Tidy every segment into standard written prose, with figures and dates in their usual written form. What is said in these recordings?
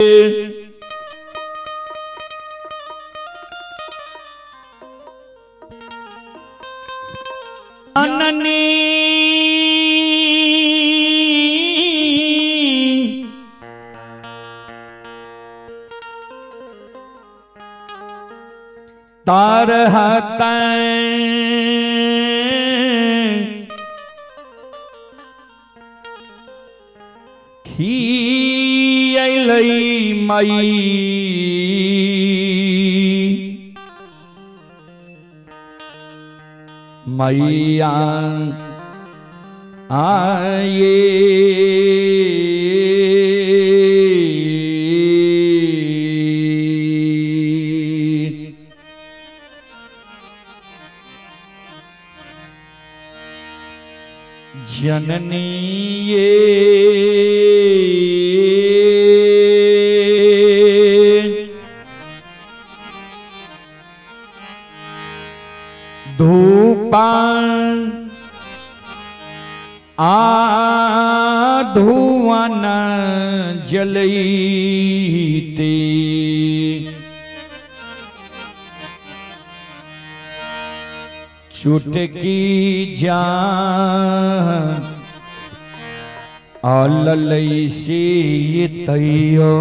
जननी तारहत खियलै मई मैया आये जननी ये धूपान आ धुवन जलैते चुटकी जान अललै से तैयो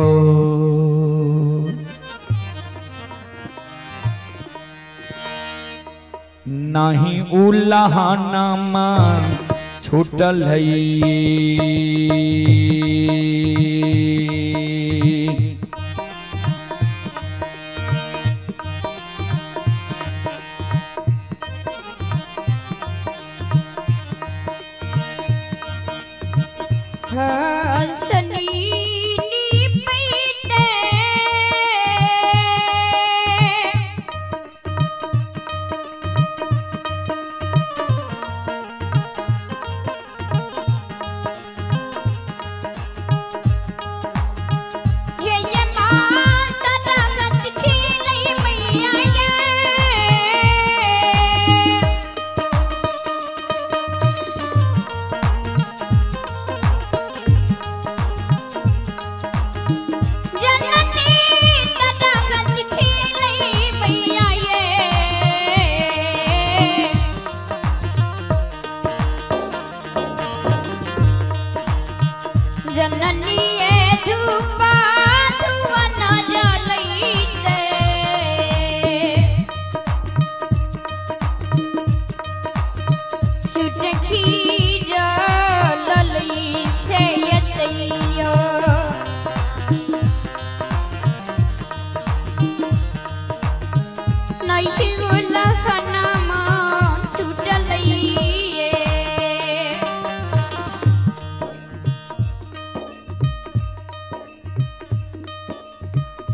नहीं उलहना मान छूटल है।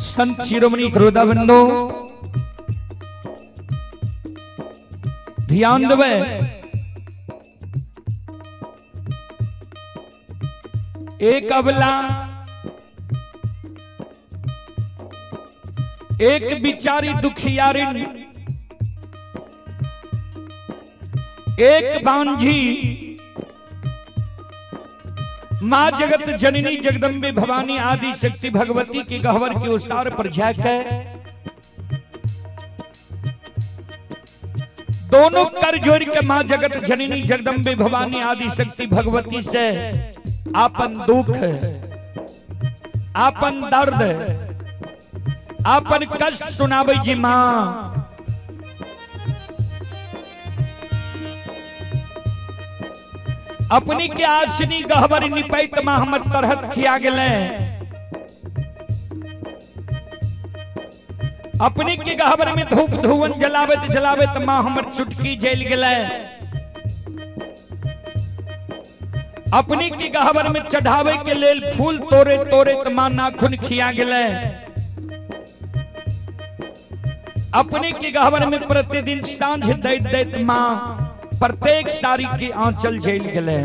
संत शिरोमणि क्रोधाबंधो ध्यान देवे। एक अबला एक बिचारी दुखियारिन एक बांझी मां जगत जननी जगदम्बे भवानी आदि शक्ति भगवती की गहवर के उस्तार पर जाकर दोनों कर जोड़ के मां जगत जननी जगदम्बे भवानी आदि शक्ति भगवती से आपन दुख आपन दर्द आपन कष्ट सुनावे जी मां। अपनी के आसनी गहबर निपैत मां हमर तरहत खिया गेले। अपनी के गहबर में धूप धुवन जलावेत जलावेत मां हमर चुटकी जल गेले। अपनी के गहबर में चढ़ावे के लेल फूल तोड़े तोड़े मां नाखून खिया गेले। अपनी के गहबर में प्रतिदिन सांझ दैत दैत मां प्रत्येक साड़ी के आंचल झेल गए।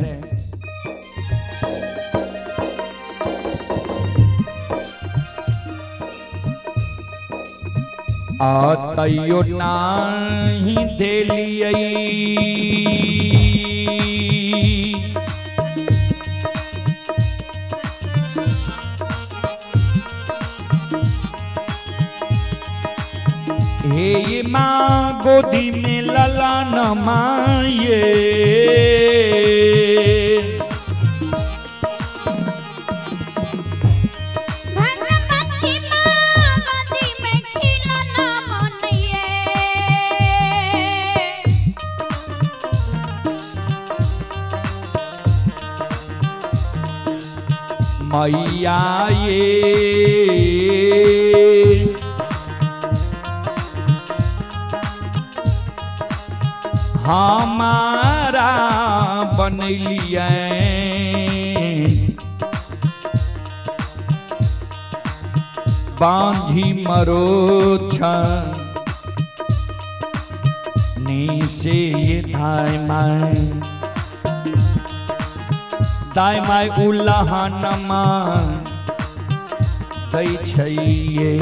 आतयो नाही देलियै हे ये माँ गोदी में लला न माये। भगवती माँ गोदी में खिलौना बनिए। मैया ये हमारा बनलिए बांझी मरो से ये धाय माय दाय my उल्लाहनमा दै छैये।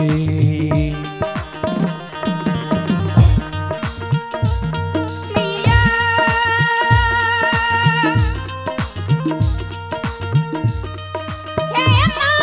मैया हे माँ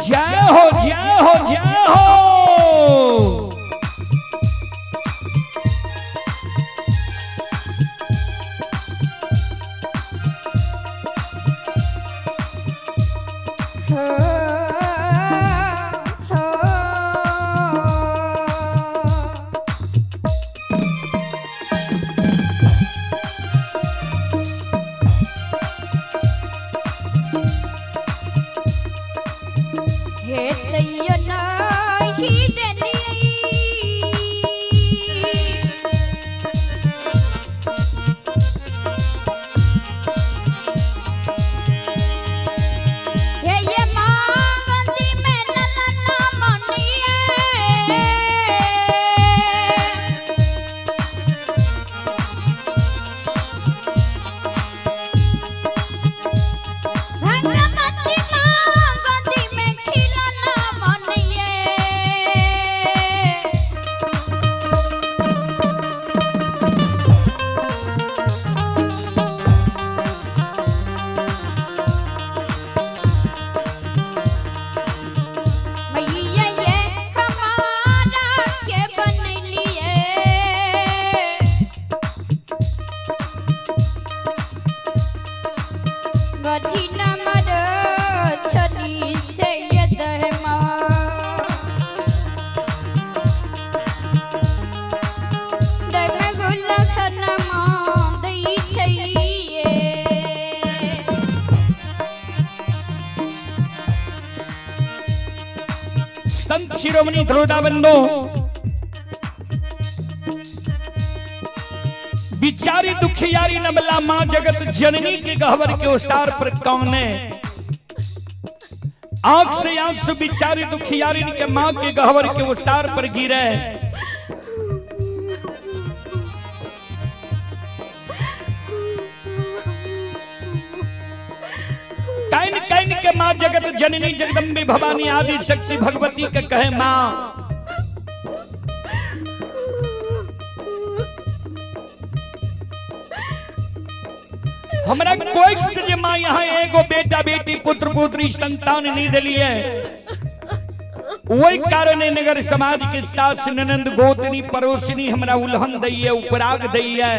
जय हो जय हो जय हो। हे तैयो नाही देलियै। हे ये मांगती में ललना मनिए। भगवती माँ गोदी में खिलौना बनिए। मैया ये हमारा के बनलिए। गधी नमर छली से ये दहमा। दहम गुल खनमा दै छैये। संत शिरोमणि ध्रुवदा बंधु बिचारी दुखियारी नमला माँ जगत जननी के गहवर के उस्तार पर कौन है? आंख से आंसू बिचारी दुखियारी के माँ के गहवर के उस्तार पर गिरे। Can can के माँ जगत जननी जगदम्बे भवानी आदि शक्ति भगवती के कहे माँ हमरा कोई से जे माँ यहाँ एगो बेटा बेटी पुत्र पुत्री संतान नहीं दिलिए, वही कारण नगर समाज के सास ननंद गोतनी पड़ोसनी हमरा उल्हन दैये उपराग दैये,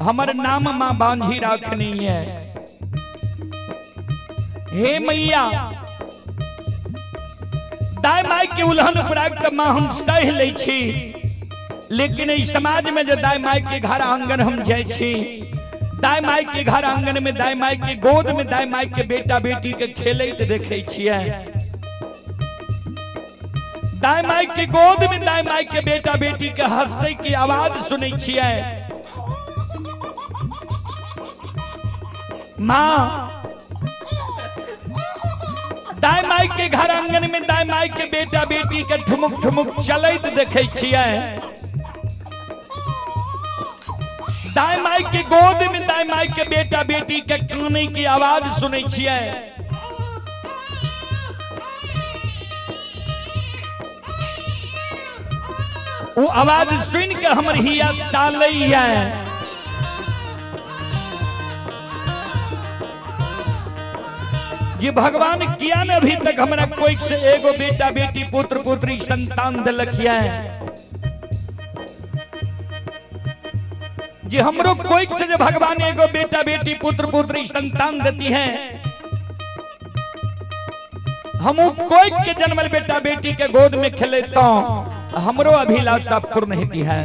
हमर नाम माँ बांझी राखनी है। हे मैया दाय माय के उल्हन उपराग त माँ हम सह लै छी, लेकिन इस समाज में जो दाय माय के घर आंगन हम जाइ छी, दाय माय के घर आंगन में दाय माय के गोद में दाय माय के बेटा बेटी के खेलैत देखै छियै, दाय माय के गोद में दाय माय के बेटा बेटी के हंसै के आवाज सुनै छियै। माँ दाय माय के घर आंगन में दाय माय के बेटा बेटी के ठुमुक ठुमुक चलैत देखै छियै। दाय माय के गोद में दाय माय के बेटा बेटी के काने की आवाज सुनै छियै। ओ आवाज सुन के हमर हिया सालैया। ये भगवान किया ने अभी तक हमरा कोई से एगो बेटा बेटी पुत्र पुत्री संतान दिलक है जे हमरो कोई से जे भगवान एगो बेटा बेटी पुत्र पुत्री संतान देती है, हम कोई के जन्मल बेटा बेटी के गोद में खेले तो हमरो अभिलाषा पूर्ण होती है।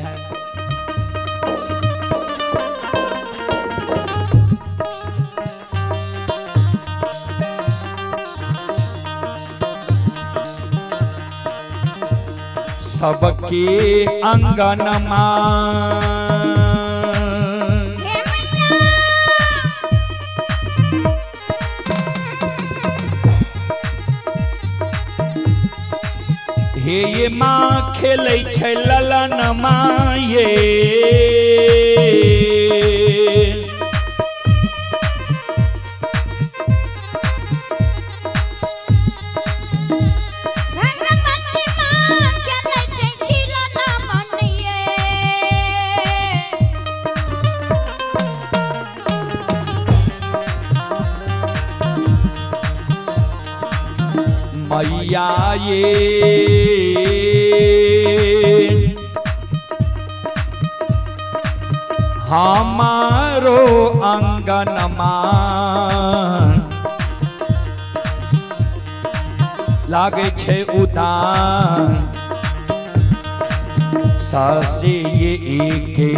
सबके अंगनमा हे मैया हे ये माँ खेलै छै ललन माँ ये। भगवती माँ खेलै छै खिलौना मन ये। मैया ये हमारो अंगनमा लागै छै उदान सासे ये एके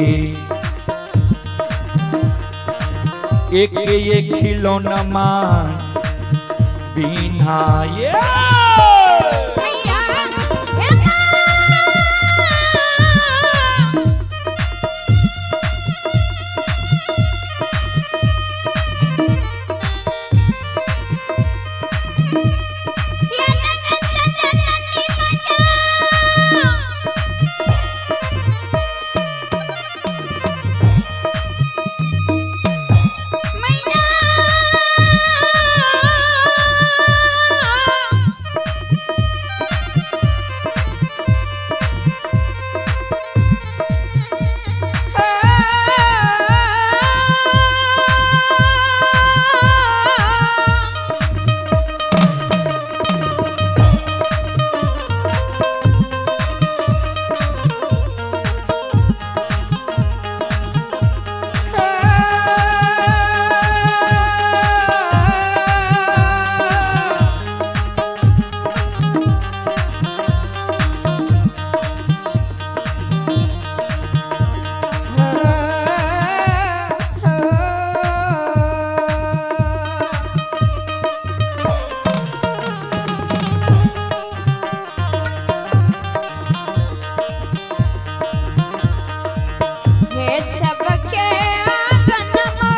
एक ये खिलौनमा बिना ये। मैया हे माँ या जगत जननी मैया। मैया हे सबके आंगनमा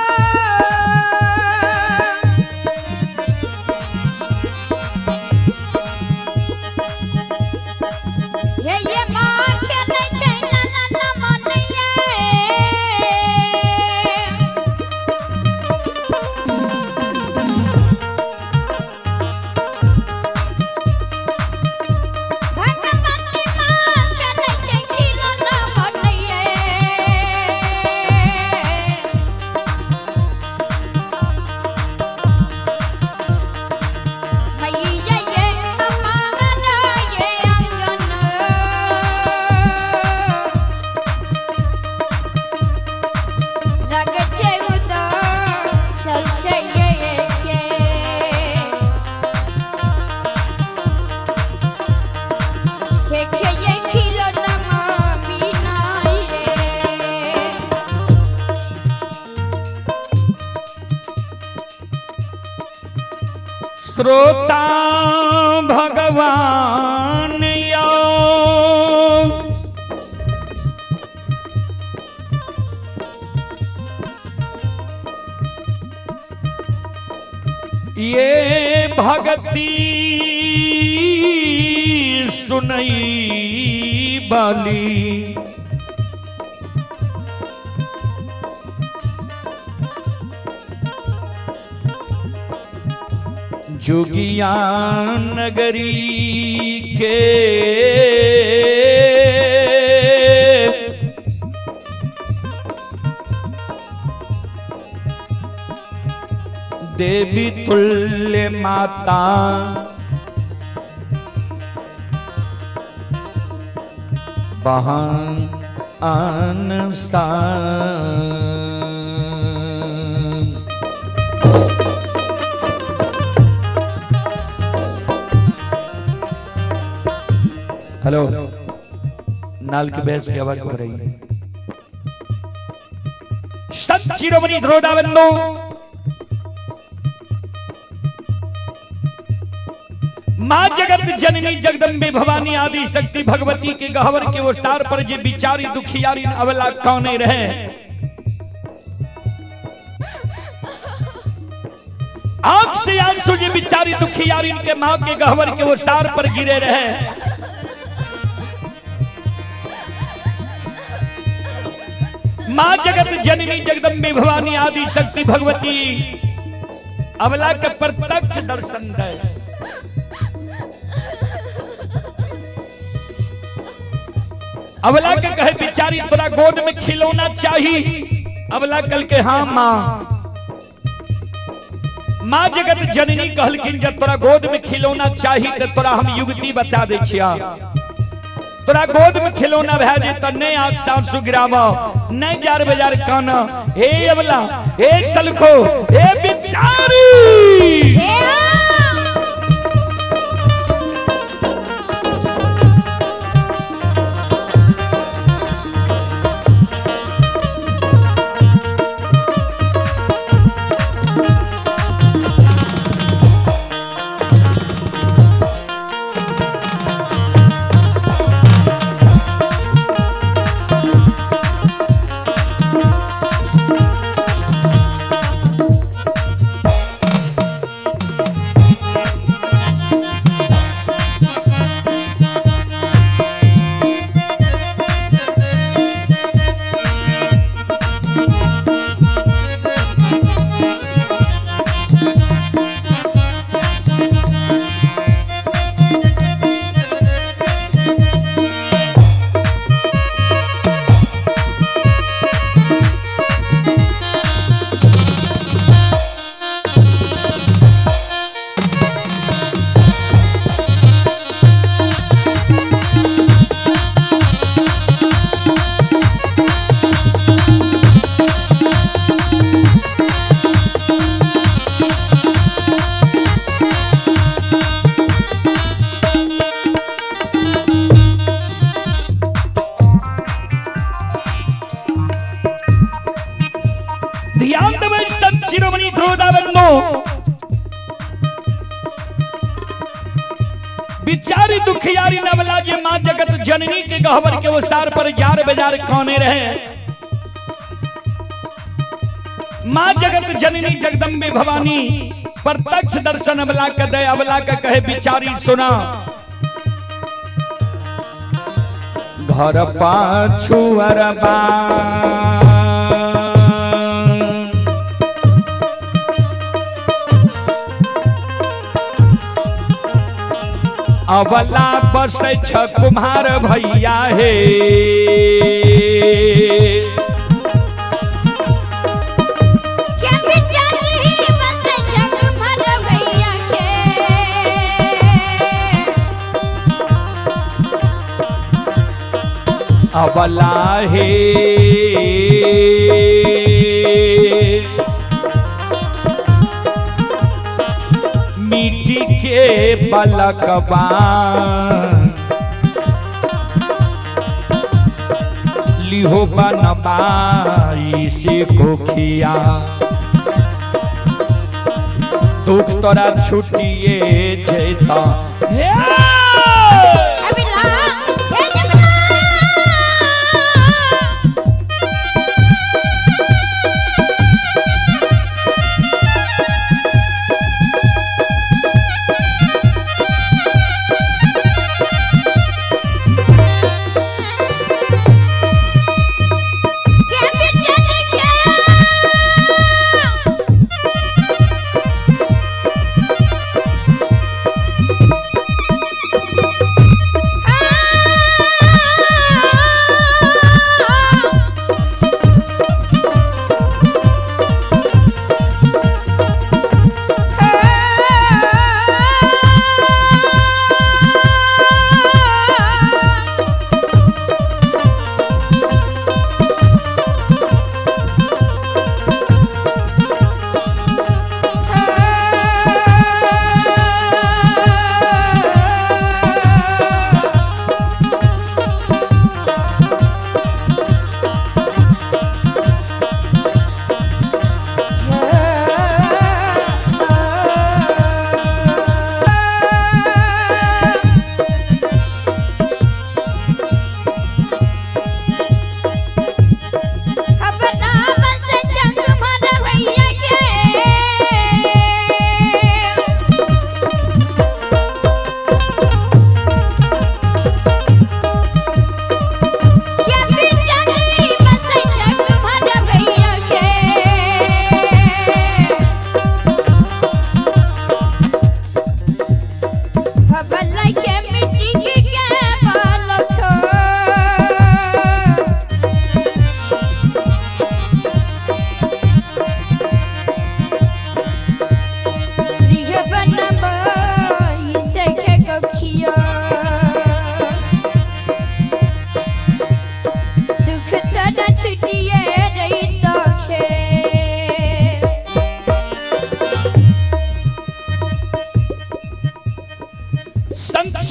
हे ये माँ खेलै छै ललन मन ये। भगवती माँ खेलै छै खिलौना मन ये। मैया ये हमारा ये आंगन लग छै उदास सबसे ये के हे खे ये खिलौना बिना ये। श्रोता भगवान यो ये भगती सुनई बाली जोगिया नगरी के देवी तुल्य माता बहान आन हेलो, नाल के भैंस की आवाज हो रही है। संत शिरोमणि ध्रुवदाबंधु माँ जगत जननी जगदम्बे भवानी आदि शक्ति भगवती के गहवर के ओसार पर जे बिचारी दुखियारी अवला कौने रहे, आंख से आंसू जे बिचारी दुखियारी के माँ के गहवर के ओसार पर गिरे रहे। माँ जगत जननी जगदम्बे भवानी आदि शक्ति भगवती अवला के प्रत्यक्ष दर्शन दे। अवला के कहे बिचारी तोरा गोद में खिलौना चाहिए। अवला कल के हाँ माँ। माँ जगत जननी कहलखिन जब तोरा गोद में खिलौना चाहिए तो तोरा हम युक्ति बता दे छिया। तोरा गोद में खिलौना भए जेत नहीं आँख साँसू गिराब, नहीं जार बाजार कान। हे अवला, हे सलखो, हे बिचारी, ध्यान देबै संत शिरोमणि ध्रुवदाबंधु बिचारी दुखियारी नवला जे माँ जगत जननी के गहवर के ओसार पर जार बाजार खाने रहे। माँ जगत जननी जगदम्बे भवानी प्रत्यक्ष दर्शन अवला के दे। अवला के कहे बिचारी सुना, घर पाछू अरबा अवला बस छ कुम्हार भैया हे। के बिचारी बस जग मर भैया के। अवला हे मिट्टी के बलकबा लिहो बनबाई से कोखिया दुख तोरा छुटिए जेता। हे अबला हे जमला।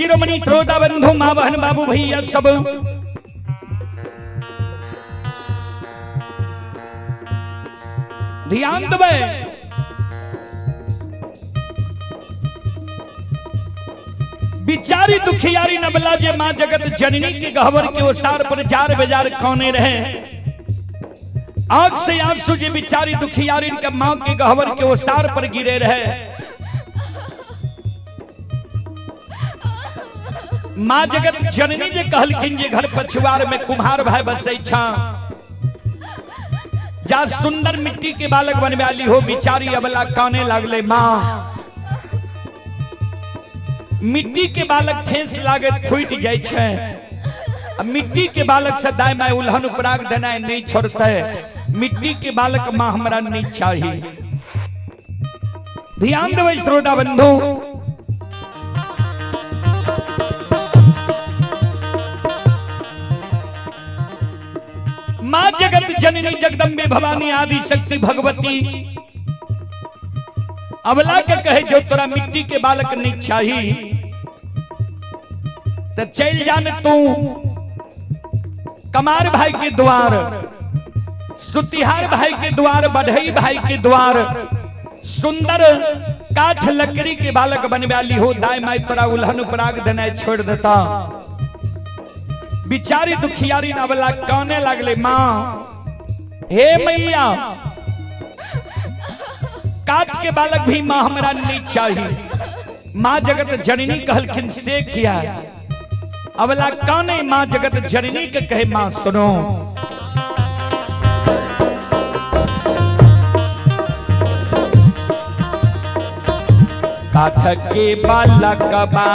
शिरोमणि श्रोता बंधु माँ बहन बाबू भैया सब, ध्यान देबै। बिचारी दुखियारी नबला जे माँ जगत जननी के गहवर के ओसार पर जार बेजार खाने रहे, आंख से आंसू जे बिचारी दुखियारी के माँ के गहवर के ओसार पर गिरे रहे। माँ जगत जननी जे कहलखिन जे घर पछुआर में कुम्हार भाई बसै छा, जा सुंदर मिट्टी के बालक बनवा ली हो। बिचारी अबला काने लागले, माँ मिट्टी के बालक ठेस लागे फूट जाय छै, आ मिट्टी के बालक से दाय my उल्हन उपराग देनाइ नहीं छोड़ते, मिट्टी के बालक माँ हमरा नहीं चाही। ध्यान देबै श्रोता बंधु। माँ जगत जननी जगदम्बे भवानी आदि शक्ति भगवती अबला के कहे जो तोरा मिट्टी के बालक नहीं चाही तो चल जान तू कमार भाई के द्वार, सुतिहार भाई के द्वार, बढ़ई भाई के द्वार, सुंदर काठ लकड़ी के बालक बनवा ली हो, दाय my तोरा उल्हन उपराग देना छोड़ देता। बिचारी दुखियारी नवला काने लागले, माँ हे मैया काठ के बालक भी माँ हमरा नहीं चाहिए। माँ जगत जननी कहलखिन से किया? अबला काने माँ जगत जननी के कहे, माँ सुनो, काठ के बालक बा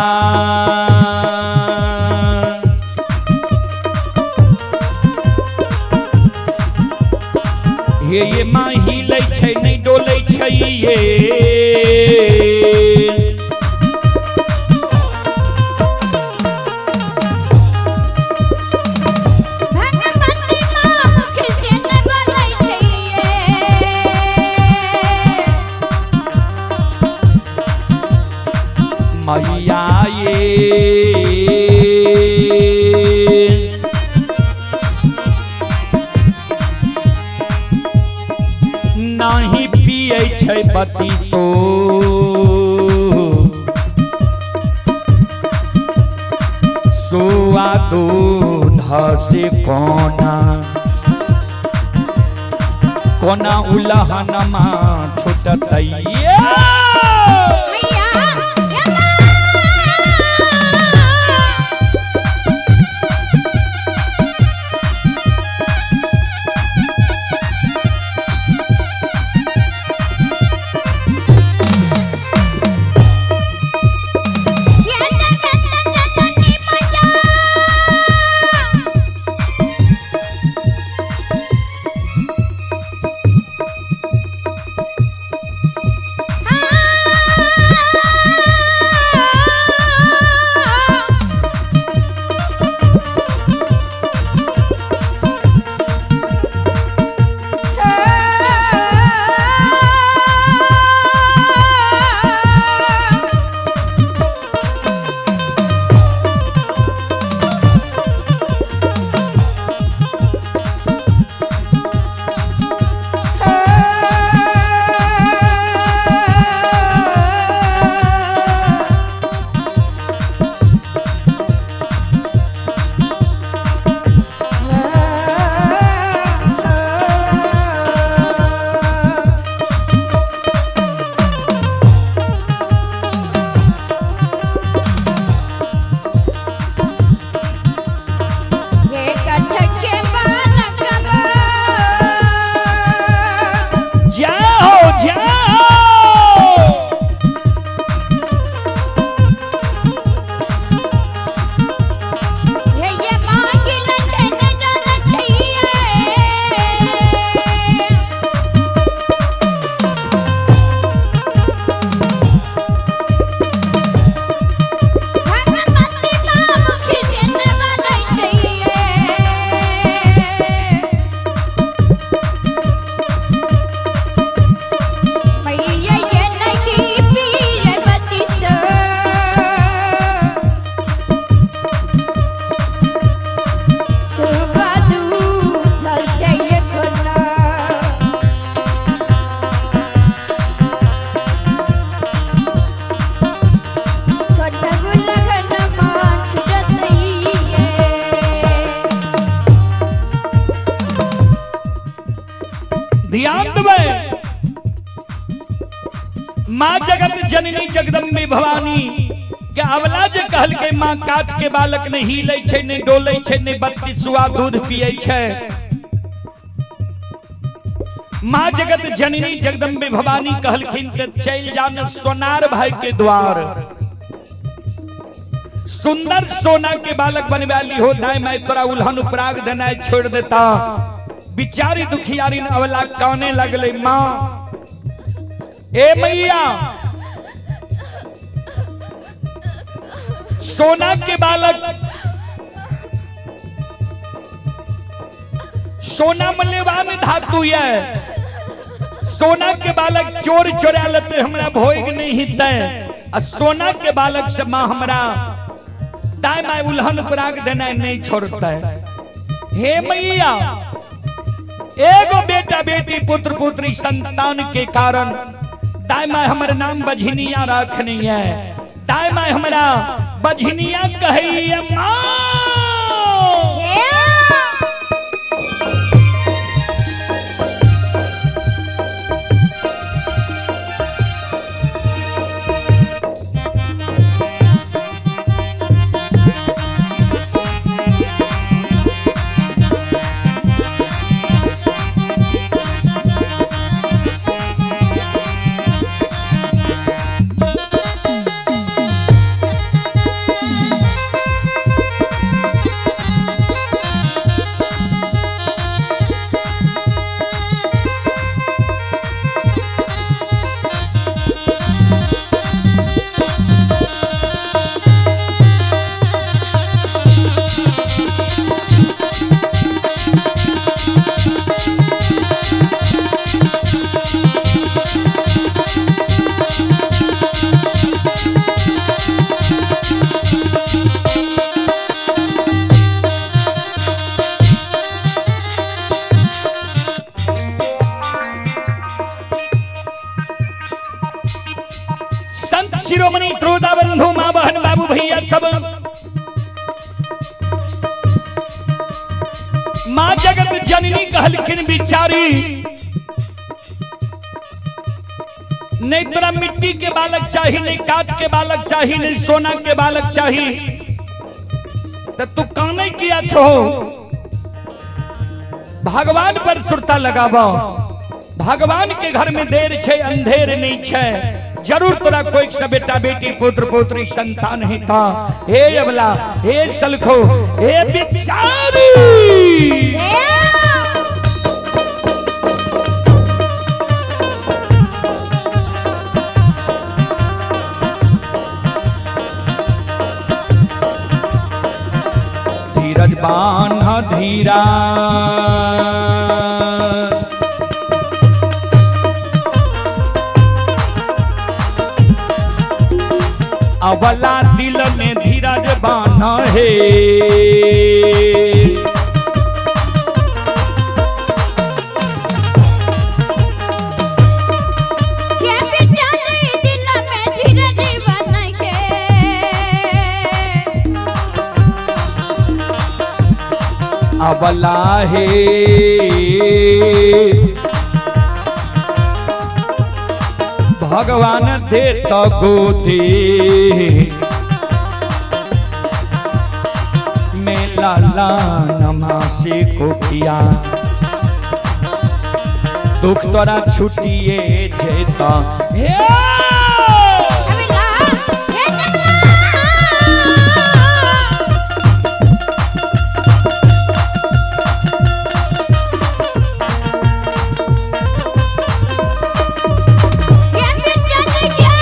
हे ये माँ हिलै छै नहीं डोलै छै ये, भगवती माँ मुख से न बोलै छै ये। मैया ये नाही पियै छै बतीसो, सोआ दूध से कोना कोना उलहनमा छुटतै। मैया हे माँ। ये जगत जननी मैया। हाँ। माँ जगत जननी जगदम्बे भवानी के अवला जे कहलकै माँ काट के बालक नहीं हिलै छै, नहीं डोलै छै, नहीं 32 दूध पियै छै। माँ जगत जननी जगदम्बे भवानी कहलखिन त चलि जा न सोनार भाई के द्वार, सुंदर सोना के बालक बनवा ली हो, दाई माई तोरा उल्हन उपराग देनाइ छोड़ देता। बिचारी दुखियारी अवला काने लगले, माँ ए मैया सोना के बालक, सोना मूल्यवान धातु है, सोना के बालक चोर चोरा लेते हमरा भोग नहीं हितै, आ सोना के बालक से माँ हमरा दाई माई उल्हन पराग देना नहीं छोड़ते। हे मैया एगो बेटा बेटी पुत्र पुत्री संतान के कारण दाई माई हमर नाम बझनिया रखनी है, दाई माई हमरा बझनिया कहैया माँ। संत शिरोमणि त्रोदा बंधु माँ बहन बाबू भैया सब माँ जगत जननी कहलखिन बिचारी नहीं तोरा मिट्टी के बालक चाही, नहीं काट के बालक चाही, नहीं सोना के बालक चाही, तो तू काने किया छो? भगवान पर सुरता लगाबो, भगवान के घर में देर छे अंधेर नहीं छे, जरूर तोरा कोई से बेटा बेटी पुत्र पुत्री संतान हेता। हे अबला, हे सलखो, हे बिचारी धीरज बान्ह धीरा, अवला दिल में धीरज बान्ह हे, के बिचारी दिल में धीरज बन के, अवला हे भगवान दे तो गोदी में लाला नमासी को किया, दुख तोरा छुटिए जेता। हे अबला हे जगला के बिचारी के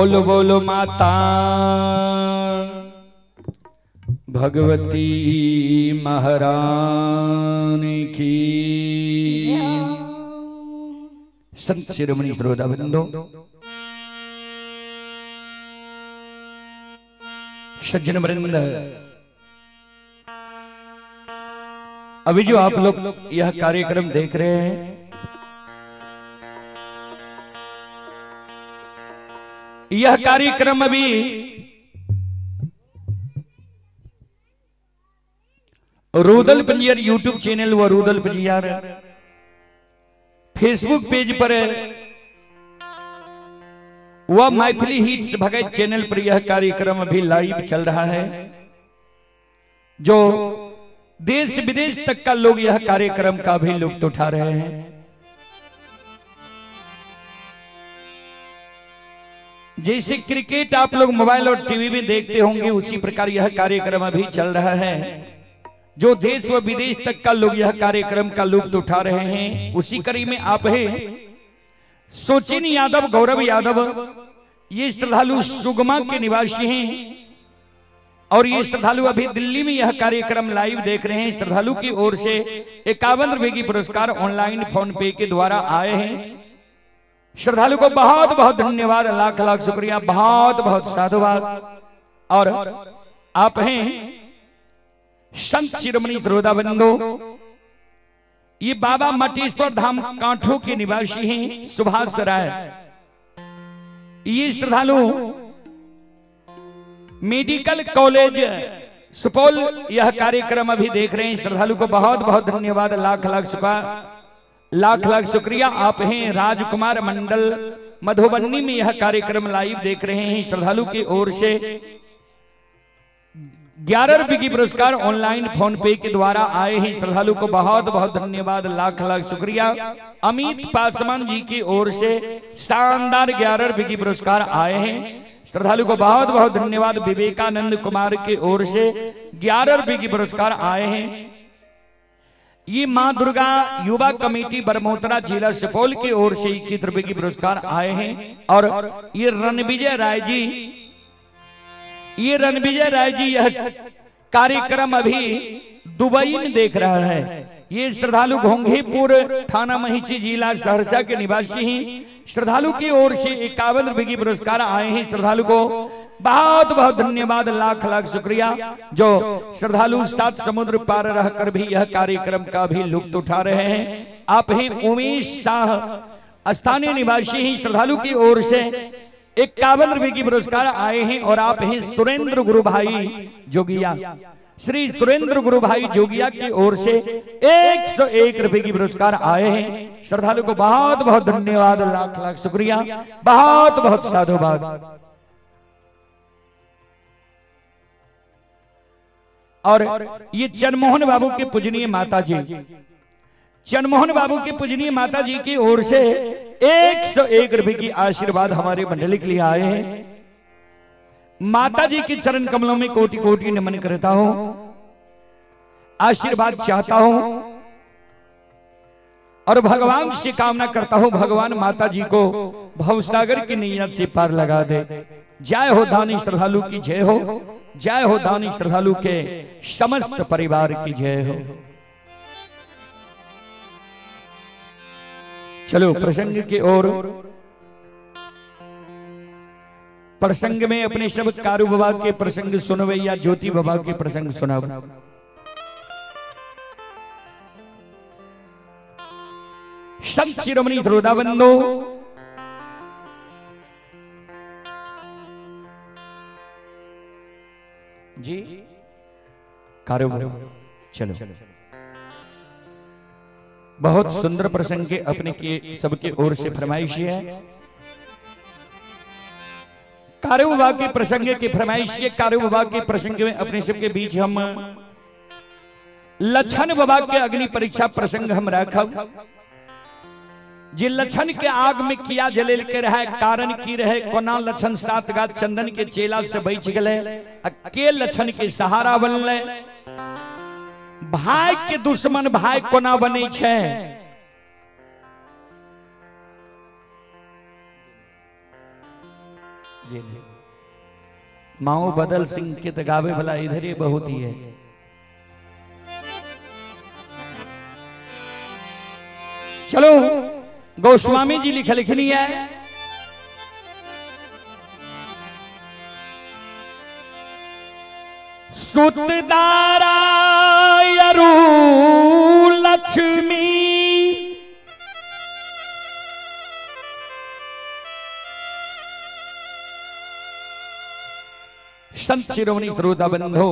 बोलो बोलो माता भगवती महारानी की। संत शिरोमणि श्रोता बंधो, सज्जन वृंद, अभी जो आप लोग यह कार्यक्रम देख रहे हैं, यह कार्यक्रम अभी रूदल पंजियर यूट्यूब चैनल व रूदल पंजियर फेसबुक पेज पर वह मैथिली हिट्स भगत चैनल पर यह कार्यक्रम अभी लाइव चल रहा है। जो देश विदेश तक का लोग यह कार्यक्रम का भी लुत्फ उठा रहे हैं। जैसे क्रिकेट आप लोग मोबाइल और टीवी में देखते होंगे, उसी प्रकार यह कार्यक्रम अभी चल रहा है। जो देश व विदेश तक का लोग यह कार्यक्रम का लुत्फ उठा रहे हैं। उसी कड़ी में आप है सोचिन यादव, गौरव यादव, ये श्रद्धालु सुगमा के निवासी हैं और ये श्रद्धालु अभी दिल्ली में यह कार्यक्रम लाइव देख रहे हैं। श्रद्धालु की ओर से 51 रुपए की पुरस्कार ऑनलाइन फोन पे के द्वारा आए हैं। श्रद्धालु को बहुत बहुत धन्यवाद, लाख लाख शुक्रिया, बहुत बहुत साधुवाद। और आप हैं संत शिरोमणि श्रोता बंधु, ये बाबा मटेश्वर धाम कांठो के निवासी हैं सुभाष राय। ये श्रद्धालु मेडिकल कॉलेज सुपौल यह कार्यक्रम अभी देख रहे हैं। श्रद्धालु को बहुत बहुत धन्यवाद, लाख लाख शुक्रिया, लाख लाख शुक्रिया। आप हैं राजकुमार मंडल मधुबनी में यह कार्यक्रम लाइव देख रहे हैं। श्रद्धालु की ओर से 11 रुपए की पुरस्कार ऑनलाइन फोन पे के द्वारा आए हैं। श्रद्धालु को बहुत बहुत धन्यवाद, लाख लाख शुक्रिया। अमित पासवान जी की ओर से शानदार 11 रुपए की पुरस्कार आए हैं। श्रद्धालु को बहुत बहुत धन्यवाद। विवेकानंद कुमार की ओर से 11 रुपए की पुरस्कार आए हैं। ये मां दुर्गा युवा कमेटी बरमोतरा जिला सुपौल की ओर से 21 रुपए की पुरस्कार आए हैं। और ये रणविजय राय जी, ये रणविजय राय जी यह कार्यक्रम अभी दुबई में देख रहा है। ये श्रद्धालु घोंघीपुर थाना महिषी जिला सहरसा के निवासी हैं। श्रद्धालु की ओर से 51 रुपए की पुरस्कार आए हैं। श्रद्धालु को बहुत बहुत धन्यवाद, लाख लाख शुक्रिया। जो श्रद्धालु सात समुद्र पार रहकर भी यह कार्यक्रम का भी लुत्फ उठा रहे हैं। आप हैं उमेश शाह, स्थानीय निवासी हैं। श्रद्धालु की ओर से 51 रुपए की पुरस्कार आए हैं। और आप हैं सुरेंद्र गुरु भाई जोगिया, श्री सुरेंद्र गुरु भाई जोगिया की ओर से 101 रुपए की पुरस्कार आए हैं। श्रद्धालु को बहुत बहुत धन्यवाद, लाख लाख शुक्रिया, बहुत बहुत साधुवाद। और ये चनमोहन बाबू के पूजनीय माता जी, चनमोहन बाबू के पूजनीय माता जी की ओर से 101 रुपए की आशीर्वाद हमारे मंडली के लिए आए हैं। माता जी के चरण कमलों में कोटि कोटि नमन करता हूं, आशीर्वाद चाहता हूं और भगवान से कामना करता हूं, भगवान माता जी को भवसागर की नैया से पार लगा दे। जय हो दानी श्रद्धालु की जय हो, जय हो दानी श्रद्धालु के समस्त परिवार की जय हो। चलो प्रसंग की ओर। प्रसंग में अपने शब्द कारू बाबा के प्रसंग सुनवे या ज्योति बाबा के प्रसंग सुनाओ। संत शिरोमणि श्रोता बंधु, जी कारू बाबा, चलो बहुत सुंदर प्रसंग के अपने के सबके ओर से फरमाइश है। कारू बाबा के प्रसंग की फरमाइश है। कारू बाबा के प्रसंग में अपने सबके बीच हम लक्षण बाबा के अग्नि परीक्षा प्रसंग हम रखब। जे लक्षण के आग में किया जलेल के रहे, कारण की रहे, कोना लक्षण सात गाछ चंदन के चेला से बच गए, के लक्षण के सहारा बनले, भाई के दुश्मन भाई कोना बने छे। जी नहीं। माओ बदल सिंह के तो गावे वाला इधर ही बहुत ही है। चलो गोस्वामी जी लिख लिखनी है। सुतदारा यरु लक्ष्मी संत शिरोमणि श्रोता बंधो,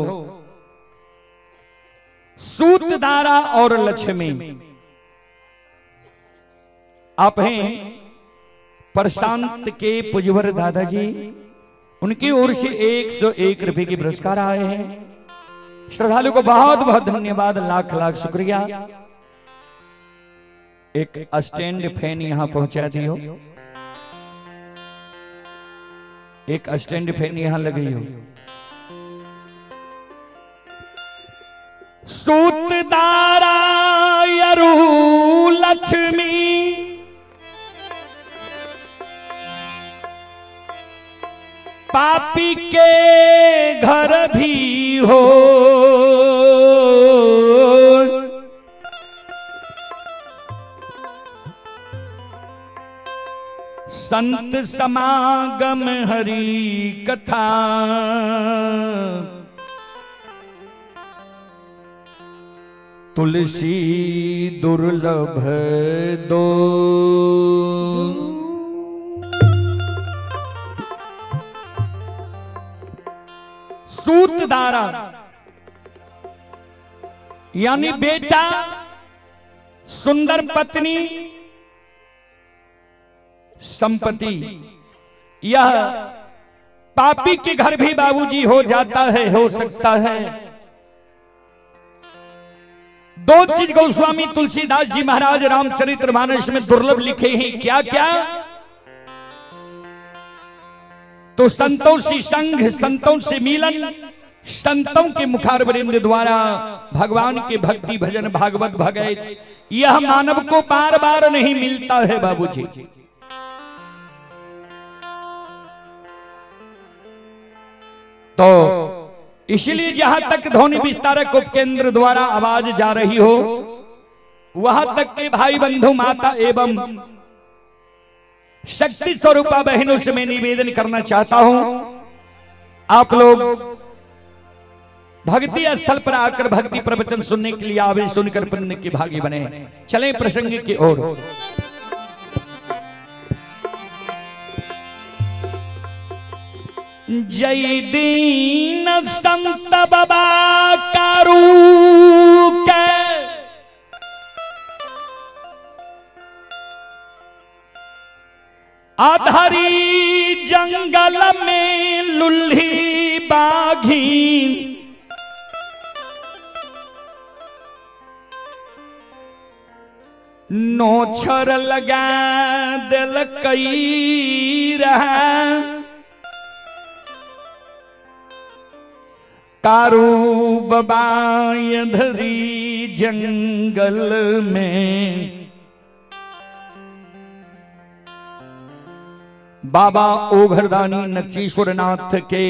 सूतदारा और लक्ष्मी आप हैं प्रशांत के पुजवर दादाजी, उनकी ओर से 101 रुपए के पुरस्कार आए हैं। श्रद्धालु को बहुत बहुत धन्यवाद, लाख लाख शुक्रिया। एक स्टैंड फैन यहां पहुंचा दियो, एक स्टैंड फैन यहां लगी हो। सूतदारा यरु लक्ष्मी पापी के घर भी हो, संत समागम हरि कथा तुलसी दुर्लभ दो। सूतदारा यानी बेटा, सुंदर पत्नी, संपत्ति, यह पापी के घर भी बाबूजी हो जाता है, हो सकता है। दो चीज गोस्वामी तुलसीदास जी महाराज रामचरितमानस में दुर्लभ लिखे हैं। क्या क्या? तो संतों से संग, संतों से मिलन, संतों के मुखारवृंद द्वारा भगवान के भक्ति भजन भागवत भगत, यह मानव को बार बार नहीं मिलता है बाबूजी। तो इसलिए जहां तक ध्वनि विस्तारक उपकेंद्र द्वारा आवाज जा रही हो, वहां तक के भाई बंधु, माता एवं शक्ति स्वरूपा बहनों से मैं निवेदन करना चाहता हूं, आप लोग भक्ति स्थल पर आकर भक्ति प्रवचन सुनने के लिए आवे, सुनकर पुण्य के भागी बने। चलें प्रसंग की ओर। जय दीन संत बाबा कारू के आधारी जंगल में लुल्ही बाघी, नोछर लगा दिल कई रहा, कारू बाबा धरी जंगल में। बाबा ओघरदानी नचीश्वर नाथ के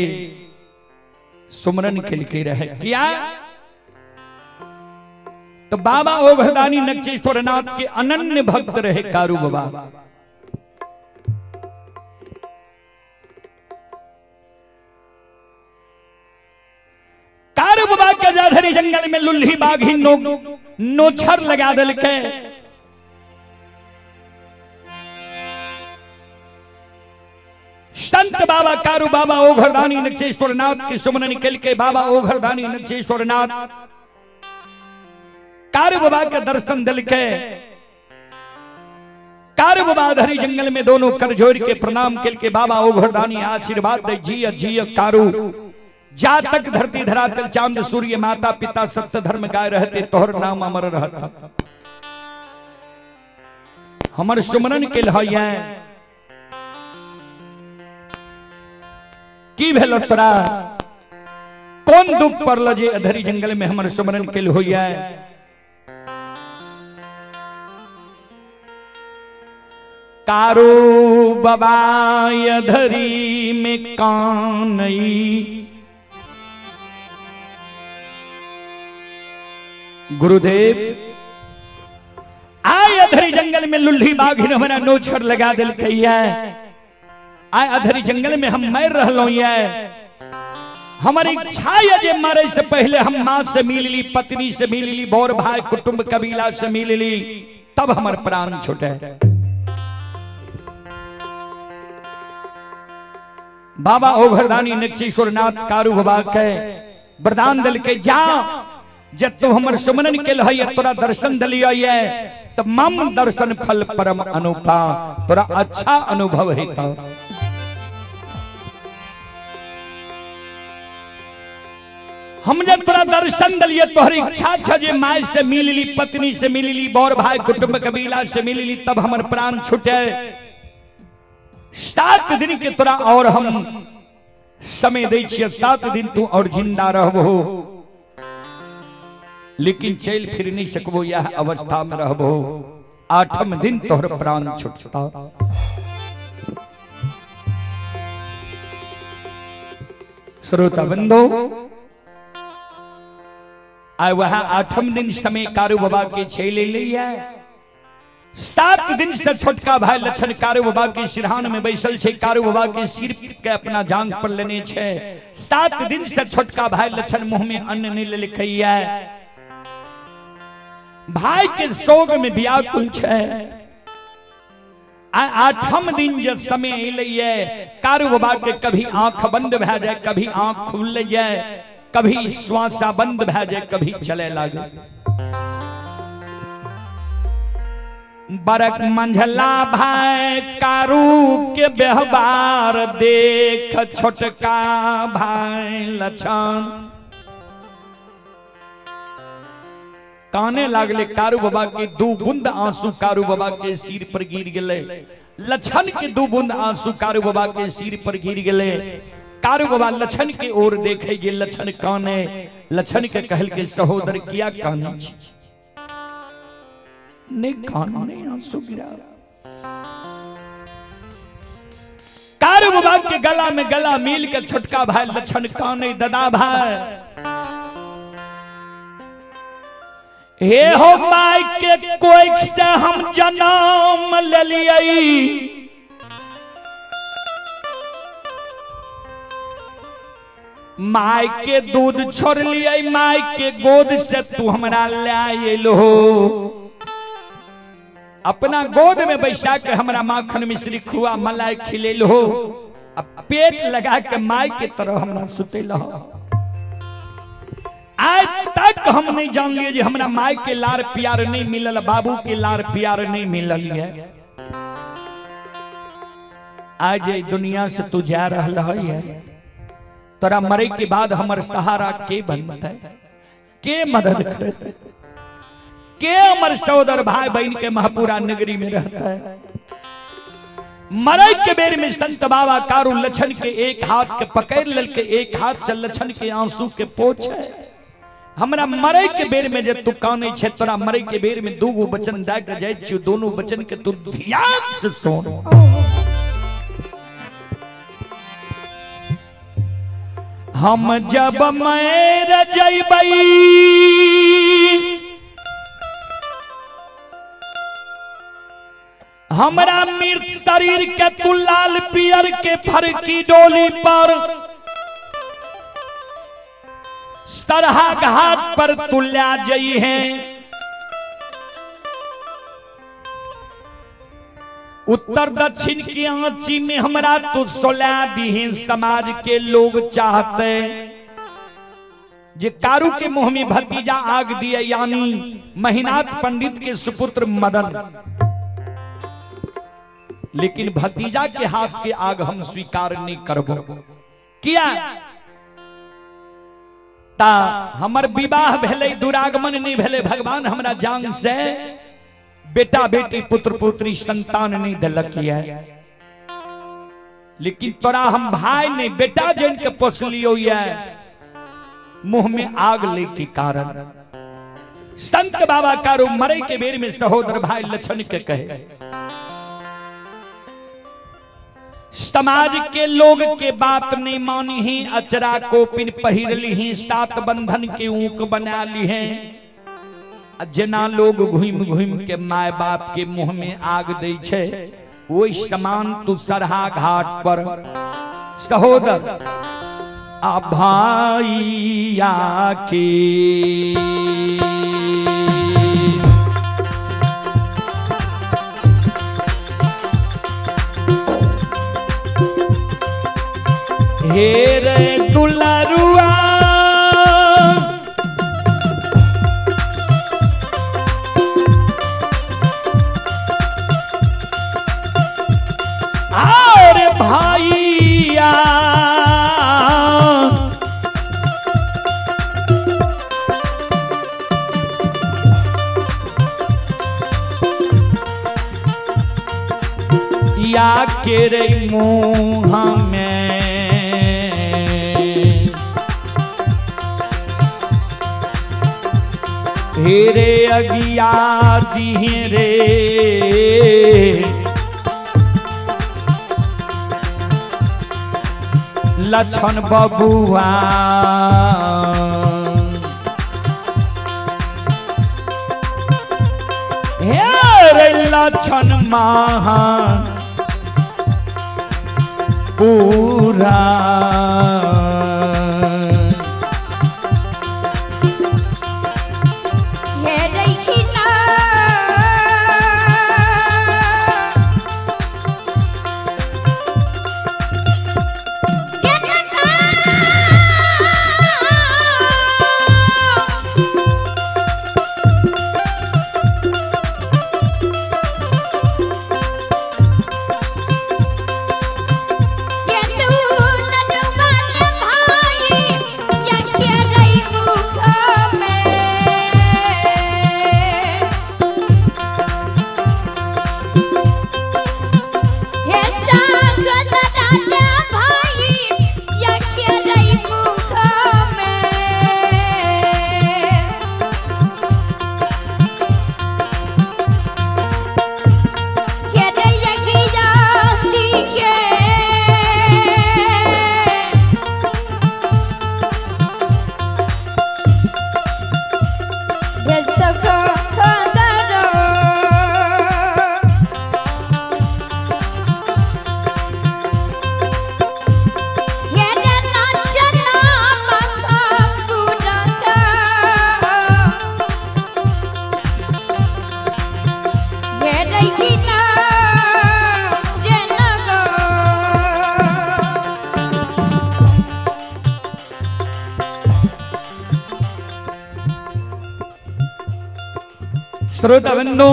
सुमरन के रहे किया। तो बाबा ओघरदानी नचीश्वर नाथ के अनन्य भक्त रहे कारू बाबा। कारू बाबा के जाधरी जंगल में लुल्ही बाघी नोछर लगा दिल के। संत बाबा कारू बाबा ओघरदानी नक्षेश्वर नाथ के सुमन निकल के बाबा ओघरदानी नक्षेश्वर नाथ कारू बाबा के दर्शन दिल के। कारू बाबा धरी जंगल में दोनों कर जोड़ के प्रणाम के के बाबा ओघरदानी आशीर्वाद दे, जिय जिय कारू, जा तक धरती धरातल चांद सूर्य माता पिता सत्य धर्म गाय रहते, तोहर नाम अमर रहता। हमर सुमरन के लहैया की भेल तोरा, कौन दुख पड़ल जे अधरी जंगल में हमर सुमरन के होइया। कारू बाबा अधरी में कानई। गुरुदेव आय अधरी जंगल में लुल्ही बाघिन हमरा नोछर लगा देलकै ये। आय अधरी जंगल में हम मर रहलौं ये। हमर इच्छा ये जे मरे से पहले हम माँ से मिल ली, पत्नी से मिल ली, बौर भाई कुटुंब कबीला से मिल ली, तब हमर प्राण छूटे। बाबा ओघरदानी नक्षेश्वर नाथ कारू बाबा के वरदान दिल के जा जब तू हमर सुमरन के लहै तोरा दर्शन दिलियो ये त मम दर्शन फल परम अनुपा, तोरा अच्छा अनुभव हेता। हम जब तोरा दर्शन दिलिए तोहर इच्छा छ जे my से मिल ली, पत्नी से मिल ली, बौर भाई कुटुंब कबीला से मिल ली, तब हमर प्राण छूटे। 7 दिन के तोरा और हम समय दै छियै, 7 दिन तू और जिंदा रहबो, लेकिन चल फिर नहीं सकबो, यह अवस्था में रहबो। 8म दिन तोहर प्राण छूटता। श्रोता बंधु, आय वह 8म दिन समय कारू बाबा के चल है। 7 दिन से छोटका भाई लक्षण कारू बाबा के सिरहान में बैसल छे, कारू बाबा के सिर के अपना जांग पर लेने छे। 7 दिन से छोटका भाई लक्षण मुंह में अन्न नहीं लेलकैया, भाई के शोक में व्याकुल छे। 8म दिन जब समय अलै कारू बाबा के कभी आंख बंद भए जाए, कभी आंख खुल जाए, कभी श्वासा बंद भए जाए, कभी चले लागे। बरक मंझला भाई कारू के व्यवहार देख छोटका भाई लक्षण काने लागले। कारू बाबा के 2 बूंद आंसू कारू बाबा के सिर पर गिर गेले। लक्षण के 2 बूंद आंसू कारू बाबा के सिर पर गिर गेले। कारू बाबा लक्षण के ओर देखे जे लक्षण काने। लक्षण के कहल के सहोदर किया काने छी, ने काने आंसू गिरा। कारू बाबा के गला में गला मिल के छोटका भाई लक्षण काने, दादा भाई हे हो my के कोई से हम जन्म लेलियै, my के दूध छोड़ लियै, my के गोद से तू हमरा ले आयल हो। अपना गोद में बैसा के हमरा माखन मिश्री खुआ मलाई खिलेल हो, अब पेट लगा के my के तरह हमरा सुतेल हो। आज तक हम नहीं जान लिए जे हमरा my के लार प्यार नहीं मिलल, बाबू के लार प्यार नहीं मिलल है। आज दुनिया से तू जा रहल है, तोरा मरे के बाद हमर सहारा के बनते, के मदद करते, के हमर सहोदर भाई बहन के महपुरा नगरी में रहता है। मरे के बेर में संत बाबा कारू लक्षण के एक हाथ के पकड़ ललके, एक हाथ से लक्षण के आंसू के पोछे। हमरा मरे के बेर में जे तू काने छे, तोरा मरे के बेर में 2 गो वचन दे के जाय छियो, दोनों वचन के तू ध्यान से सुन। हम जब मर जइबै हमरा मृत शरीर के तू लाल पियर के फरकी डोली पर सरहा घाट पर तू ला जई है। उत्तर दक्षिण की आंची में हमरा तू सोला दी। समाज के लोग चाहते जे कारू के मुंह में भतीजा आग दिए, यानी महिनाथ पंडित के सुपुत्र मदन, लेकिन भतीजा के हाथ के आग हम स्वीकार नहीं करबो। किया ता हमर विवाह भेलै, दुरागमन नहीं भेलै, भगवान हमरा जान से बेटा बेटी पुत्र पुत्री संतान नहीं दिलक है, लेकिन तोरा हम भाई नहीं बेटा जन के पोसलियो ये मुंह में आग ले के कारण। संत बाबा कारू मरे के बेर में सहोदर भाई लक्षण के कहे, समाज के लोग के बात नहीं मानी ही, अचरा को पिन पहिर ली, सात बंधन के ऊक बना ली है। जना लोग घूम घूम के my बाप के मुंह में आग दे छे, वही समान तू सरहा घाट पर सहोदर आ भाइया के। हे रे दुलारुआ और भाइया, या के रे मुँह में हेरे अगिया दिहे रे, लक्षण बबुआ हे रे लक्षण महा पूरा। श्रोता बंधु,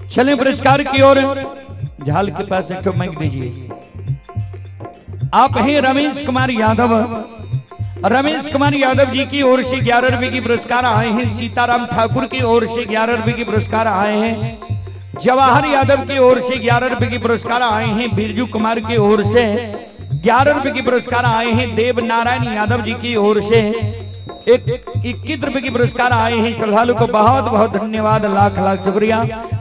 चलें पुरस्कार की ओर। झाल के पास एक माइक दीजिए। आप हैं रमेश कुमार यादव। रमेश कुमार यादव जी की ओर से 11 रुपए की पुरस्कार आए हैं। सीताराम ठाकुर की ओर से 11 रुपए की पुरस्कार आए हैं। जवाहर यादव की ओर से 11 रुपए की पुरस्कार आए हैं। बिरजू कुमार की ओर से 11 रुपए की पुरस्कार आए हैं। देव नारायण यादव जी की ओर से 21 रुपए की पुरस्कार आए हैं। श्रद्धालु को बहुत बहुत धन्यवाद, लाख लाख शुक्रिया,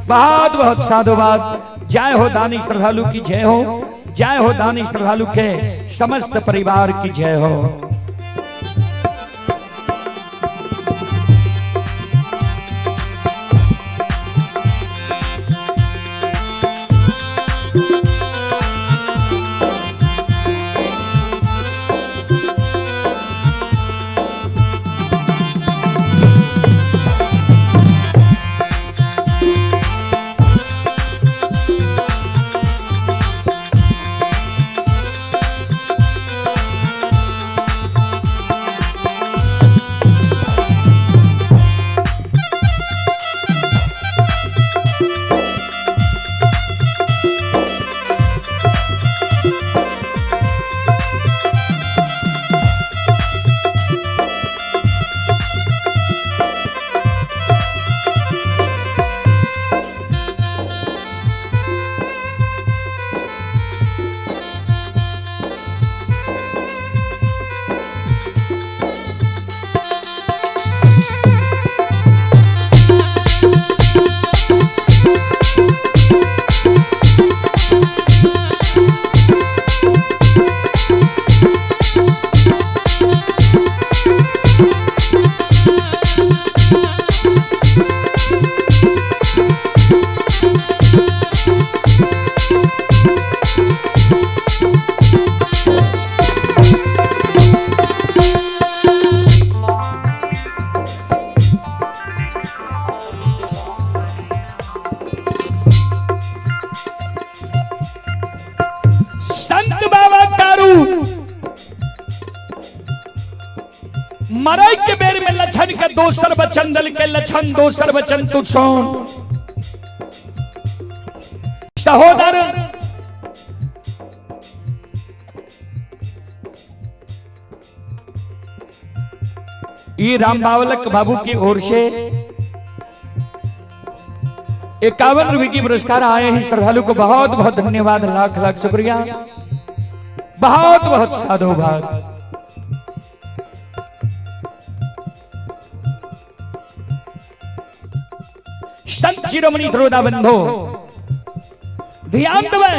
बहुत बहुत साधुवाद। जय हो दानी श्रद्धालु की जय हो, जय हो दानी श्रद्धालु के समस्त परिवार की जय हो। मरे के बेर में लछन के दोसर वचन दल के लछन दोसर वचन तू सुन सहोदर। ये राम बावलक बाबू की ओर से 51 रुपए की पुरस्कार आए हैं। श्रद्धालु को बहुत बहुत धन्यवाद, लाख लाख शुक्रिया, बहुत बहुत साधुवाद। संत शिरोमणि श्रोता बंधु ध्यान देवे,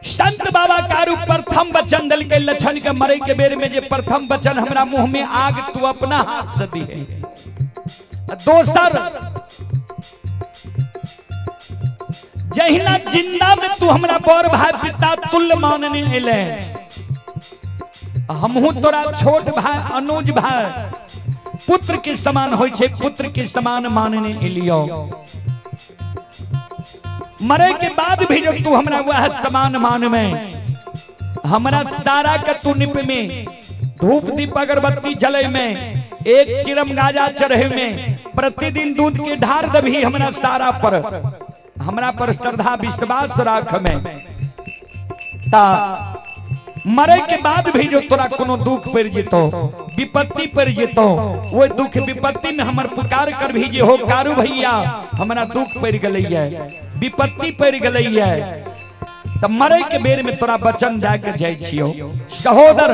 संत बाबा कारू प्रथम वचन दल के लक्षण के मरे के बेर में जे प्रथम वचन हमरा मुंह में आग तू अपना हाथ से दी है। दोसर जहिना जिंदा में तू हमरा बड़ भाई पिता तुल्य मानने एले, हमहू तोरा छोट भाई अनुज भाई पुत्र के समान होय छै, पुत्र के समान मानने एलियो। मरे के बाद भी जब तू हमरा वह समान मान में हमरा सारा के तू निप में धूप दीप अगरबत्ती जले में एक चिरम गाजा चढ़े में प्रतिदिन दूध के ढार दभी हमरा सारा पर, हमरा पर श्रद्धा विश्वास राख में, ता मरे के बाद भी जो तोरा कोनो दुख पड़ जेतो, विपत्ति पड़ जेतो, वो दुख विपत्ति में हमर पुकार कर भी जे हो कारू भैया हमरा दुख पड़ गलै है, विपत्ति पड़ गलै है, त मरे के बेर में तोरा वचन दए के जाइ छियो सहोदर।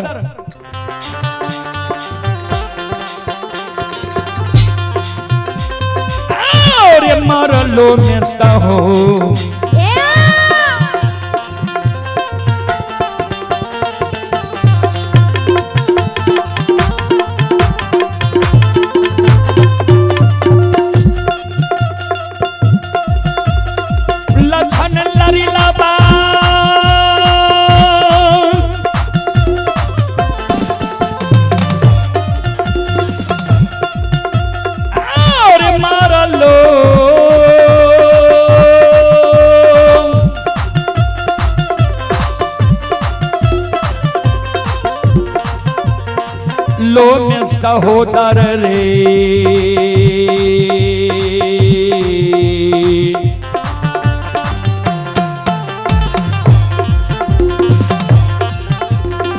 और मरलो में सहो लछन लरिला बा और मारलो लो में सहोदर रे।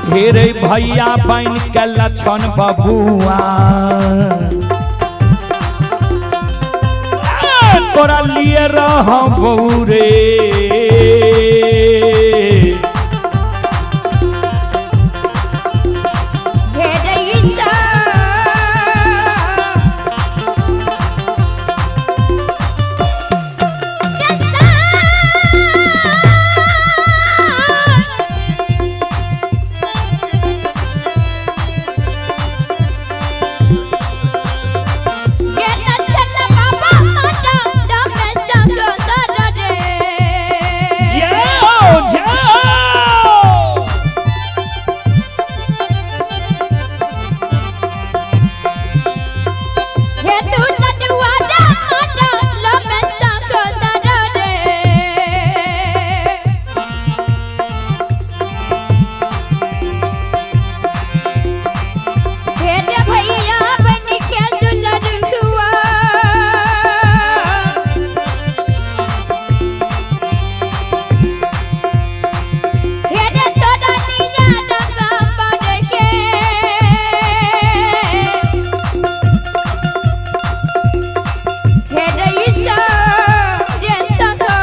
हे रे भैया बन के लछन बबुआ तोरा लिए रहबौ रे। जाओ जाओ भैया बन के दुल्हन हुआ। हेरे तोरा निया रंगा पड़ के। हेरे ईशा रे सखा।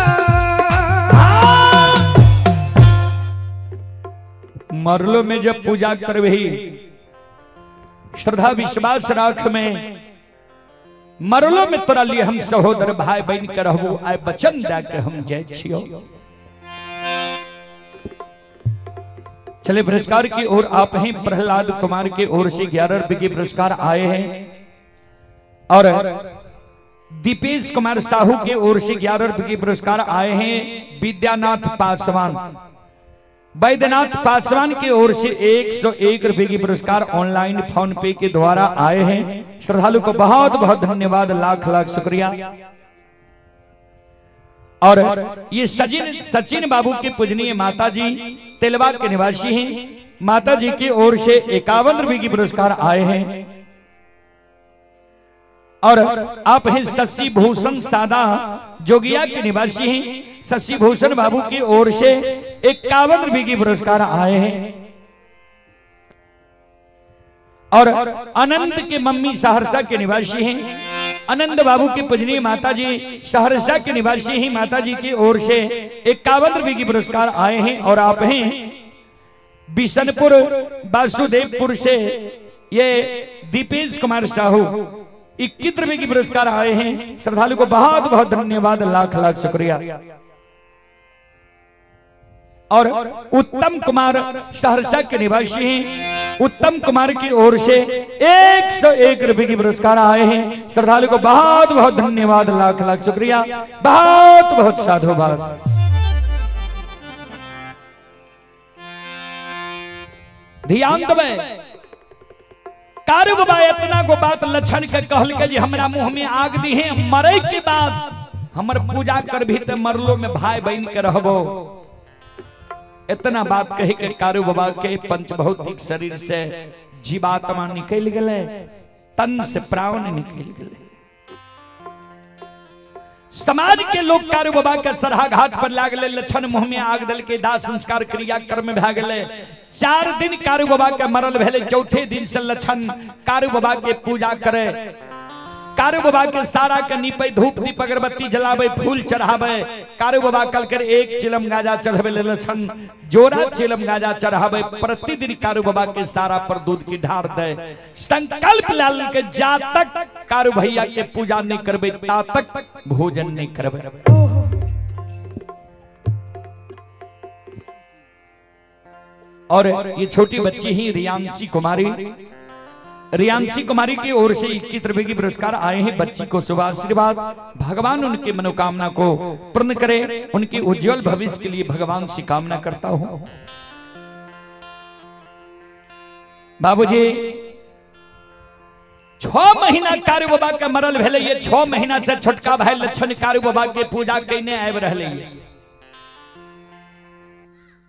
मरलो में जब पूजा करबही श्रद्धा विश्वास राख में मरलो में तोरा लिए हम सहोदर भाई बन के रहबो, आय वचन दे के हम जाय छियो। चले पुरस्कार की ओर आप हैं। प्रहलाद कुमार के ओर से 11 रुपए के पुरस्कार आए हैं और दीपेश कुमार साहू के ओर से 11 रुपए के पुरस्कार आए हैं। विद्यानाथ पासवान वैद्यनाथ पासवान की ओर से 101 रुपए की पुरस्कार ऑनलाइन फोन पे के द्वारा आए हैं। श्रद्धालु को बहुत बहुत धन्यवाद, लाख लाख शुक्रिया। और ये सचिन बाबू के पूजनीय माता जी तेलवा के निवासी हैं। माता जी की ओर से 51 रुपए की पुरस्कार आए हैं। और आप हैं शशि भूषण सादा, जोगिया के निवासी हैं। शशि भूषण बाबू की ओर से 51 रुपए की पुरस्कार आए हैं। और आनंद के मम्मी सहरसा के निवासी हैं। आनंद बाबू की पूजनीय माता जी सहरसा के निवासी हैं। माता जी की ओर से 51 रुपए की पुरस्कार आए हैं। और आप हैं बिशनपुर वासुदेवपुर से ये दीपेश कुमार साहू, 21 रुपए की पुरस्कार आए हैं। श्रद्धालु को बहुत बहुत धन्यवाद, लाख लाख शुक्रिया। और उत्तम कुमार सहरसा के निवासी हैं। उत्तम कुमार की ओर से 101 रुपए की पुरस्कार आए हैं। श्रद्धालु को बहुत बहुत धन्यवाद, लाख लाख शुक्रिया, बहुत बहुत साधुवाद। ध्यान देबै, कारू बाबा इतना गो बात लक्षण के कहल के जे हमरा मुंह में आग दी है, मरे के बाद हमर पूजा करभी ते मरलो में भाई बहन के रहबो। इतना बात कही के कारू बाबा के पंच भौतिक शरीर से जीवात्मा निकल गए, तन से प्राण निकल गए। समाज के लोग कारू बाबा के सरहा घाट पर लागले, लक्षण मुंह में आग दल के दाह संस्कार क्रिया कर्म भए गेले। 4 दिन कारू बाबा के मरल भेले, चौथे दिन से लक्षण कारू बाबा के पूजा करे, कारू बाबा के सारा के नीपे, धूप दीप अगरबत्ती जलावे, फूल चढ़ावे। कारू बाबा कल कर एक चिलम गाजा चढ़ावे, लक्षण जोड़ा चिलम गाजा चढ़ावे। प्रतिदिन कारू बाबा के सारा पर दूध की ढार दे। संकल्प लाल के जा तक कारू भैया के पूजा नहीं करबे ता तक भोजन नहीं करबे। और ये छोटी बच्ची ही रियांशी कुमारी, रियांशी कुमारी की ओर से 21 रुपए की पुरस्कार आए हैं। बच्ची को शुभ आशीर्वाद, भगवान उनकी मनोकामना को पूर्ण करे, उनके उज्जवल भविष्य के लिए भगवान से कामना करता हूं। बाबूजी 6 महीना कारू बाबा के मरल भेले, ये 6 महीना से छोटका भाई लक्षण कारू बाबा के पूजा कईने आबि रहले।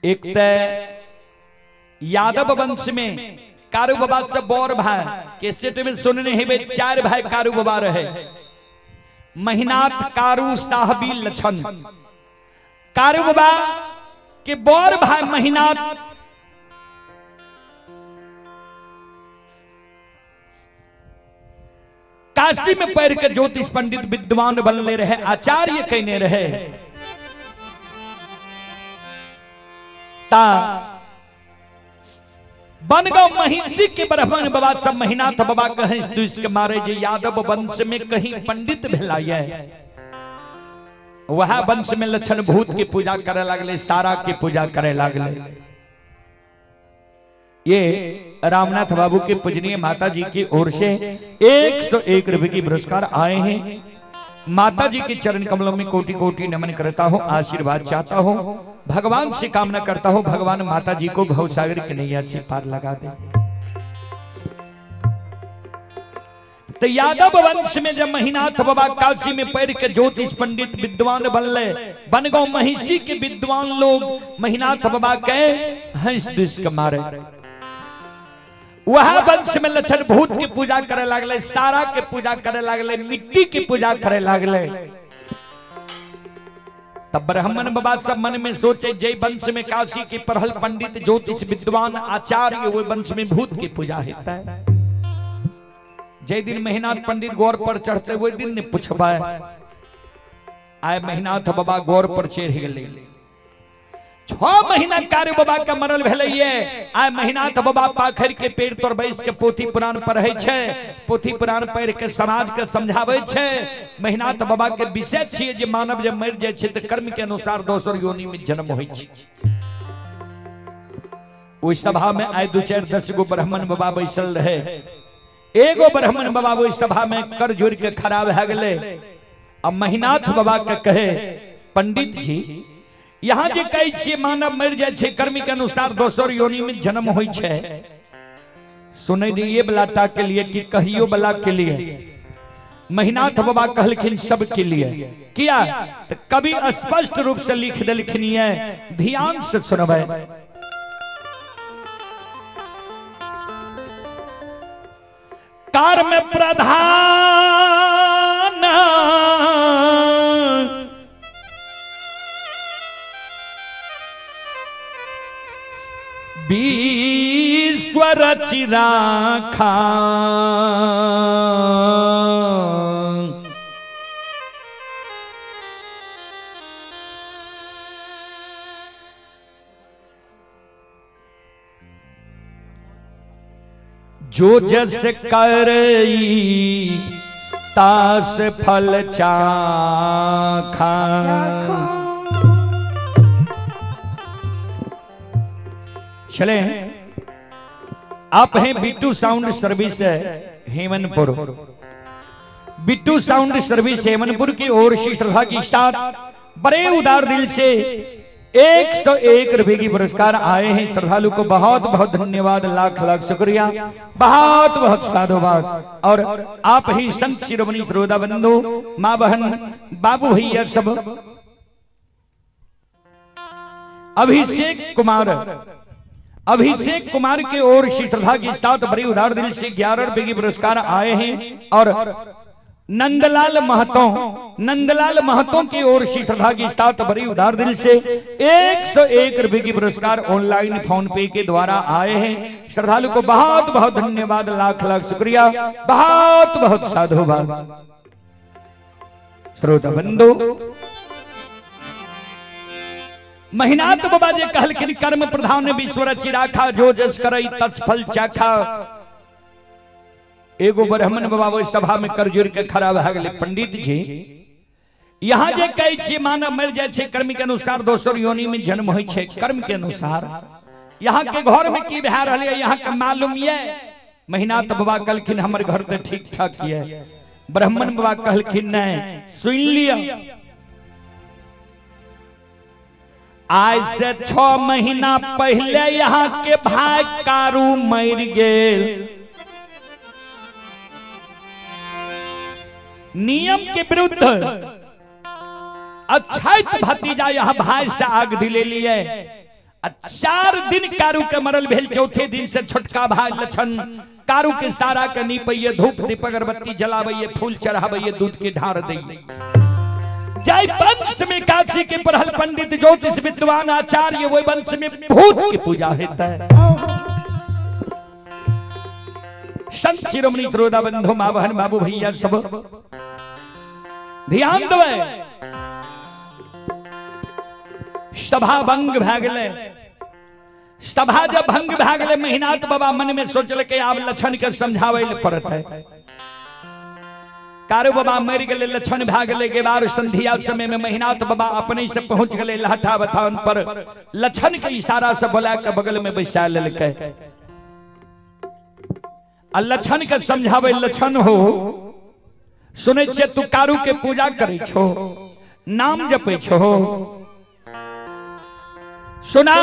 एक ते यादव वंश में कारू बाबा से बड़ भाई के सेट में सुनने हेबे 4 भाई कारू बाबा रहे, महिनाथ कारू साहबी लक्षण। कारू बाबा के बड़ भाई महिनाथ काशी में पढ़ के ज्योतिष पंडित विद्वान बनले रहे, आचार्य कहने रहे। ता बनगांव महिषी के ब्राह्मण बाबा सब महिनाथ बाबा के हंस दुस के मारे जे यादव वंश में कहीं पंडित भेला ये, वह वंश में लक्षण भूत की पूजा करे लगले, सारा की पूजा करे लगले। ये रामनाथ बाबू के पूजनीय माता जी की ओर से 101 रुपए की पुरस्कार आए हैं। माता जी के चरण कमलों में कोटि कोटि नमन करता हूँ, आशीर्वाद चाहता हूँ, भगवान से कामना करता हूँ भगवान माता जी को भवसागर की नैया से पार लगा दे। तो यादव वंश में जब महिनाथ बाबा काशी में पढ़ के ज्योतिष पंडित विद्वान बनले, बनगांव महिषी के विद्वान लोग महिनाथ बाबा के हंस दुस के मारे। वह वंश में लक्षण भूत की पूजा करे लगले, सारा के पूजा करे लगले, मिट्टी की पूजा करे लगले। तब ब्राह्मण बाबा सब मन में सोचे जय वंश में काशी के पढ़ल पंडित ज्योतिष विद्वान आचार्य, वो वंश में भूत की पूजा होता है। जय दिन महिनाथ पंडित गौर पर चढ़ते वो दिन ने पूछबाए, आए महिनाथ बाबा गौर पर चढ़ गए। 6 महीना कारू बाबा के मरल भेलै ये, आय महिनाथ बाबा पाखर के पेड़ तर बैस के पोथी पुराण पढ़ै छै, पोथी पुराण पढ़ के समाज के समझाबै छै। महिनाथ बाबा के विषय छियै जे मानव जब मरि जाइ छै तऽ कर्म के अनुसार दोसर योनि में जन्म होइ छै। ओहि सभा में आइ 2 4 10 गो ब्राह्मण बाबा बैसल रहे। एगो ब्राह्मण बाबा ओहि सभा में कर जोड़ के खड़ा भए गेलै आ महिनाथ बाबा के कहे, पंडित जी यहाँ जे कहै छियै मानव मरि जाइ छै कर्म के अनुसार दोसर योनि में जन्म होइ छै, सुनै रहिए बला टा के लिए कि कहियो बला के लिए? महिनाथ बाबा कहलखिन सब के लिए। किया तो कवि स्पष्ट रूप से लिख देलखिन ये, ध्यान से सुनबै। कर्म प्रधान विश्व रचि राखा। जो जस करई तास फल चाखा। चले आप हैं बिट्टू साउंड सर्विस है हेमनपुर। बिट्टू साउंड सर्विस हेमनपुर की ओर से श्रद्धा की साथ बड़े उदार दिल से 101 रुपए की पुरस्कार आए हैं। श्रद्धालु को बहुत बहुत धन्यवाद, लाख लाख शुक्रिया, बहुत बहुत साधुवाद। और आप ही संत शिरोमणि श्रोता बंधु, माँ बहन, बाबू भैया सब, अभिषेक कुमार, अभिषेक कुमार की ओर से श्रद्धा के साथ बड़ी उदार दिल से 11 रुपए की पुरस्कार आए हैं। और नंदलाल महतो, नंदलाल महतो की ओर से श्रद्धा के साथ बड़ी उदार दिल से 101 रुपए की पुरस्कार ऑनलाइन फोन पे के द्वारा आए हैं। श्रद्धालु को बहुत बहुत धन्यवाद, लाख लाख शुक्रिया, बहुत बहुत साधुवाद। श्रोता बंधु, महिनाथ बाबा जे कहलखिन कर्म प्रधान विश्व रचि राखा, जो जस करई तस फल चाखा। एगो ब्राह्मण बाबा ओहि सभा में कर जोड़ के खड़ा भए गेलै। पंडित जी, यहाँ जे कहै छियै मानव मरि जाइ छै कर्म के अनुसार दोसर योनि में जन्म होइ छै कर्म के अनुसार, यहाँ के घर में की भए रहल है यहाँ के मालूम ये? महिनाथ बाबा कहलखिन हमर घर तऽ ठीक ठाक ये। ब्राह्मण बाबा कहलखिन नहीं, सुन लिअ, आज से 6 महीना पहले यहाँ के भाई कारू मर गेल। नियम के विरुद्ध अछैत भतीजा यहाँ भाई से आग दिले लिए। 4 दिन कारू के मरल भेल, चौथे दिन से छोटका भाई लछन कारू के सारा के नीपैये, धूप दीप अगरबत्ती जलाबैये, फूल चढ़ाबैये, दूध के ढार दैये। जय वंश में काशी के पढ़ल पंडित ज्योतिष विद्वान आचार्य, वही वंश में भूत की पूजा होता है। संत शिरोमणि त्रोदा बंधु, माँ बहन, बाबू भैया सब ध्यान देबै। सभा भंग भए गेलै। सभा जब भंग भए गेलै, महिनाथ बाबा मन में सोचलकै आब लक्षण के समझाबै लए पड़त है। कारू बाबा मरि गेलै, लक्षण भए गेलै। गेबार संध्या समय में महिनाथ बाबा अपने से पहुंच गेलै लाठा बथान पर। लक्षण के इशारा से बोला के बगल में बैसा लेलकै आ लक्षण के समझाबै, लक्षण हो सुनै छियै तू कारू के पूजा करै छो, नाम जपै छो, सुना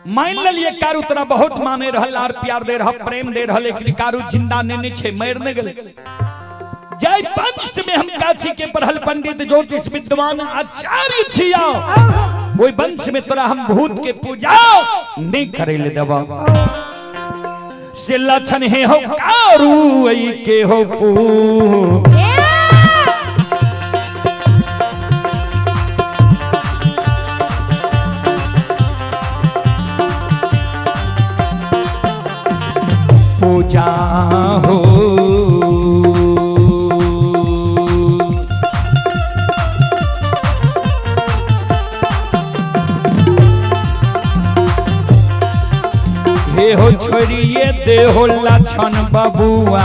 मान लेलिए कारू तोरा बहुत माने रहल, आर प्यार दे रहल, प्रेम दे रहल, लेकिन कारू जिंदा नहीं छे, मर नहीं गेलै। जय वंश में हम काशी के पढ़ल पंडित ज्योतिष विद्वान आचार्य छिया, ओहि वंश में तोरा हम भूत के पूजा नहीं करे ले देबा। से लक्षण हे हो कारू ऐ के हो पू पूजा हो। हे हो छोड़िए देहो लक्षण बबुआ,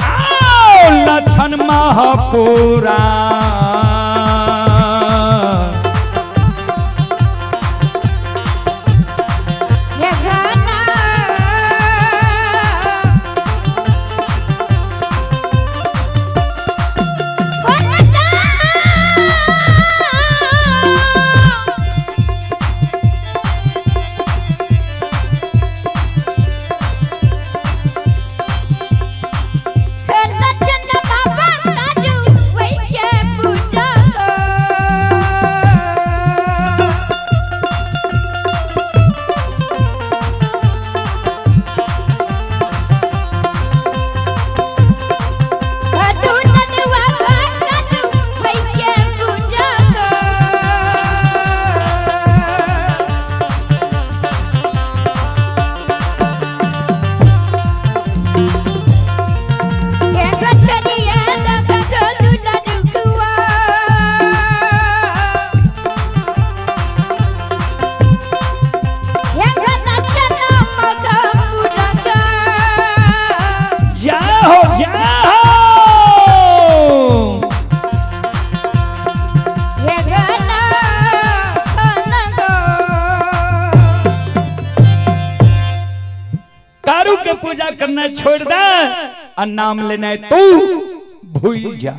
आओ लक्षण महापुरा। पूजा करना छोड़ दे आ नाम लेना तू भूल जा।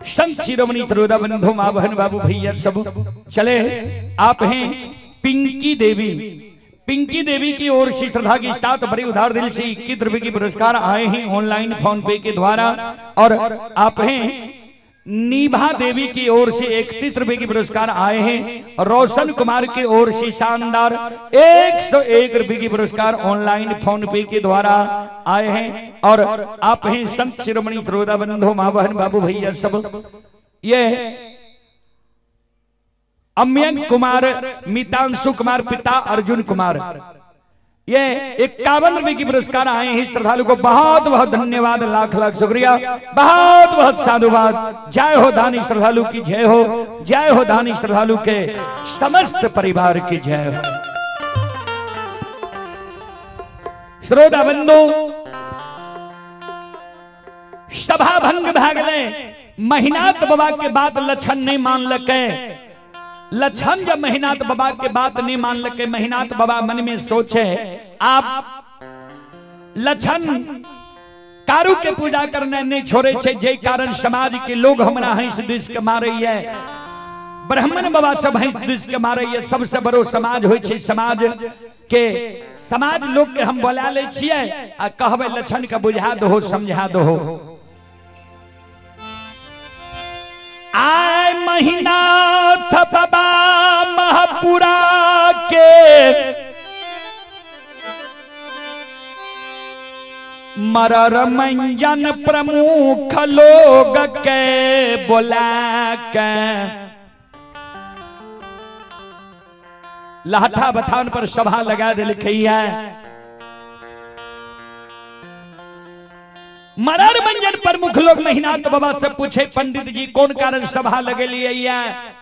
संत शिरोमणि त्रोदा बंधु माँ बहन बाबू भैया सब चले। आप हैं पिंकी देवी, पिंकी देवी की ओर से श्रद्धा के साथ बड़े उदार दिल से 21 रुपए की पुरस्कार आए हैं ऑनलाइन फोन पे के द्वारा। और आप हैं नीभा देवी की ओर से 31 रुपए की पुरस्कार आए हैं। रोशन कुमार की ओर से शानदार 101 रुपए की पुरस्कार ऑनलाइन फोन पे के द्वारा आए हैं। और आप हैं संत शिरोमणि त्रोदा बंधु माँ बहन बाबू भैया सब, ये अमयंक कुमार, मितांशु कुमार, पिता अर्जुन कुमार, ये 51 रुपए की पुरस्कार आए हैं। श्रद्धालु को बहुत बहुत धन्यवाद, लाख लाख शुक्रिया, बहुत बहुत साधुवाद। जय हो दानी श्रद्धालु की जय हो, जय हो दानी श्रद्धालु के समस्त परिवार की जय हो। श्रोता बंधु, सभा भंग भाग ले महिनाथ बाबा के बात लक्षण नहीं मान लके। लक्षण जब महिनाथ बाबा के बात नहीं मान लके, महिनाथ बाबा मन में सोचे आप लक्षण कारू के पूजा करने नहीं छोड़े छे, जे कारण समाज के लोग हमरा हंस this के मारे है, ब्राह्मण बाबा सब हंस this के मारे है। सबसे बड़ो समाज होय छे समाज के, समाज लोग के हम बोला ले छिए आ कहबे लक्षण के बुझा दो समझा दो। आय महिनाथ बाबा महापुरा के मरर मंजन प्रमुख लोग के बोला के लाठा बथान पर सभा लगा दिलखी है। मरर मंजन प्रमुख लोग महिनाथ बाबा से पूछे पंडित जी कौन कारण सभा लगे लिए है।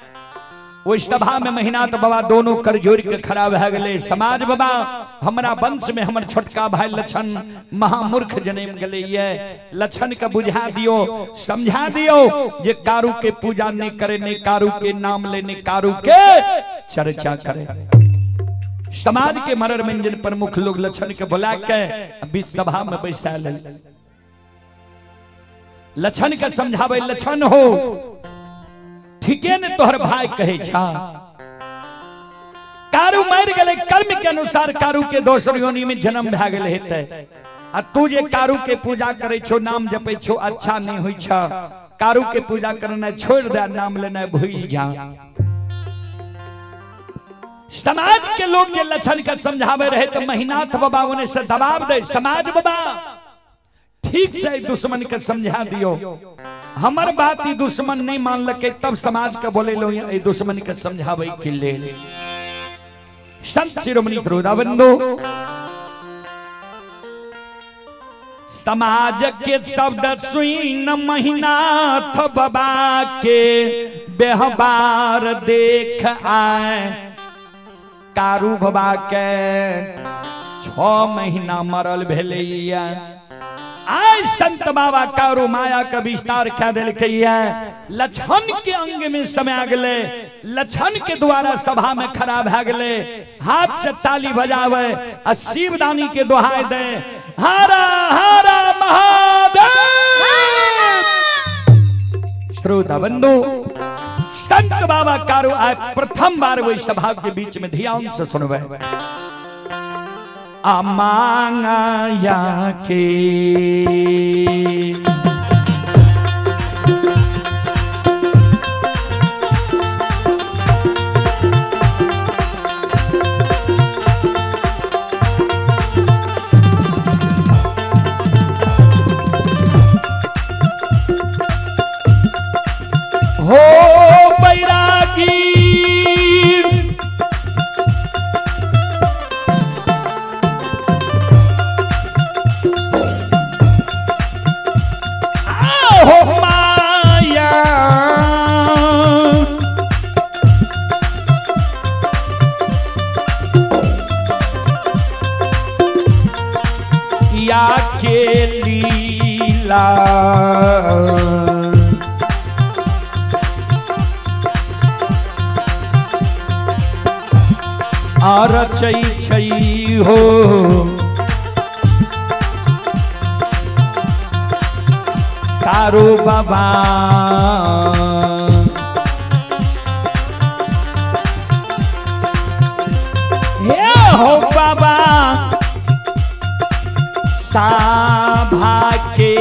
उस सभा में महिनाथ बाबा दोनों कर जोड़ के खड़ा भए गेले। समाज बाबा हमरा वंश में हमर छोटका भाई लक्षण महामूर्ख जन्म गेले ये, लक्षण के बुझा दियो समझा दियो जे कारू के पूजा नहीं करे, नहीं कारू के नाम ले, नहीं कारू के चर्चा करे। समाज के मरर मंजन प्रमुख लोग लक्षण के बुला के बीच सभा में बैसा ले, लक्षण के समझावे लक्षण हो ठीके ने तोहर भाई कहे छा। कारू मर गेले कर्म के अनुसार कारू के दोसर योनि में जन्म भए गेले हेतै, आ तू जे कारू के पूजा करे छो नाम जपे छो अच्छा नहीं होई छा। कारू के पूजा करना छोड़ दे, नाम लेना भूल जा। समाज के लोग जे लक्षण के समझावे रहे तो महिनाथ बाबा उन्हें से दबाव दे, समाज बाबा ठीक से दुश्मन के समझा दियो, हमर बात ही दुश्मन नहीं मान लके तब समाज के बोले लो ये दुश्मन के समझावे के लेल। संत शिरोमणि श्रोता बंधु, समाज के शब्द सुन महिनाथ बाबा के व्यवहार देख आए कारू बाबा के 6 महीना मरल भेलैया। आय संत बाबा कारू माया का विस्तार क्या दिलकै, लक्षण के अंग में समा गेले, लक्षण के द्वारा सभा में खड़ा भए गेले, हाथ से ताली बजावे आ शिवदानी के दोहाई दे हरा हरा महादेव। श्रोता बंधु, संत बाबा कारू आय प्रथम बार वही सभा के बीच में ध्यान से सुनवे। अमांगा के हो बैरागी हो माया या के लीला रचै छै हो। बाबा। हे हो बाबा साभा के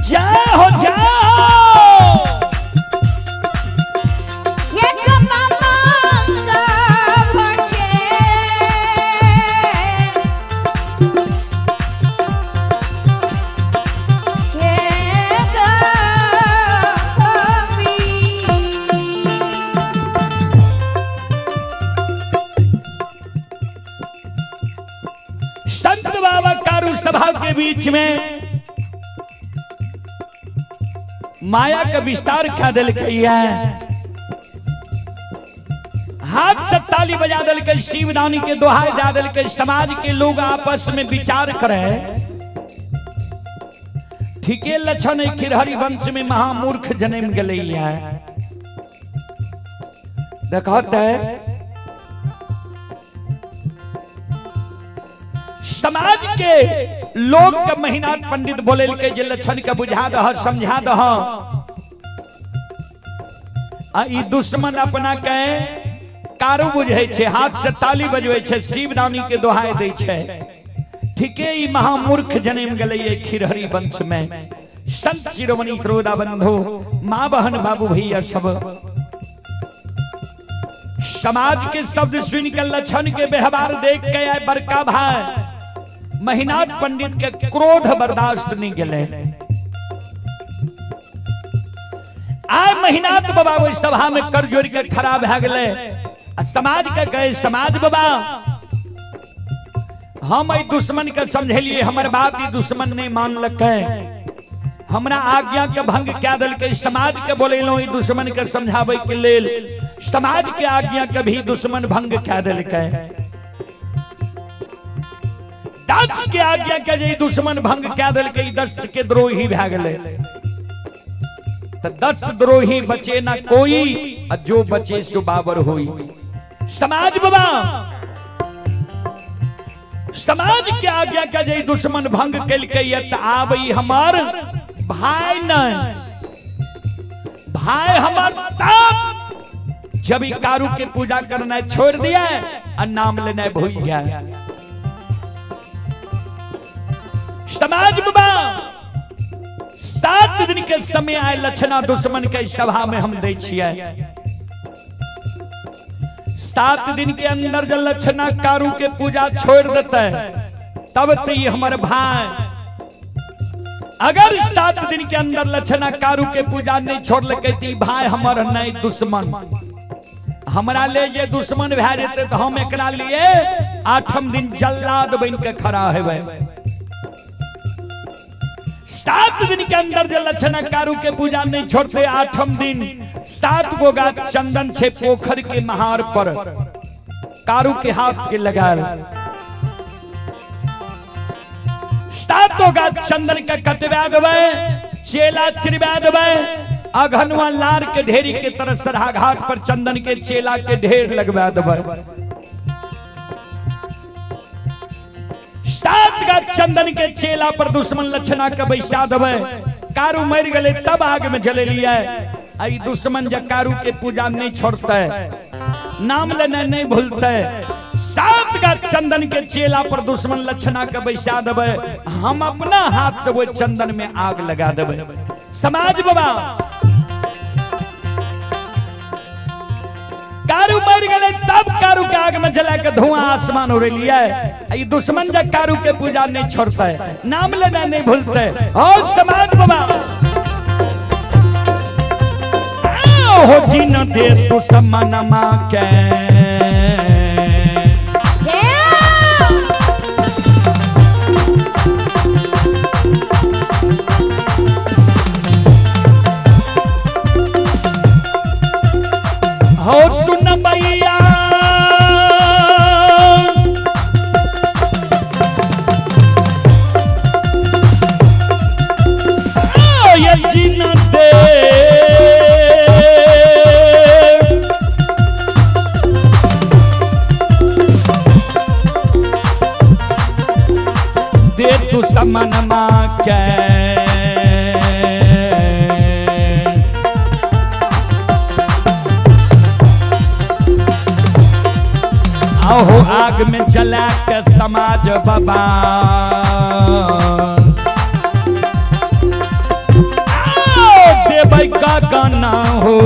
जय हो जाओ। संत बाबा कारू सभा के बीच में माया का विस्तार क्या दिल है, हाथ से ताली बजा दिल के, शिवदानी के दोहाई जा दिल के। समाज के लोग आपस में विचार करें, ठीके लक्षण खिरहरी वंश में महामूर्ख जन्म गले है। देखते है समाज के लोग के महीनाथ पंडित बोले के जे लक्षण के बुझा दह समझा दह, आ ई दुश्मन अपना के कारू बुझे छे, हाथ से ताली बजवे छे, शिवदानी के दोहाई दै छे। ठीके ई महामूर्ख जन्म गले खिरहरी वंश में। संत शिरोमणि त्रोदा बंधु माँ बहन बाबू भैया सब समाज के शब्द सुन के लक्षण के व्यवहार देख के आए बड़का भाई महिनाथ पंडित के क्रोध बर्दाश्त नहीं गेले। आय महिनाथ बाबा ओहि सभा में कर जोड़ के खड़ा भए गेले आ समाज के कहे, समाज बाबा हम एहि दुश्मन के समझेलिए, हमर बात ई दुश्मन नहीं मानलकै, हमरा आज्ञा के भंग कए देलकै। समाज के बोलेलहुँ ई दुश्मन के समझाबै के लेल, समाज के आज्ञा के भी दुश्मन भंग कए देलकै। दक्ष के आज्ञा के जे दुश्मन भंग कए देलकै, दक्ष के द्रोही भए गेलै। त दक्ष द्रोही बचे ना कोई, आ जो बचे सो बाबर होई। समाज बाबा समाज के आज्ञा के जे दुश्मन भंग केलकै त आब ई हमर भाई नहीं, भाई हमर तब जब ई कारू के पूजा करना छोड़ दिया और नाम लेना भूल गया। समाज बाबा 7 दिन के समय आए लक्षणा दुश्मन के सभा में हम दै छियै। 7 दिन के अंदर जब लक्षणा कारू के पूजा छोड़ देते तब तो ये हमारे भाई। अगर 7 दिन के अंदर लक्षणा कारू के पूजा नहीं छोड़ लके भाई हमर नहीं दुश्मन, हमरा ले जे दुश्मन भए जेतै तो हम एकरा लिए 8म दिन जल्लाद बन के खड़ा हेबै। 7 दिन के अंदर जे लक्षणा कारू के पूजा नहीं छोड़ते 8म दिन 7 गो गाछ चंदन छे पोखर के महार पर कारू के हाथ के लगाल 7 गो गाछ चंदन के कटवा देबै, चेला चिरवा देबै, अघनुआ लार के ढेरी के तरह सरहा घाट पर चंदन के चेला के ढेर लगवा देबै। 7 गाछ चंदन के चेला पर दुश्मन लक्षणा के बैसा देबै। कारू मर गए तब आग में जलेलिए। आई दुश्मन जब कारू के पूजा नहीं छोड़ते, नाम लेना नहीं भूलते। 7 गाछ चंदन के चेला पर दुश्मन लक्षणा के बैसा देबै, हम अपना हाथ से वो चंदन में आग लगा देबै। समाज बाबा कारू मर गए तब कारू के आग में जला के धुआं आसमान उड़े लिया। ई दुश्मन जब कारू के पूजा नहीं छोड़ते, नाम लेना नहीं भूलते। और समाज बाबा हो जी न दे दुश्मन मां के हो सुन भैया ये जीन दे दे तू समन मां के आहो आग में जला के समाज बाबा आओ देबै का गाना हो।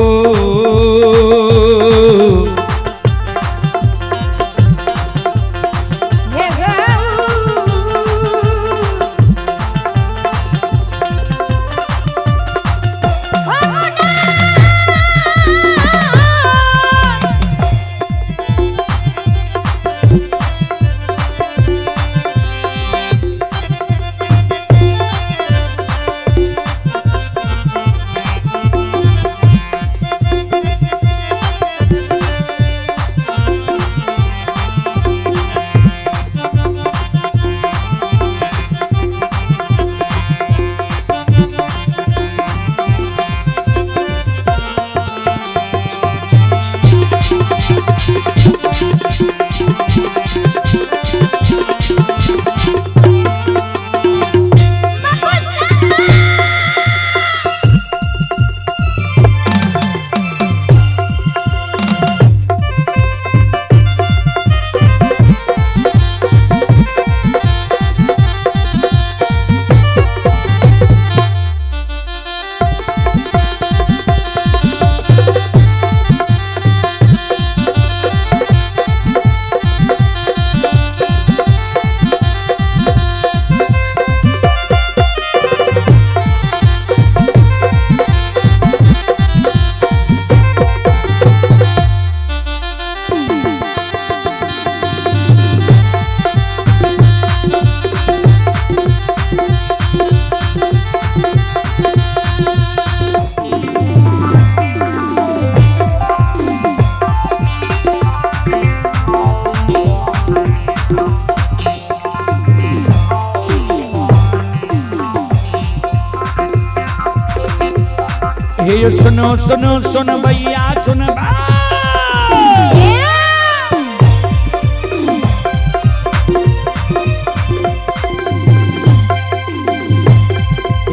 हे सुनो सुनो सुन भैया सुन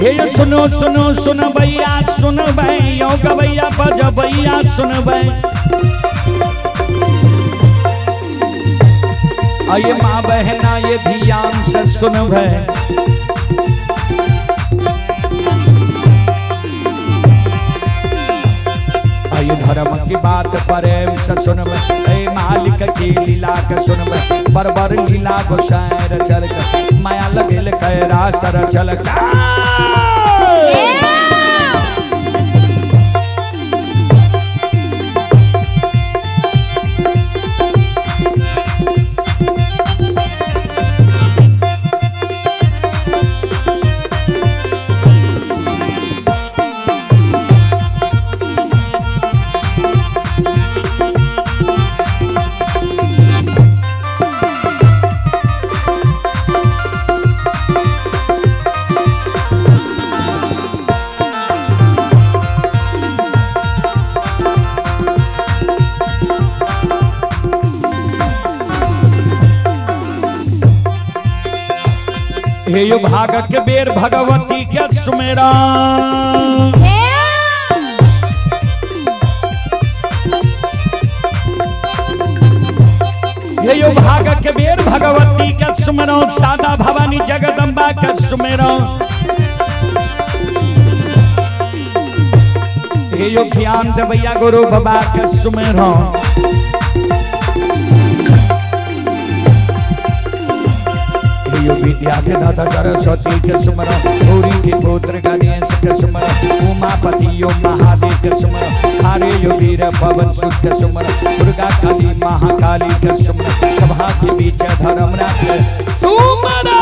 हे सुनो सुनो सुन भैया सुन भैया गवैया बज भैया सुन भै आये माँ बहना ये ध्यान से सुन भै। धर्म की बात प्रेम से सुनब, ए मालिक की लीला के सुनब, बरबर लीला गोसाई चल माया लगेल कैरा सर चल। हे यो भागक के बेर भगवती के सुमेरा। हे यो भागक के बेर भगवती के सुमेरा, सादा भवानी जगदम्बा के सुमेरा। हे यो ज्ञान देवैया गुरु बाबा के सुमेरा। यो विद्या के दाता सरस्वती के सुमरो, गौरी के पुत्र गणेश के सुमरो, उमापति यो महादेव के सुमरो, हरे यो वीर पवन सुत के सुमरो, दुर्गा काली महाकाली के सुमरो, सभा के बीच धर्म राख सुमरो।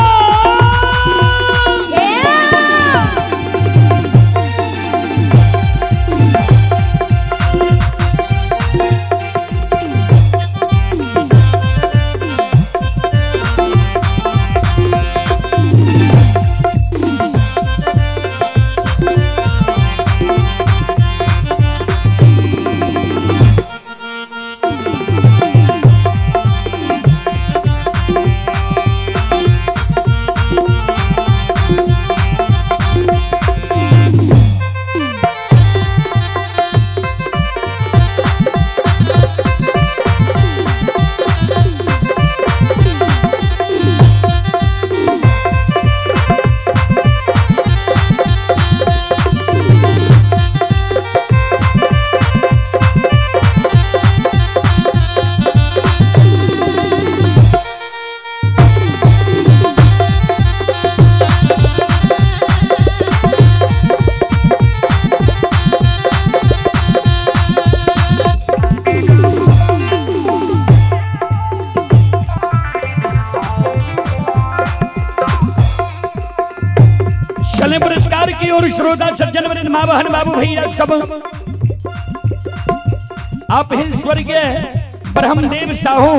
चले पुरस्कार की ओर श्रोता सज्जन वृंद माँ बहन बाबू भैया सब, आप ही स्वर्गीय ब्रह्मदेव साहू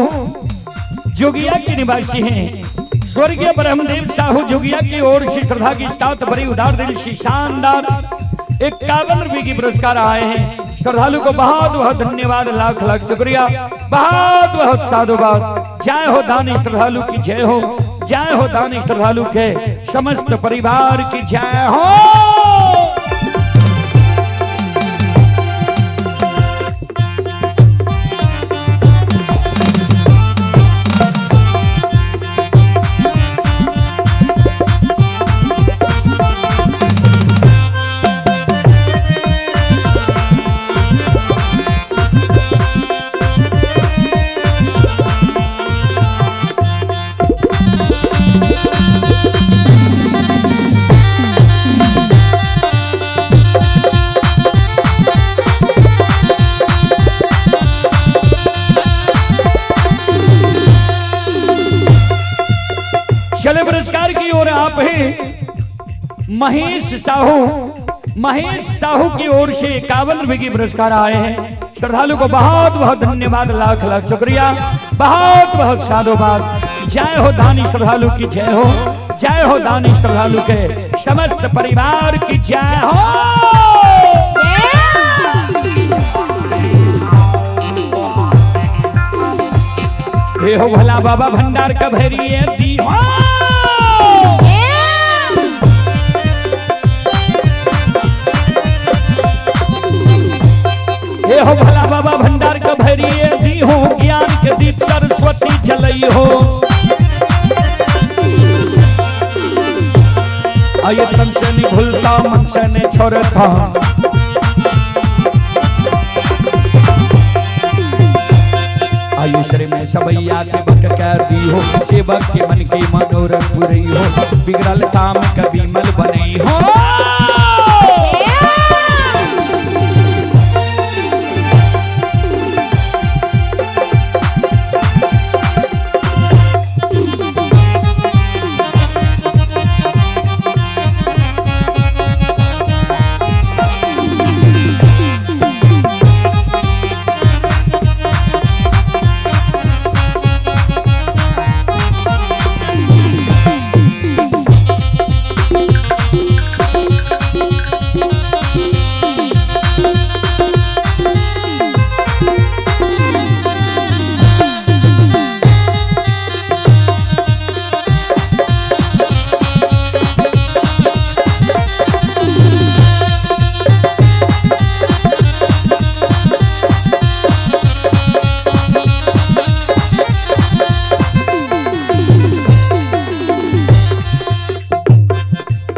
जोगिया के निवासी हैं। स्वर्गीय ब्रह्मदेव साहू जोगिया की ओर से श्रद्धा की साथ बड़ी उदार दिल से शानदार 51 रुपए की पुरस्कार आए हैं। श्रद्धालु को बहुत बहुत धन्यवाद, लाख लाख शुक्रिया, बहुत बहुत साधुवाद। जय हो दानी श्रद्धालु की जय हो, जय हो दानी श्रद्धालु के समस्त परिवार की जय हो। चले पुरस्कार की ओर आप हैं महेश साहू, महेश साहू की ओर से 51 रुपए की पुरस्कार आए हैं। श्रद्धालु को बहुत बहुत धन्यवाद, लाख लाख शुक्रिया, बहुत बहुत साधुवाद। जय हो दानी श्रद्धालु की जय हो, जय हो दानी श्रद्धालु के समस्त परिवार की जय हो। हे हो भला बाबा भंडार का भैरिये दी हो। हे हो भला बाबा भंडार का भैरिये दी हो, ज्ञान के दीप सरस्वती जलई हो। आये तन से नहीं भूलता मन से नहीं छोड़ता, आयुश्री में सबैया सेवक कर दी हो, सेवक के मन की मनोरथ पुरई हो, बिगड़ल काम कभी मल बनई हो।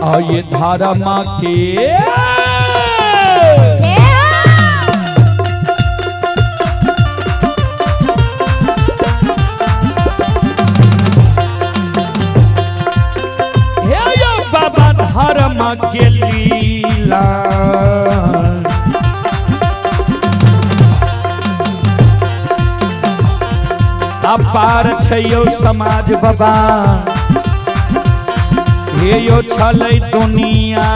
आये धारा माँ के हे हे यो बाबा धर्म के लीला। अपार छै यौ समाज बाबा, हे यो छलै दुनिया।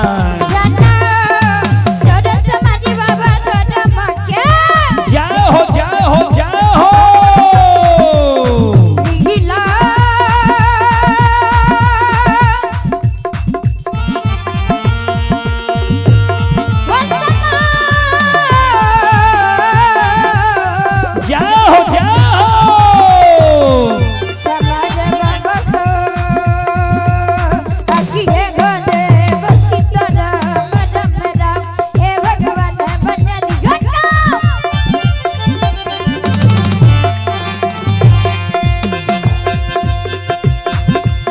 जना छोड़ समाज बाबा धर्म के जय हो जय हो जय हो। लीला। वंदना जय हो जय हो। समाज बाबा अखी हे गोदे बसी राम राम राम हे भगवान बना दियो।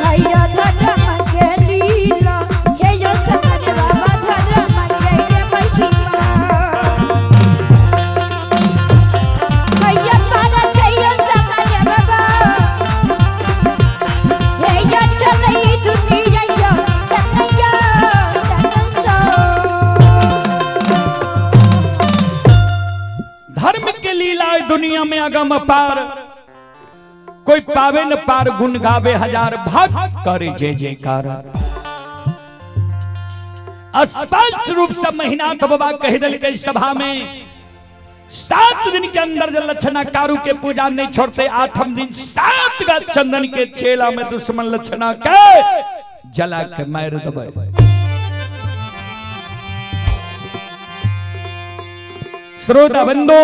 हैया धर्म के लीला, हे यो समाज बाबा धर्म के महिमा। हैया तारा छैयो समाज बाबा, हैया चलै दुनिया यो सनैया सनसो। धर्म के लीला है दुनिया में अगम अपार, कोई पावे न पार, गुण गावे हजार, भक्त करे जय जयकार। स्पष्ट रूप से महिनाथ बाबा कह दिल सभा में, 7 दिन के अंदर जब लक्षणा कारू के पूजा नहीं छोड़ते, 8वें दिन 7 गज चंदन के चेला में दुश्मन लक्षणा के जला के मार दबे। श्रोता बंधु,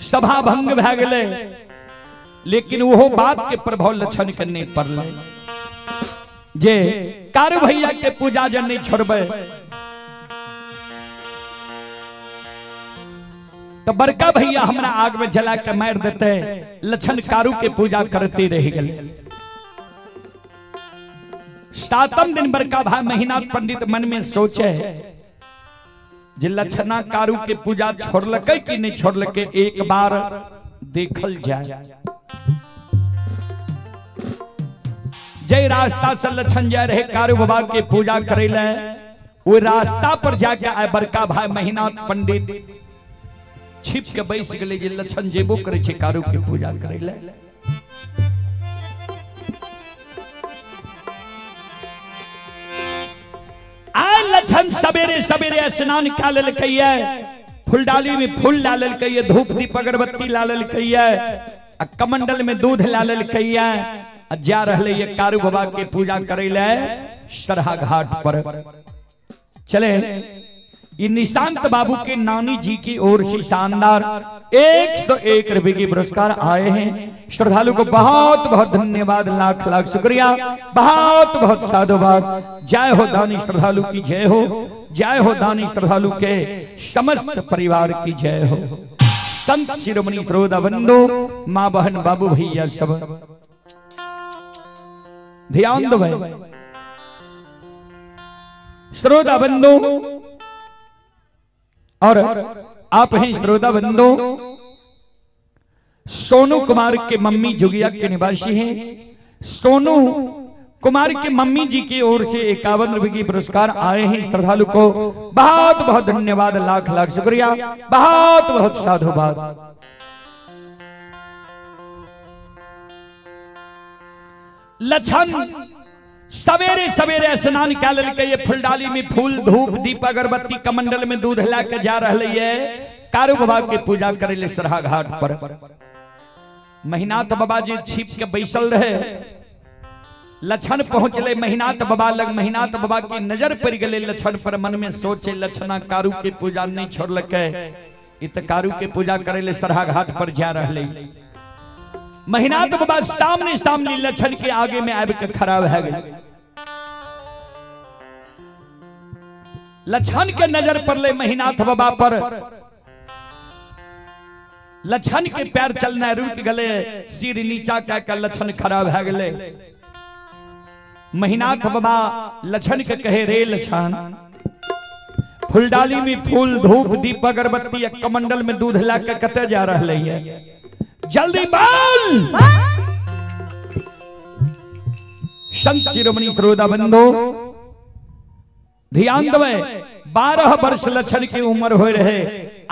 सभा भंग भए गेलै, लेकिन वो बात के प्रभाव लक्षण के नहीं पड़लै जे कारू भैया के पूजा जे नहीं छोड़बै तो बड़का भैया हमरा आग में जला के मार देते। लक्षण कारू के पूजा करते रह गेलै। 7वें दिन बड़का भाई महिनाथ पंडित मन में सोचे जे लक्षणा कारू के पूजा छोड़लकै कि नहीं छोड़लकै, एक बार देखल जाए। जय रास्ता से लक्षण जाए रहे कारू बाबा के पूजा करे ले, वो रास्ता पर जाके आए बड़का भाई महिनाथ पंडित छिप के बैस गेलै जे लक्षण जेबो करे छै कारू के पूजा करे ले। आए लक्षण सवेरे सवेरे स्नान कए लेलकै, फुलडाली में फूल ला लेलकै, धूप दीप अगरबत्ती ला लेलकै, आ कमंडल में दूध ला लेलकै, आ जा रहलै ये कारू बाबा के पूजा करे ले सरहा घाट पर। चले ये निशांत बाबू के नानी जी की ओर से शानदार 101 रुपए के पुरस्कार आए हैं। श्रद्धालु को बहुत बहुत धन्यवाद, लाख लाख शुक्रिया, बहुत बहुत साधुवाद। जय हो दानी श्रद्धालु की जय हो, जय हो दानी श्रद्धालु के समस्त परिवार की जय हो। संत शिरोमणि श्रोता बंधु, माँ बहन बाबू भैया सब ध्यान दो भाई। श्रोता बंधु और आप हैं श्रोता बंधु, सोनू कुमार के मम्मी जुगिया के निवासी हैं। सोनू कुमार के मम्मी जी की ओर से 51 रुपए की पुरस्कार आए हैं। श्रद्धालु को बहुत बहुत धन्यवाद, लाख लाख शुक्रिया, बहुत बहुत साधुवाद। लक्षण सवेरे सवेरे स्नान कए लेलकै, फुलडाली में फूल धूप दीप अगरबत्ती कमंडल में दूध ला के जा रहलै है कारू बाबा के पूजा करे ले सरहा घाट पर। महिनाथ बाबा जी छिप के बैसल रहे, लक्षण पहुंचले महिनाथ बाबा लग। महिनाथ बाबा की नजर पड़ गए लक्षण पर, मन में सोचे लक्षणा कारू के पूजा नहीं छोड़लकै, इ त कारू के पूजा करे ले सरहा घाट पर जा रहलै। महिनाथ बाबा सामने सामने लक्षण के आगे में आबि के खड़ा भए गेल। लक्षण के नजर पड़ले महिनाथ बाबा पर, लक्षण के पैर चलना रुक गले, सिर नीचा कए के लक्षण खड़ा भए गेलै। महिनाथ बाबा लछन के कहे, रे लछन, फुलडाली में फूल धूप दीप अगरबत्ती आ कमंडल में दूध ला के कते जा रहले है? जल्दी बोल। संत शिरोमणि श्रोता बंधु ध्यान दवे, 12 वर्ष लछन की उम्र हो रहे,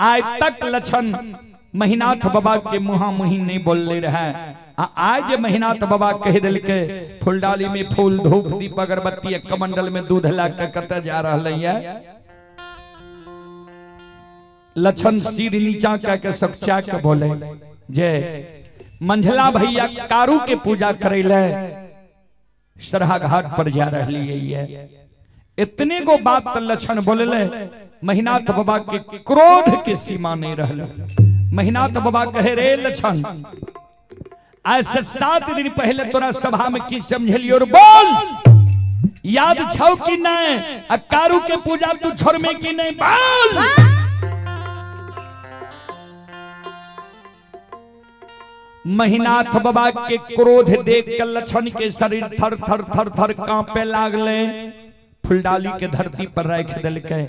आज तक लछन महिनाथ बाबा के मुहा मुही नहीं बोलले रहे। आ आज महिनाथ बाबा कह दिल के फुलडाली में फूल धूप दीप अगरबत्ती आ कमंडल में दूध ला के कते जा रहले है? लछन सिर नीचा कह के सच्चा के बोले, जे मंझला भैया कारू के पूजा करे ले सरहा घाट पर जा रही है। इतने गो बात लछन बोलले, महिनाथ बाबा के क्रोध के सीमा नहीं रहले। महिनाथ बाबा कहे, रे लछन, आज से 7 दिन पहले तोरा सभा में की समझलियो बोल, याद छौ कि नहीं? आ कारू के पूजा तू छोड़मे कि नहीं? बोल। महिनाथ बाबा के क्रोध देख के लछन के शरीर थर थर थर थर कांपे लागले। फुलडाली के धरती पर राख दिलके,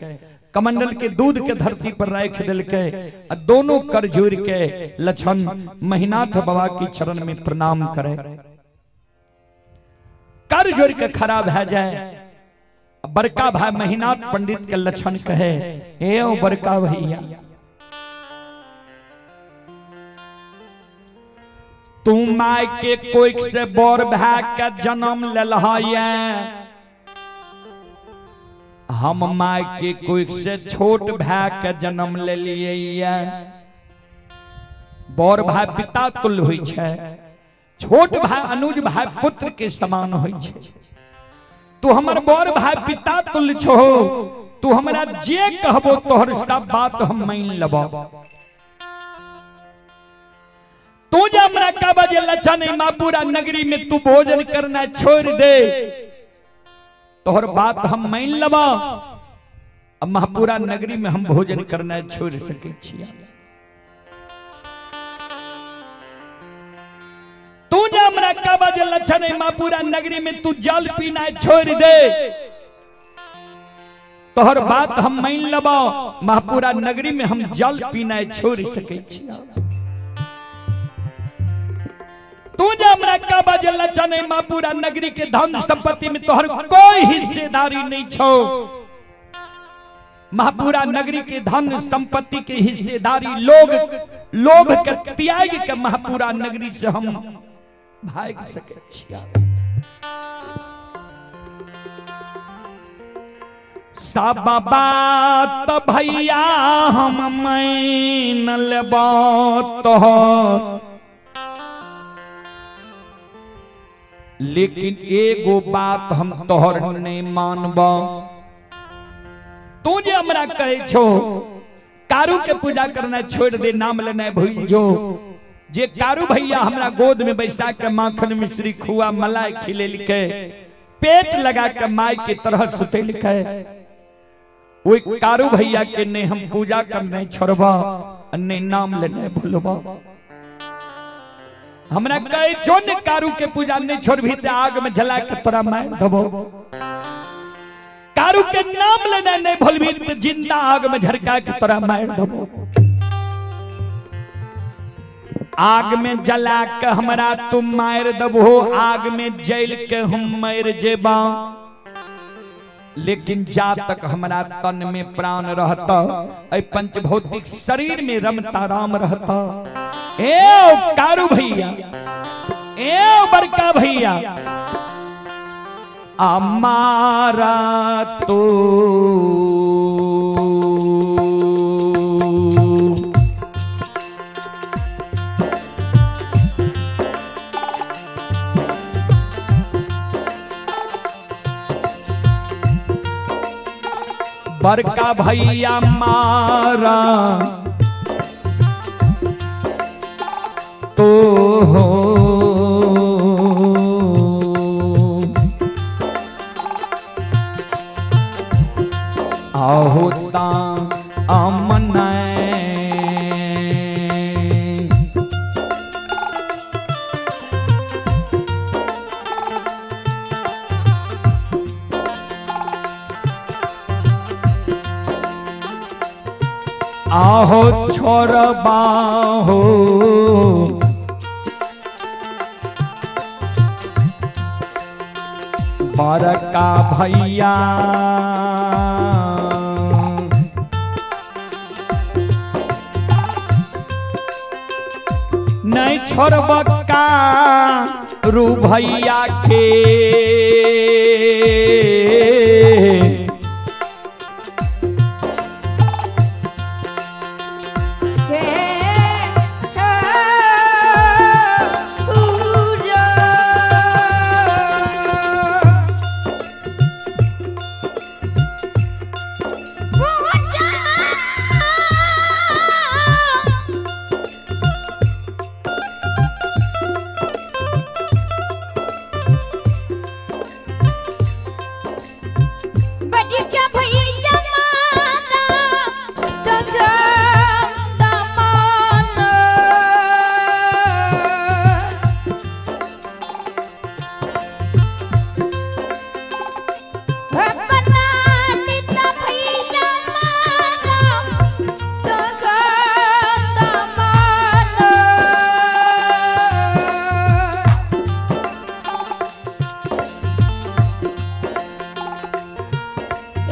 कमंडल के दूध के धरती पर राख दिलके, आ दोनों कर जोड़ के लछन महिनाथ बाबा की चरण में प्रणाम करे। कर जोड़ के खराब है जाए। बड़का भाई महिनाथ पंडित के लछन कहे, ए ओ बड़का भैया, तू my के कोइक से बोर भाई के जन्म लेलह, हम my के कोइक से छोट भाई के जन्म ले लिए। बोर भाई पिता तुल्य होइ छै, छोट भाई अनुज भाई पुत्र के समान होइ छै। तू हमर बोर भाई पिता तुल्य छो, तू हमरा जे कहबो तोहर सब बात हम मान लेबो। तू जे हमरा कहबा जे लछन माँ पूरा नगरी में तू भोजन करना छोड़ दे, तोहर बात हम मान लेबो। अब महापुरा नगरी में हम भोजन करना छोड़ सके छिया। तू जे हमरा कहबा जे लछन माँ पूरा नगरी में तू जल पीना छोड़ दे, तोहर बात हम मान लेबो। महापुरा नगरी में हम जल पीना छोड़ सके छिया। तू जे हमरा कहबा जे लछन माँ पूरा नगरी के धन संपत्ति में तोहर कोई हिस्सेदारी नहीं छो, महापुरा नगरी के धन संपत्ति के हिस्सेदारी लोग लोभ के त्याग के महापुरा नगरी से हम भाग सके छिया। सब बात भैया हम मान लेबो तोहर, लेकिन एगो बात हम तोहर नहीं मानबो। तू जे हमरा कहे छो कारू के पूजा करना छोड़ दे, नाम लेना भूल जो, जे कारू भैया हमरा गोद में बैसा के माखन मिश्री खुआ मलाई खिलेलके, पेट लगा के माई के तरह सुतेलके, ओई कारू भैया के ने हम पूजा करना छोड़बो ने नाम लेना भूलबो। हमरा कहे छो ने कारू के पूजा नहीं छोड़बी ते आग में जला के तोरा मार देबो। कारू के नाम लेना नहीं भूलबी ते जिंदा आग में झरका के तोरा मार देबो। आग में जला के हमरा तुम मार देबो, आग में जल के हम मर जेबा, लेकिन जा तक हमरा तन में प्राण रहता, ऐ पंचभौतिक शरीर में रमता राम रहता। ए कारू भैया, ए बड़का भैया, अमारा तो बड़का भैया मारा तो हो, आहोता अमन आहो छोड़बा हो बड़का भैया। नहीं छोड़ब का रू भैया के। के पूजा पूजा बड़ी क्या भैया माना गगन दमान। अपना नित भैया माना गगन दमान।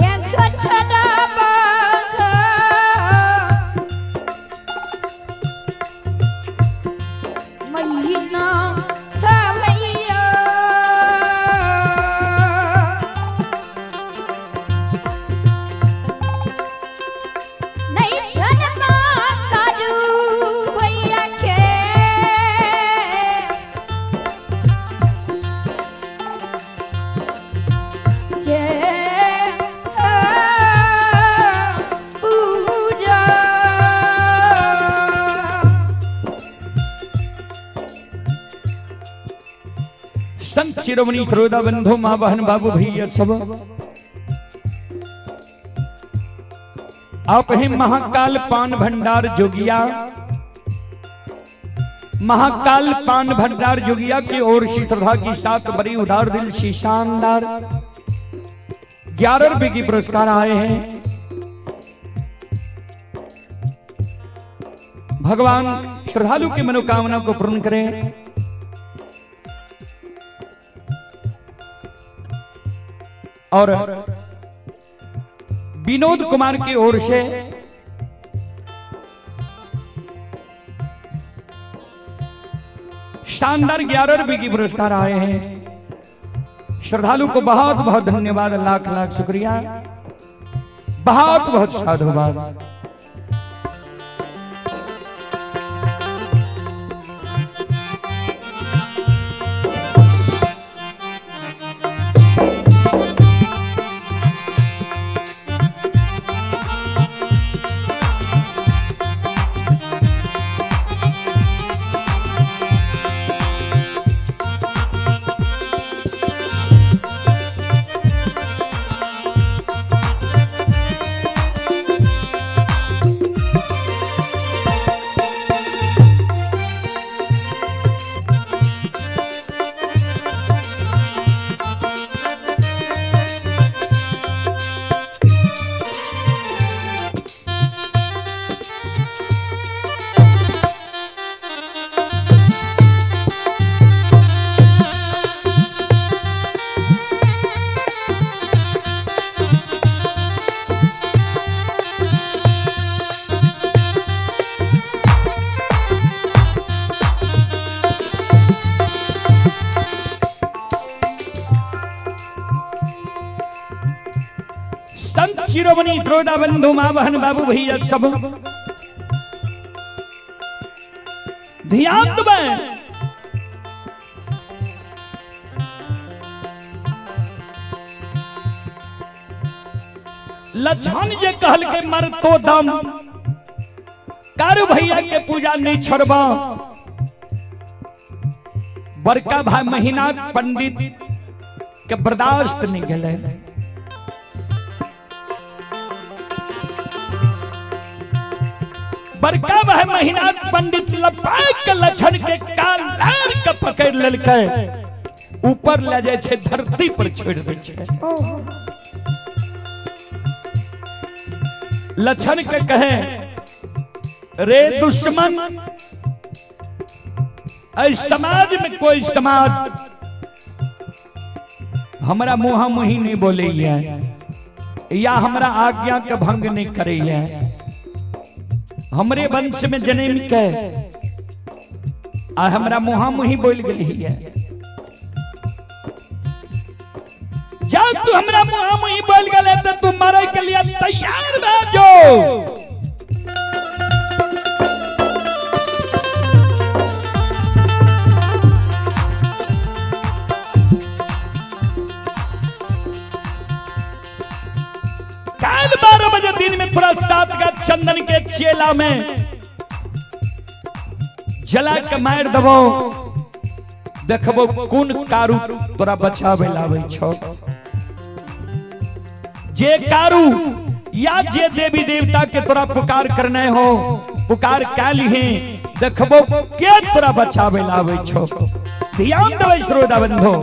एक छड़ा बाघ महीना समैया। नहीं छनमा करू भैया के। के पूजा संत शिरोमणि त्रोदा बंधु माँ बहन बाबू भैया सब आप ही महाकाल पान भंडार जोगिया, महाकाल पान भंडार जोगिया की ओर से श्रद्धा की साथ बड़ी उदार दिल से शानदार 11 रुपए की पुरस्कार आए हैं। भगवान श्रद्धालु की मनोकामना को पूर्ण करें। और विनोद कुमार की ओर से शानदार 11 रुपए की पुरस्कार आए हैं। श्रद्धालु को बहुत बहुत धन्यवाद, लाख लाख शुक्रिया, बहुत बहुत साधुवाद। संत शिरोमणि त्रोदा बंधु माँ बहन बाबू भैया सब ध्यान देबै। लक्षण जे कहल के मर तो दम कारू भैया के पूजा नहीं छोड़बा। बड़का भाई महीना पंडित के बर्दाश्त नहीं गेलै। बड़का भाई महीना पंडित लपाक के लक्षण के कालार के पकड़ लेलकै, ऊपर ले जाय छै, धरती पर छोड़ दै छै। ओहो लक्षण के कहे रे दुश्मन, एहि समाज में कोई समाज हमरा मुहा मुही नहीं बोलैया या हमरा आज्ञा के भंग नहीं करैया। हमरे वंश में जन्म के आ हमरा मुहा मुही बोल गेली है। जब तू हमरा मुहा मुही बोल गेले तो तू मरे के लिए तैयार भऽ जो। काल 12 बजे दिन में थोड़ा सात का चंदन के चेला में जला के मार दबो, देखबो कोन कारू तोरा बचावे लावे छो। जे कारू या जे देवी देवता के तोरा पुकार करने हो पुकार क्या लिहे, देखबो के तोरा बचावे लावे छो। ध्यान देवे श्रोता बंधो।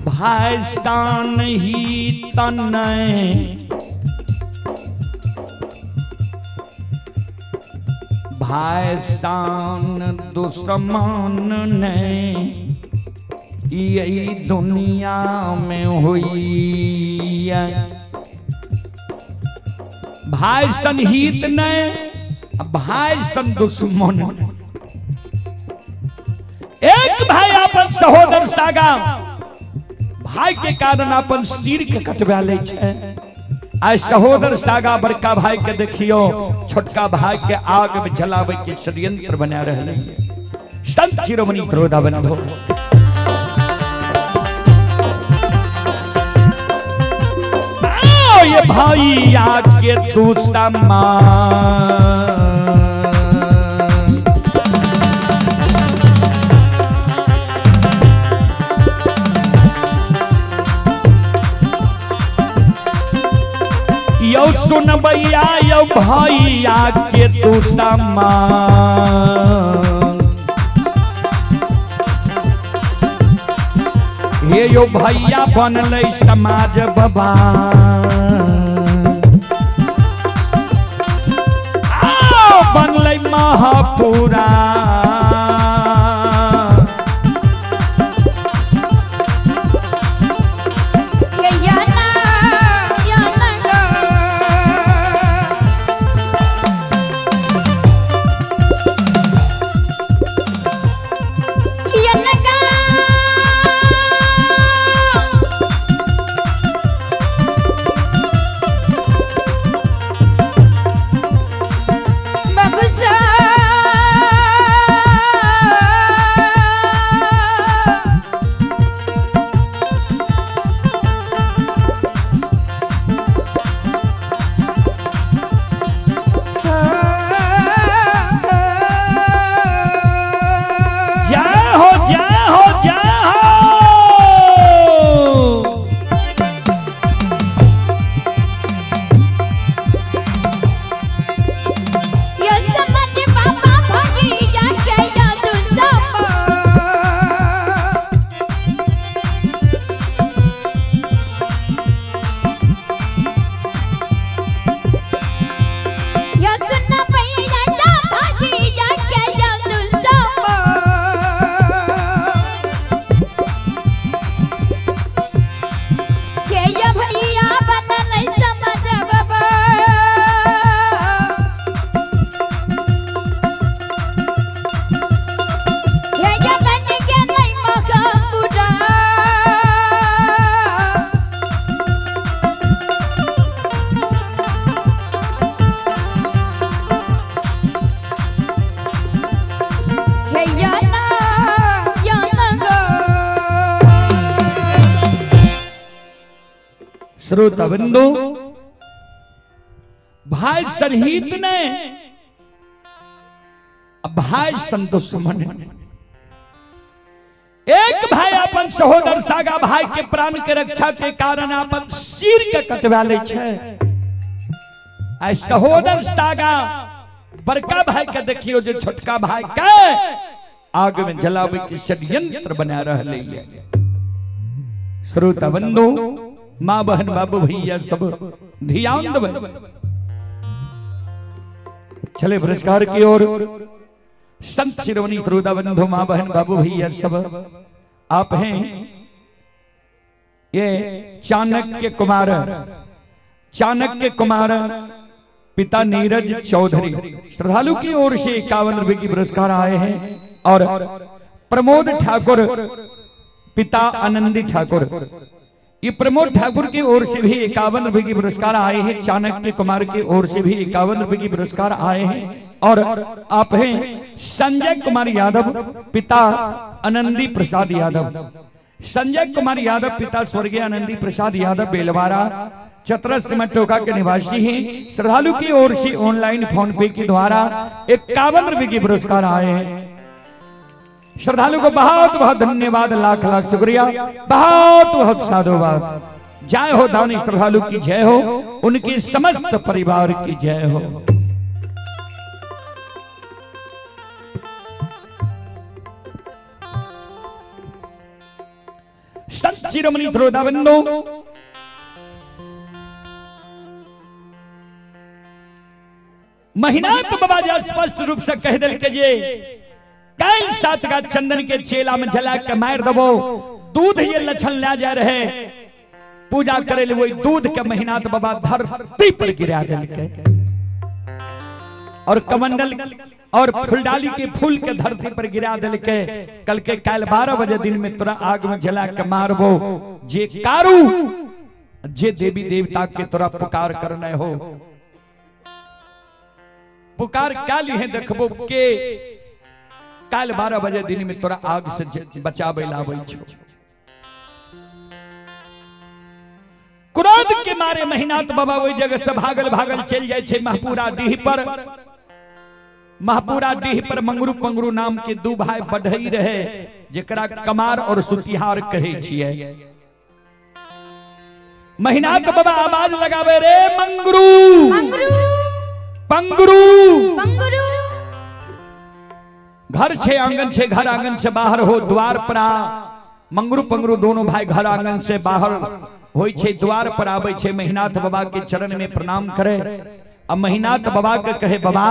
भाई स्थान ही तनय भाई स्थान दुश्मन ने यही दुनिया में हुई है। भाई सन हित ने भाई सन दुश्मन। एक भाई अपन सहोदर सागा भाई के कारण अपन सिर के कटवा ले छै। आइ सहोदर सागा बड़का भाई के देखियो छोटका भाई के आग में जलावे के षड्यंत्र बना रहले है। संत शिरोमणि क्रोधा बंधो। ये भाई आके तू समा यौ सुनबैया यौ भैया के तू समा हे यो भैया बनलै समाज बाबा। बनलै महापुरा श्रोता बंधु, भाई सरहित ने भाई संतोष मन। एक भाई अपन सहोदर सागा भाई के प्राण के रक्षा के कारण अपन सिर के कटवा ले छै। आ सहोदर सागा बड़का भाई के देखियो जे छोटका भाई के आग में जलावे के षड्यंत्र बना रहले है। श्रोता बंधु, माँ बहन बाबू भैया सब ध्यान देबै। चले पुरस्कार की ओर। संत शिरोमणि श्रोता बंधु, माँ बहन बाबू भैया सब आप हैं ये चाणक्य कुमार, चाणक्य कुमार पिता नीरज चौधरी श्रद्धालु की ओर से 51 रुपए की पुरस्कार आए हैं। और प्रमोद ठाकुर पिता आनंदी ठाकुर, ये प्रमोद ठाकुर की ओर से भी 51 रुपए की पुरस्कार आए हैं। चाणक्य कुमार की ओर से भी 51 रुपए की पुरस्कार आए हैं। और आप हैं संजय कुमार यादव पिता आनंदी प्रसाद यादव, संजय कुमार यादव पिता स्वर्गीय आनंदी प्रसाद यादव बेलवारा चतरा सिमटोका के निवासी हैं। श्रद्धालु की ओर से ऑनलाइन फोन पे के द्वारा 51 रुपए के पुरस्कार आए हैं। श्रद्धालु को बहुत बहुत धन्यवाद, लाख लाख शुक्रिया, बहुत बहुत साधुवाद। जय हो दानी श्रद्धालु की जय हो, उनके समस्त परिवार की जय हो। संत शिरोमणि श्रोता बंधु, महीना तो बाबा जी स्पष्ट रूप से कह दिल के जे काल 7 गाछ चंदन के चेला में जला के मार दबो, दूध ये लक्षण ला जा रहे पूजा करे ले, वही दूध के महीना तो बाबा धरती पर गिरा दिल के और कमंडल और फुलडाली के फूल के धरती पर गिरा दिल के। कल के काल 12 बजे दिन में तोरा आग में जला के मारबो, जे कारू जे देवी देवता के तोरा पुकार करने हो, पुकार क्या ली है देखबो के काल 12 बजे दिन में तोरा आग से बचावे लावे छो। क्रोध के मारे महीनाथ बाबा वही जगह से भागल भागल चल जाए छे महपुरा डीह पर। महपुरा डीह पर मंगरू पंगरू नाम के दू भाई बढ़ई रहे, जेकरा कमार और सुतिहार कहे छिए। महीनाथ बाबा आवाज लगावे रे मंगरू मंगरू पंगरू पंगरू। घर छे आंगन छे, घर आंगन से बाहर हो द्वार पर आ। मंगरू पंगरू दोनों भाई घर आंगन से बाहर होई छे, द्वार पर आवे छे, महीनाथ बाबा के चरण में प्रणाम करे। अब महीनाथ बाबा के कहे बाबा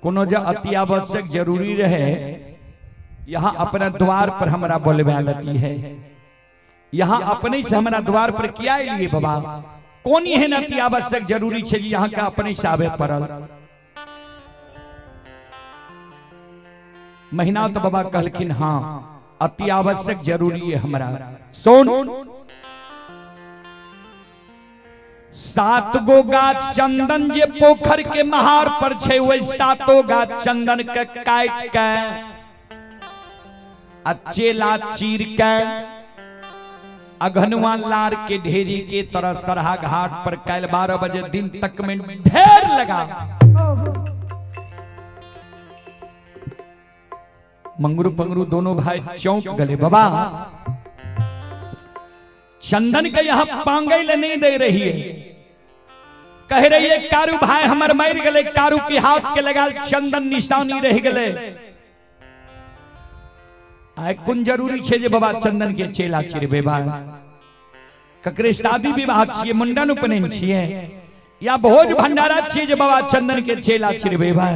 कोनो जे अति आवश्यक जरूरी रहे यहाँ अपना द्वार पर हमरा बोलवा लेती है, यहाँ अपने से हमरा द्वार पर किया लिए बाबा, कौन एहन अति आवश्यक जरूरी छे जे यहाँ के अपने से आवे पड़ल। महीना तो बाबा कहलखिन हाँ अति आवश्यक जरूरी है हमरा। सुन 7 गो गाछ चंदन जे पोखर के महार पर छे, वही 7 गाछ चंदन के काट के आ चेला चीर के अघनुआ लार के ढेरी के तरह सरहा घाट पर कल 12 बजे दिन तक में ढेर लगा। मंगरू पंगरू दोनों भाई चौंक गले, बाबा चंदन के यहां पांगे ले नहीं दे रही है, कह रही है कारू भाई हमर मर गले, कारू के हाथ के लगाल चंदन निशानी रह गले। आय कोन जरूरी छे जे बाबा चंदन के चेला चिरबे बा, ककरे शादी विवाह छिए, मुंडन उपनयन छिए या भोज भंडारा छिए जे बाबा चंदन के चेला चिरबे बा।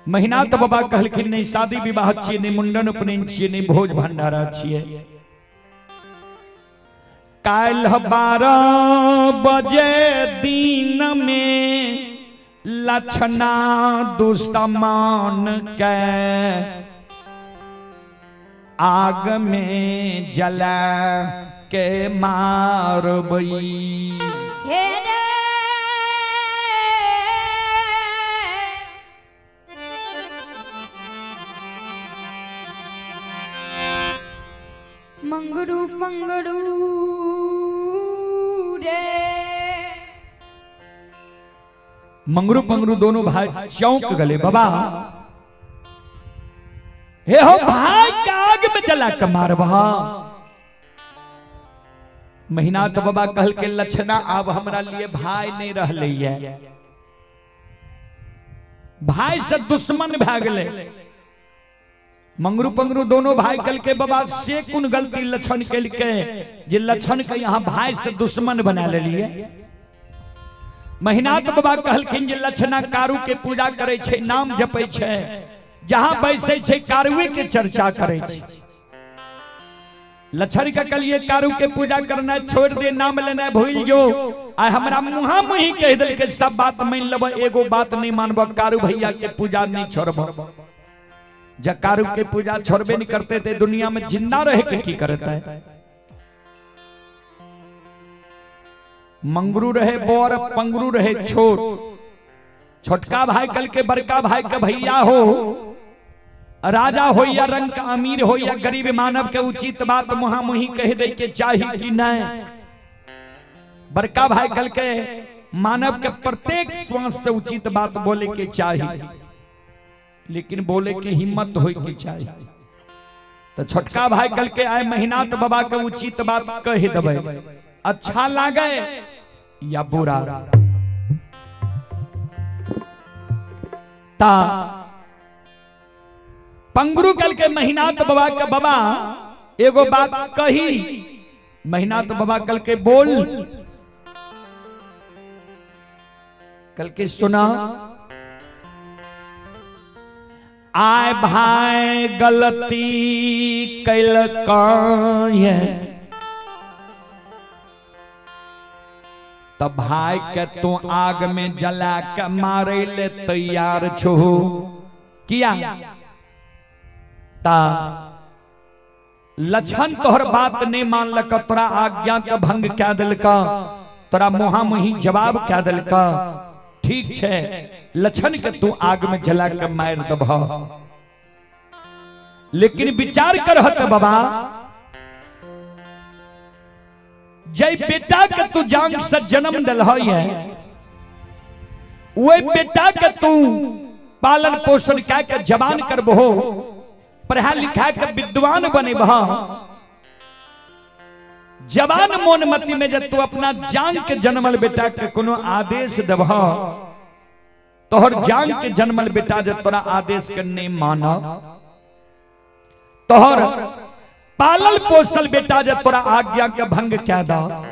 महीना तो बाबा कहलखिन नहीं शादी विवाह छिए, नहीं मुंडन उपनयन छिए, नहीं भोज भंडारा छिए। काल्ह 12 बजे दिन में लक्षणा दुष्टमान के आग में जला के मारबई। हे रे मंगरू पंगरू रे। मंगरू पंगरू दोनों भाई चौंक गले, बाबा हे हो भाई के आग में जला के मारबा। महीना तो बाबा कहल के लक्षणा अब हमरा लिए भाई नहीं रहले है, भाई से दुश्मन भए गेलै। मंगरू पंगरू दोनों भाई कल के बाबा से कोन गलती लक्षण केलकै जे लक्षण के यहाँ भाई से दुश्मन बना लेलिए। महिनाथ बाबा कहलखिन जे लक्षणा कारू के पूजा करे छै, नाम जपै छै, जहां बैसै छै कारुए के चर्चा करे छै। लक्षण के कहलिए कारू के पूजा करना छोड़ दे, नाम लेना भूल जो। आ हमरा मुहा मुही कह देलकै सब बात मान लेब, एगो बात नहीं मानब, कारू भैया के पूजा नहीं छोड़ब। जब कारू के पूजा छोड़बे नहीं करते थे दुनिया में जिंदा रह के की करता है। मंगरू रहे बोर, पंगरू रहे छोट। छोटका भाई कल के बड़का भाई के भैया हो, राजा हो या रंग का अमीर हो या गरीब, मानव के उचित बात मुहा मुही कह दे के चाही कि नहीं। बड़का भाई कल के मानव के प्रत्येक श्वास से उचित बात बोले के चाही, लेकिन बोले के हिम्मत होए के चाही। तो छोटका भाई कल के आए महीना तो बाबा के उचित बात कह देबै, अच्छा लागे या बुरा। ता पंगरू कल के महीना तो बाबा के बाबा एगो बात कही, महीना तो बाबा कल के बोल, कल के सुना। आय भाई गलती कैलकाय त भाई के तू आग में जला के मारे ले तैयार छो किया। ता लक्षण तोहर बात नहीं मानलक, तोरा आज्ञा के भंग क्या दिलका, तोरा मुहा मुही जवाब क्या दिलका। ठीक छे लक्षण के तू आग में जला के मार दबह, लेकिन विचार करहत बाबा जय बेटा के तू जांग से जन्म दिलह है, वही बेटा के तू पालन पोषण क्या के जवान करबहो, पढ़ा लिखा के विद्वान बनेबह। जवान मोन मति में जब तू अपना जांग के जन्मल बेटा के कोनो आदेश देबह, तोहर जांग के जन्मल बेटा जब तोरा आदेश के नहीं माना, तोहर पालल पोसल बेटा जब तोरा आज्ञा के भंग क्या दा,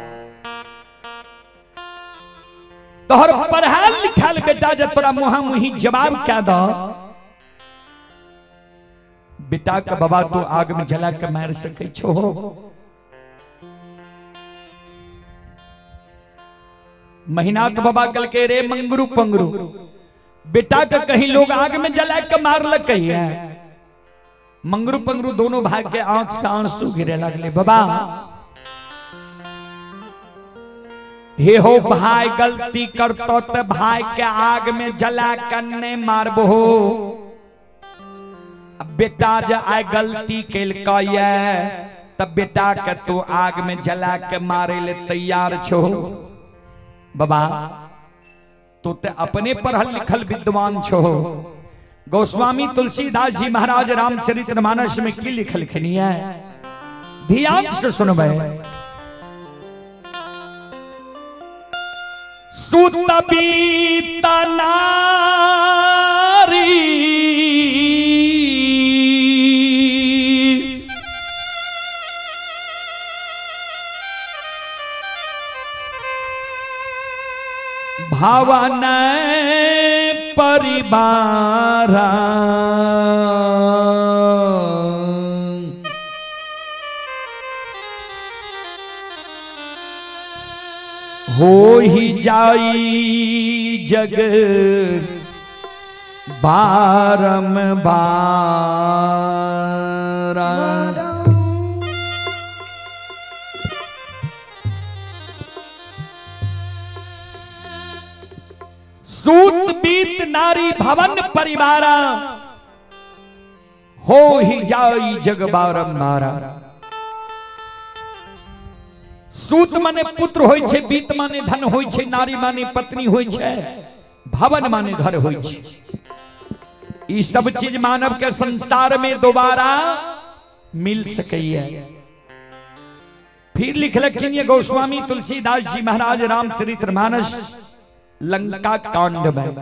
तोहर पढ़ाल लिखाल बेटा जब तोरा मुहा मुही जवाब क्या दा, बेटा के बाबा तू आग में जला के मार सकै छो। महीनाथ बाबा कल के रे मंगरू पंगरू, बेटा के कहीं लोग आग में जला के मार लकै है। मंगरू पंगरू दोनों भाई के आंख से आंसू गिरे लगले। बाबा हे हो भाई गलती करतो त भाई के आग में जला के नहीं मारबो, बेटा जे आय गलती केलकै तब बेटा के तू आग में जला के मारे ले तैयार छो। बाबा तू ते अपने पढ़ल लिखल विद्वान छो। गोस्वामी तुलसीदास जी महाराज रामचरितमानस में की लिखलखिन है, ध्यान से सुनबै। सुत बीत नारी भवन परिवारा, हो ही जाई जग बारम बारा। सूत बीत नारी भवन परिवारा, हो ही जाई जग बारंबारा। सूत माने पुत्र होय छे, बीत माने धन होय छे, नारी माने पत्नी होय छे, भवन माने घर होय छे। ई सब चीज मानव के संसार में दोबारा मिल सकैया। फिर लिखलखिन ये गोस्वामी तुलसीदास जी महाराज रामचरितमानस लंका कांड में।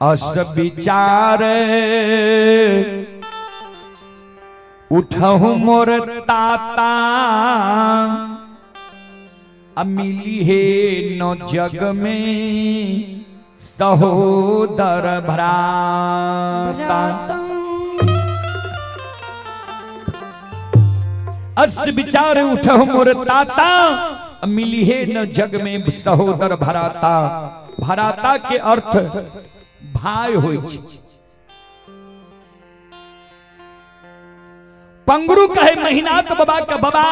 अस विचार उठहु मोर ताता मिली हे न जग में सहोदर भ्राता। अस विचार उठहु मोर ताता मिली हे न जग में सहोदर भराता। भराता के अर्थ भाई होई छै। पंगरू कहे महिनाथ बाबा का बाबा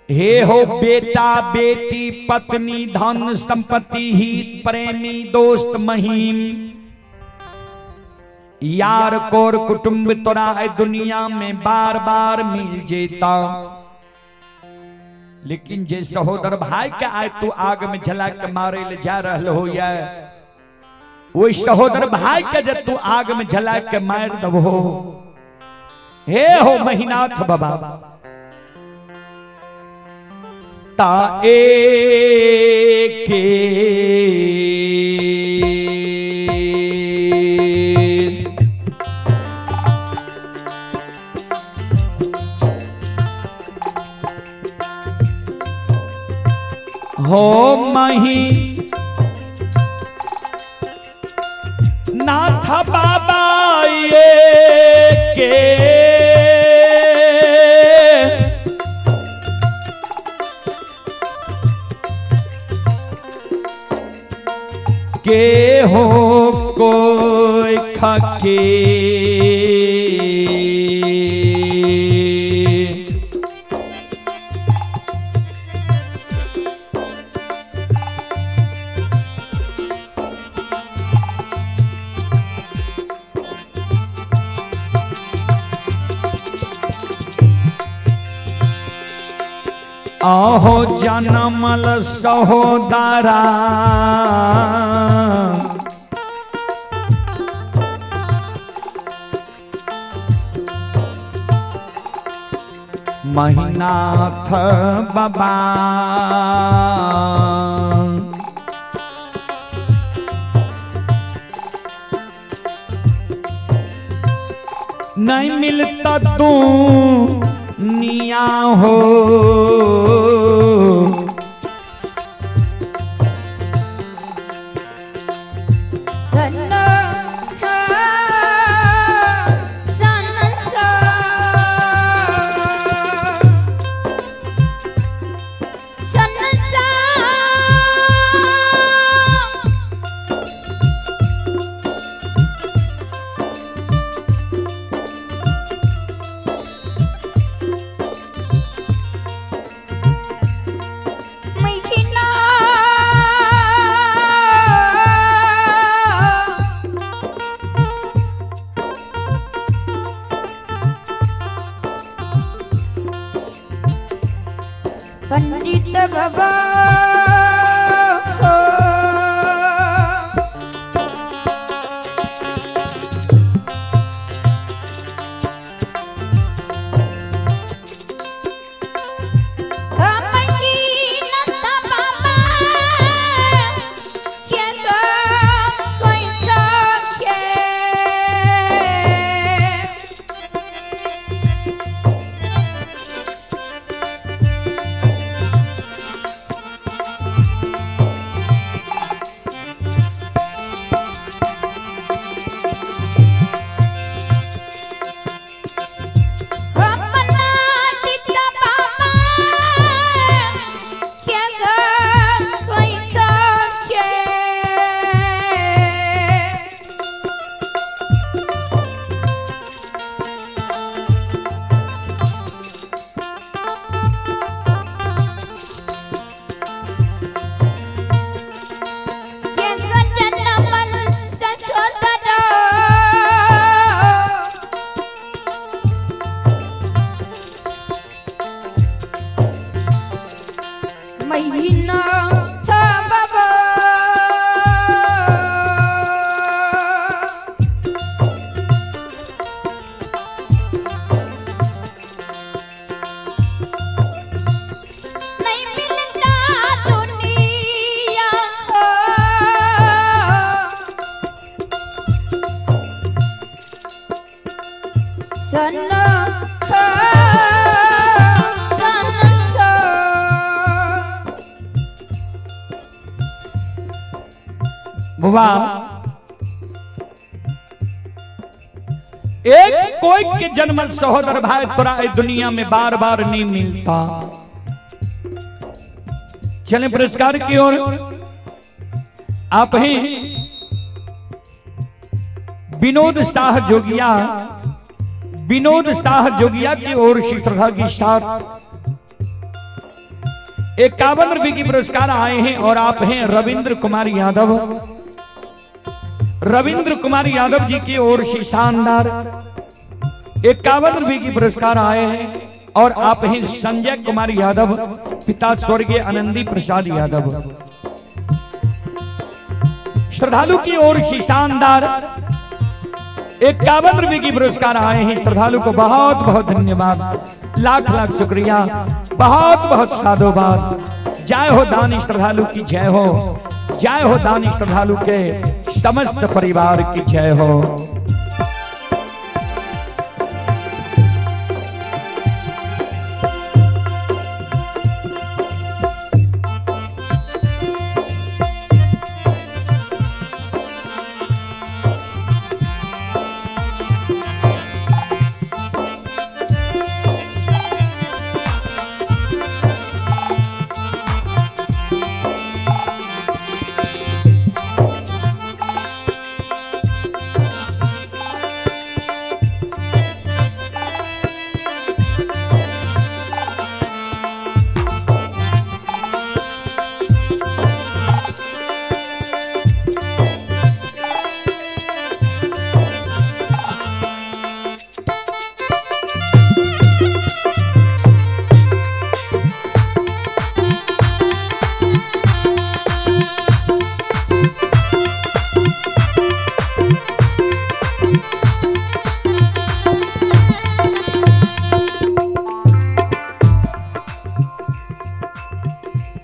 हे हो बेटा बेटी पत्नी धन संपत्ति हित प्रेमी दोस्त महीम यार कोर कुटुंब तोरा है दुनिया में बार बार मिल जेता, लेकिन जे सहोदर भाई के आए तू आग में जला के मारे ले जा रहल हो या वही सहोदर भाई के जब तू आग में जला के मार दबो। हे हो महिनाथ बाबा ता के हो मही नाथ बाबा ये के हो कोई खके आहो जनमल सहोदरा महिनाथ बाबा नहीं मिलता तू निया हो पंडित बाबा महिनाथ बाबा नहीं मिलता दुनिया हो। बाबा एक कोई के जन्मल सहोदर भाई तोरा इस दुनिया में बार बार नहीं मिलता। चले पुरस्कार की ओर। आप ही विनोद शाह जोगिया, विनोद शाह जोगिया की ओर से श्रद्धा के साथ 51 रुपए की पुरस्कार आए हैं। और आप हैं रविंद्र कुमार यादव, रविंद्र कुमार यादव जी की ओर से शानदार 51 रुपए की पुरस्कार आए हैं। और आप हैं संजय कुमार यादव, पिता स्वर्गीय आनंदी प्रसाद यादव। श्रद्धालु की ओर से शानदार 51 रुपए की पुरस्कार आए हैं। श्रद्धालु को बहुत बहुत धन्यवाद, लाख लाख शुक्रिया, बहुत बहुत साधुवाद। जय हो दानी श्रद्धालु की जय हो, जय हो दानी श्रद्धालु के समस्त परिवार की जय हो।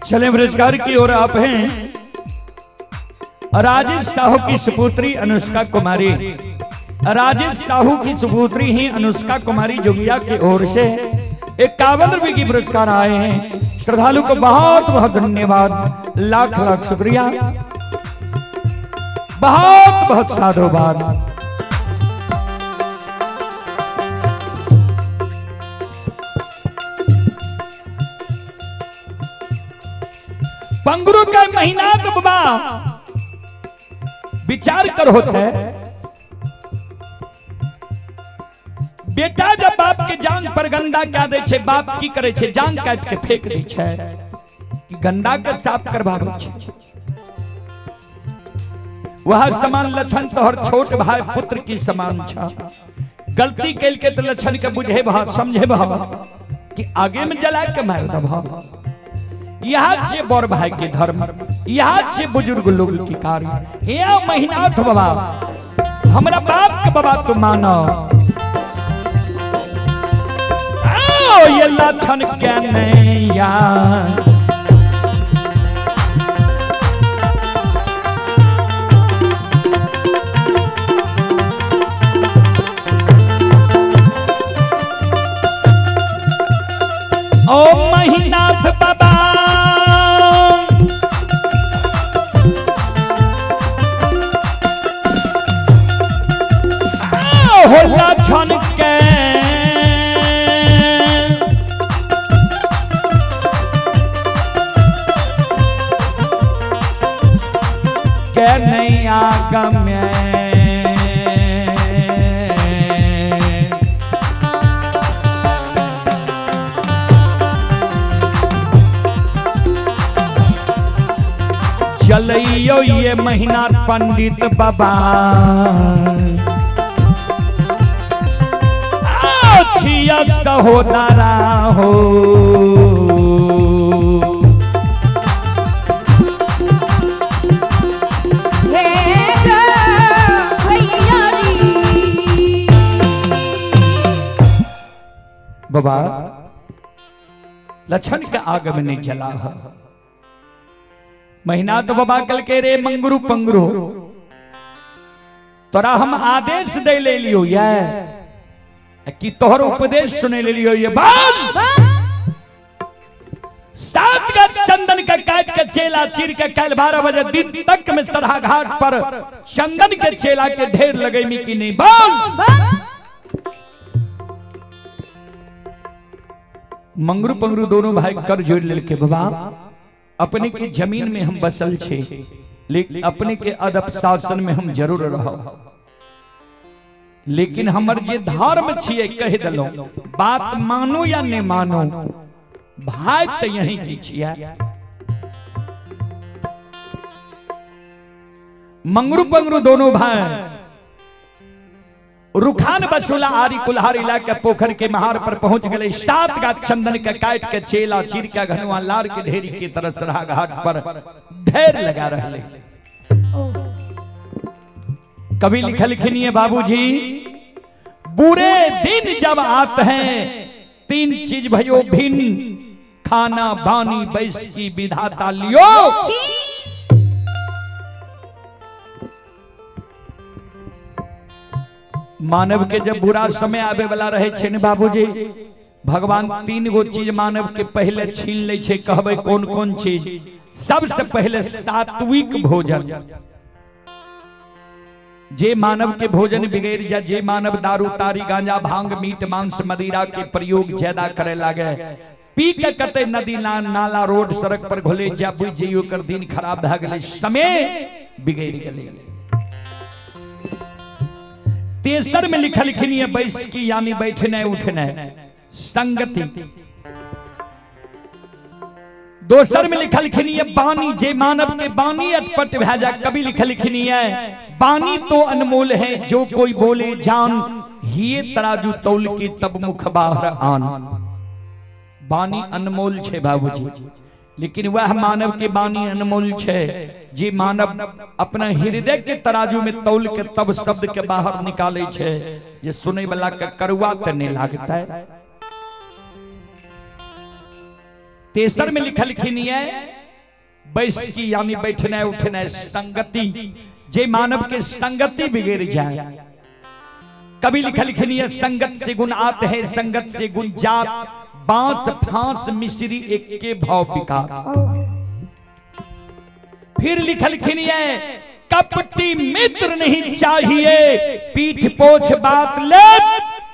चले पुरस्कार की ओर। आप हैं राजेश साहू की सुपुत्री अनुष्का कुमारी, राजेश साहू की सुपुत्री ही अनुष्का कुमारी जोगिया की ओर से 51 रुपए की पुरस्कार आए हैं। श्रद्धालु को बहुत बहुत धन्यवाद, लाख लाख शुक्रिया, बहुत बहुत साधुवाद। पंगरू का महीना तो बाबा विचार कर होते है, बेटा जब बाप के जांग पर गंदा क्या दे छे, बाप की करे छे, जांग काट के फेंक दे छे, गंदा के साफ करवावे छे। वह समान लक्षण तोहर छोट भाई पुत्र की समान छा। गलती कैल के तो लक्षण के बुझे भा समझे भा कि आगे में जला के मार दबा। यहाँ छे बड़ भाई के धर्म, यहाँ छे बुजुर्ग लोग की कार्य। यह महीनाथ बाबा हमरा बाप के बाबा तू मानो। आओ ये लक्षण के नैया ओ महीनाथ बाबा हो लक्षण के नैया गम्य। चलियो ये महीना पंडित बाबा सहोदरा हो। हे ग भैया जी। बाबा लक्षण के आग में नहीं चला है। महीना तो बाबा कल के रे मंगरू पंगरू तोरा हम आदेश दे ले लियो ये कि तोहर उपदेश सुने ले लियो ये बात। सात का चंदन के काट के चेला चीर के काल्हि 12 बजे दिन तक में सरहा घाट पर चंदन के चेला के ढेर लगेमी कि नहीं बोल? मंगरू पंगरू दोनों भाई कर जोड़ लेके, बाबा अपने के जमीन में हम बसल छे, लेकिन अपने के अदब शासन में हम जरूर रहो, लेकिन हमर जे धर्म छिए कह दिलो, बात मानो या नहीं मानो, भाई तो यही की छिए। मंगरू पंगरू दोनों भाई रुखान बसुला आरी कुल्हारी लाके पोखर के महार पर पहुंच गए। 7 गाछ चंदन के काट के चेला चीर के घनुआ लार के ढेरी के तरह सरहा घाट पर ढेर लगा रहे। कभी लिखल खिनिए बाबूजी, बुरे दिन जब आते हैं 3 चीज भयो भिन्न, खाना बानी बैस की विधाता लियो। मानव के जब बुरा समय आवे वाला रहे छे ने बाबूजी, भगवान 3 गो चीज मानव के पहले छीन ले छे। कहबे कौन कौन चीज? सबसे पहले सात्विक भोजन। जे मानव के भोजन बिगड़ जा, जे मानव दारू तारी गांजा भांग मीट मांस मदिरा के प्रयोग ज्यादा करे लागे, पी के कते नदी नाला रोड सड़क पर घोले जा, बुझ जइयो कर दिन खराब भए गेलै, समय बिगड़ गेलै। तेसर में लिखल खिनिए बैस की यानी बैठने उठने संगति। दोसर में लिखल खिनिए बानी, जे मानव के बानी अटपट भए जा। कभी लिखल खिनिए बानी तो अनमोल है, जो कोई बोले जान, हिये तराजू तौल के तब मुख बाहर आन। बानी अनमोल छे बाबूजी, लेकिन वह मानव के बानी अनमोल छे जे मानव अपना हृदय के तराजू में तौल के तब शब्द के बाहर निकाले छे, ये सुने वाला के करुआ त नहीं लागता है। तेसर में लिखल खिनिए बैस की यानी बैठने उठने संगति, जे मानव के संगति बिगड़ जाए। कभी लिखल खिनिए संगत से गुण आते हैं, संगत से गुण जात, बांस फांस मिश्री एक के भाव बिकार। फिर लिखल खिनिए कपटी मित्र नहीं चाहिए, पीठ पोछ बात ले,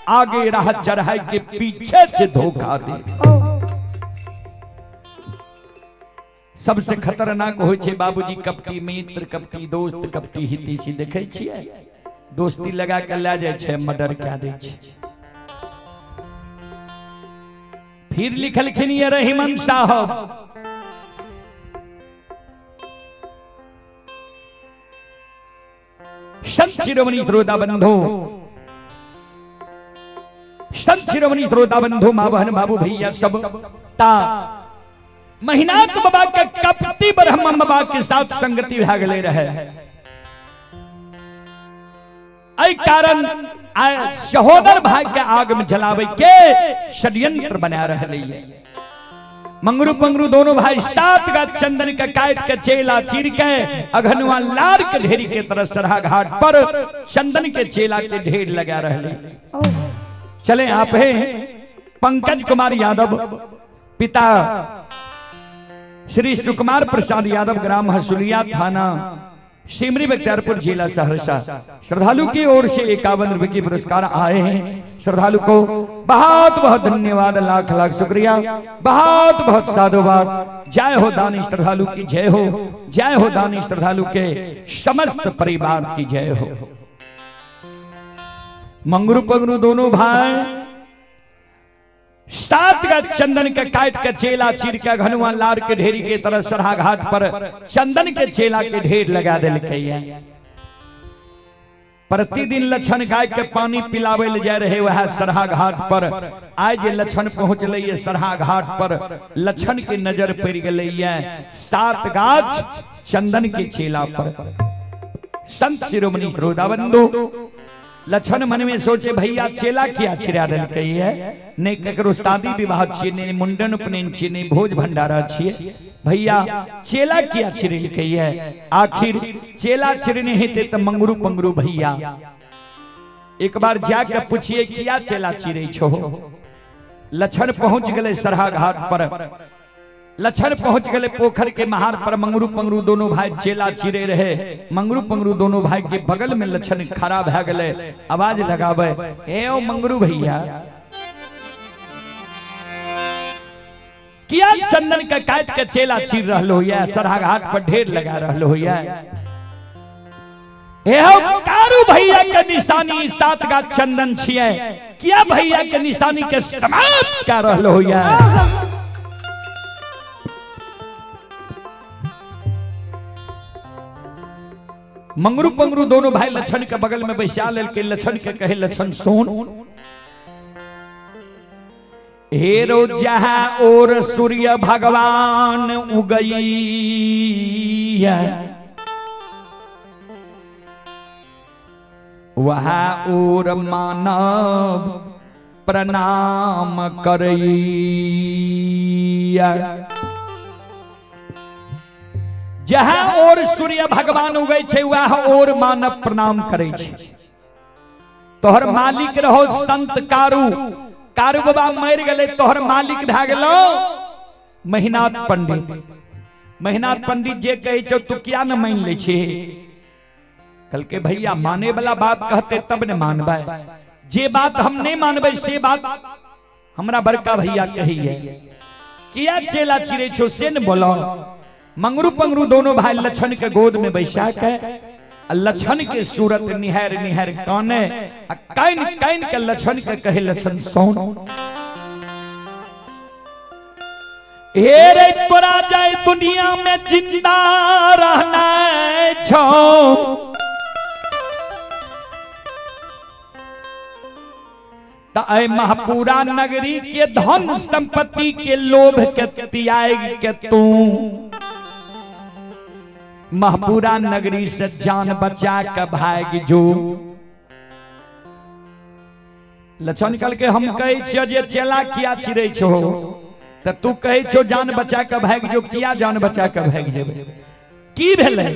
आगे राह चढ़ाई के पीछे से धोखा दे। सबसे खतरनाक होइ छे बाबूजी कपटी मित्र, कपटी दोस्त, कपटी हितैषी। देखै छियै दोस्ती लगा के लए जाइ छै, मर्डर कए दै छै। फिर लिखलखिन ये रहीमन साहब, संत शिरोमणि श्रोता बंधु, संत शिरोमणि श्रोता बंधु, माँ बहन बाबू भैया सब ता महिनाथ बाबा के कपटी ब्रह्म बाबा के साथ संगति भाग ले रहे। एहि कारण सहोदर भाई के आग में जलावे के षड्यंत्र बना रहे है। मंगरू पंगरू दोनों भाई 7 गाछ चंदन के काट के चेला चीर के अघनुआ लार के ढेरी के तरह सरहा घाट पर चंदन के चेला के ढेर लगा रहे। चले आप हैं पंकज कुमार यादव, पिता श्री सुकुमार प्रसाद यादव, ग्राम हसुलिया, थाना सिमरी बख्तियारपुर, जिला सहरसा। श्रद्धालु की ओर से 51 रुपए की पुरस्कार आए हैं। श्रद्धालु को बहुत बहुत धन्यवाद, लाख लाख शुक्रिया, बहुत बहुत साधुवाद। जय हो दानी श्रद्धालु की जय हो, जय हो दानी श्रद्धालु के समस्त परिवार की जय हो। मंगरू पगरू दोनों भाई 7 गाछ चंदन के काट के चेला चीर के घनुआ लार के ढेरी के तरह सरहा घाट पर चंदन के चेला के ढेर लगा देलकै। प्रतिदिन लक्षण गाय के पानी पिलावे ले जा रहे वह सरहा घाट पर। आज जे लक्षण पहुंचले ये सरहा घाट पर, लक्षण के नजर पड़ गई 7 गाछ चंदन के चेला पर। संत शिरोमणि श्रोता बंधु, लक्षण मन में सोचे भैया चेला किया चिरा देलकै है, नहीं ककरो शादी विवाह छियै, नहीं मुंडन उपनयन छियै, नहीं भोज भंडारा छियै, भैया चेला किया चिरेलकै है। आखिर चेला चिरने हेतै त मंगरू पंगरू भैया एक बार जाके पूछिए किया चेला चिरै छो। लक्षण पहुंच गेलै सरहा घाट पर। लक्षण पहुंच गए पोखर के महार पर। मंगरू पंगरू दोनों भाई चेला चिरे रहे। मंगरू पंगरू दोनों भाई के बगल में लक्षण खड़ा भए गए। आवाज लगावे, ए ओ मंगरू भैया, किया चंदन के काट के चेला चीर रहलो होइया, सरहा घाट पर ढेर लगा रहलो होइया। ए हो कारू भैया के निशानी 7 गाछ चंदन छिए, किया भैया के निशानी के समाप्त कर रहलो होइया। मंगरू पंगरू दोनों भाई लक्षण के बगल में बैसा लेल के लक्षण के कहे, लक्षण सोन हेरो, जहां और सूर्य भगवान उगई वहां और मानव प्रणाम करैया। जहां और सूर्य भगवान उगै छै वह और मानव प्रणाम करै छै। तोहर मालिक रहो संत कारू, कारू बाबा मर गेलै, तोहर मालिक भए गेलो महिनाथ पंडित। महिनाथ पंडित जे कहै छौ तू किया न मान लै छी? कहलकै भैया माने वाला बात कहते तब ने मानबै, जे बात हम नहीं मानबै से बात हमरा बड़का भैया कहिए। किया चेला चिरे छो से न बोलो। मंगरू पंगरू दोनों भाई लक्षण के गोद में बैसा के लक्षण के सूरत निहार निहार काने आ काइन काइन के लक्षण के कहे, लक्षण सोन हे रे, तोरा जाए दुनिया में जिंदा रहना छो त ऐ महापुरा नगरी के धन संपत्ति के लोभ के त्याग के तू महपुरा नगरी से जान बचा के भाग जो। लक्षण कल के हम कहै छियो जे चेला किया चिरै छो, त तू कहै छो जान बचा के भाग जो, किया जान बचा के भाग जेबै? की भेलै?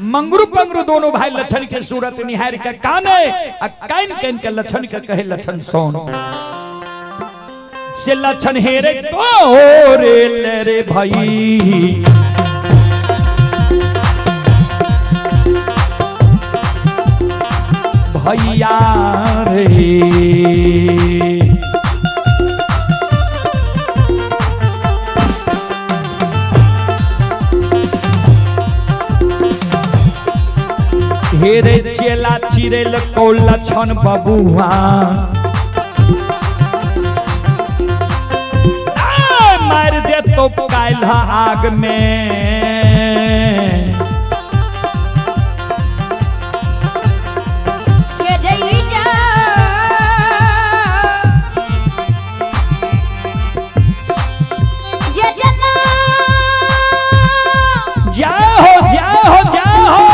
मंगरू पंगरू दोनों भाई लक्षण के सूरत निहार के काने आ काइन काइन के लक्षण के कहे, लक्षण सोन से लक्षण हेरे तो रे ले रे भाई, भैया रे। हेरे चेला चिरेल को लक्षण बबुआ, मार दे तो काल्ह आग में। के जइजा जे जना जाओ जाओ जाओ।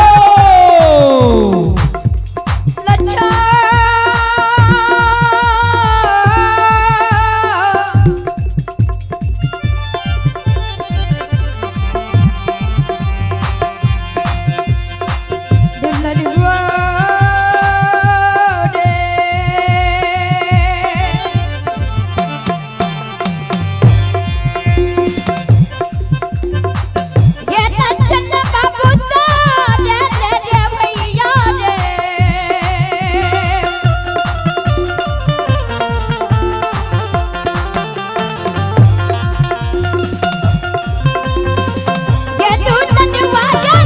लच्छा दुल्हन रे। ये लच्छन बाबू तो रे रे रे भैया रे। ये दुल्हन वाला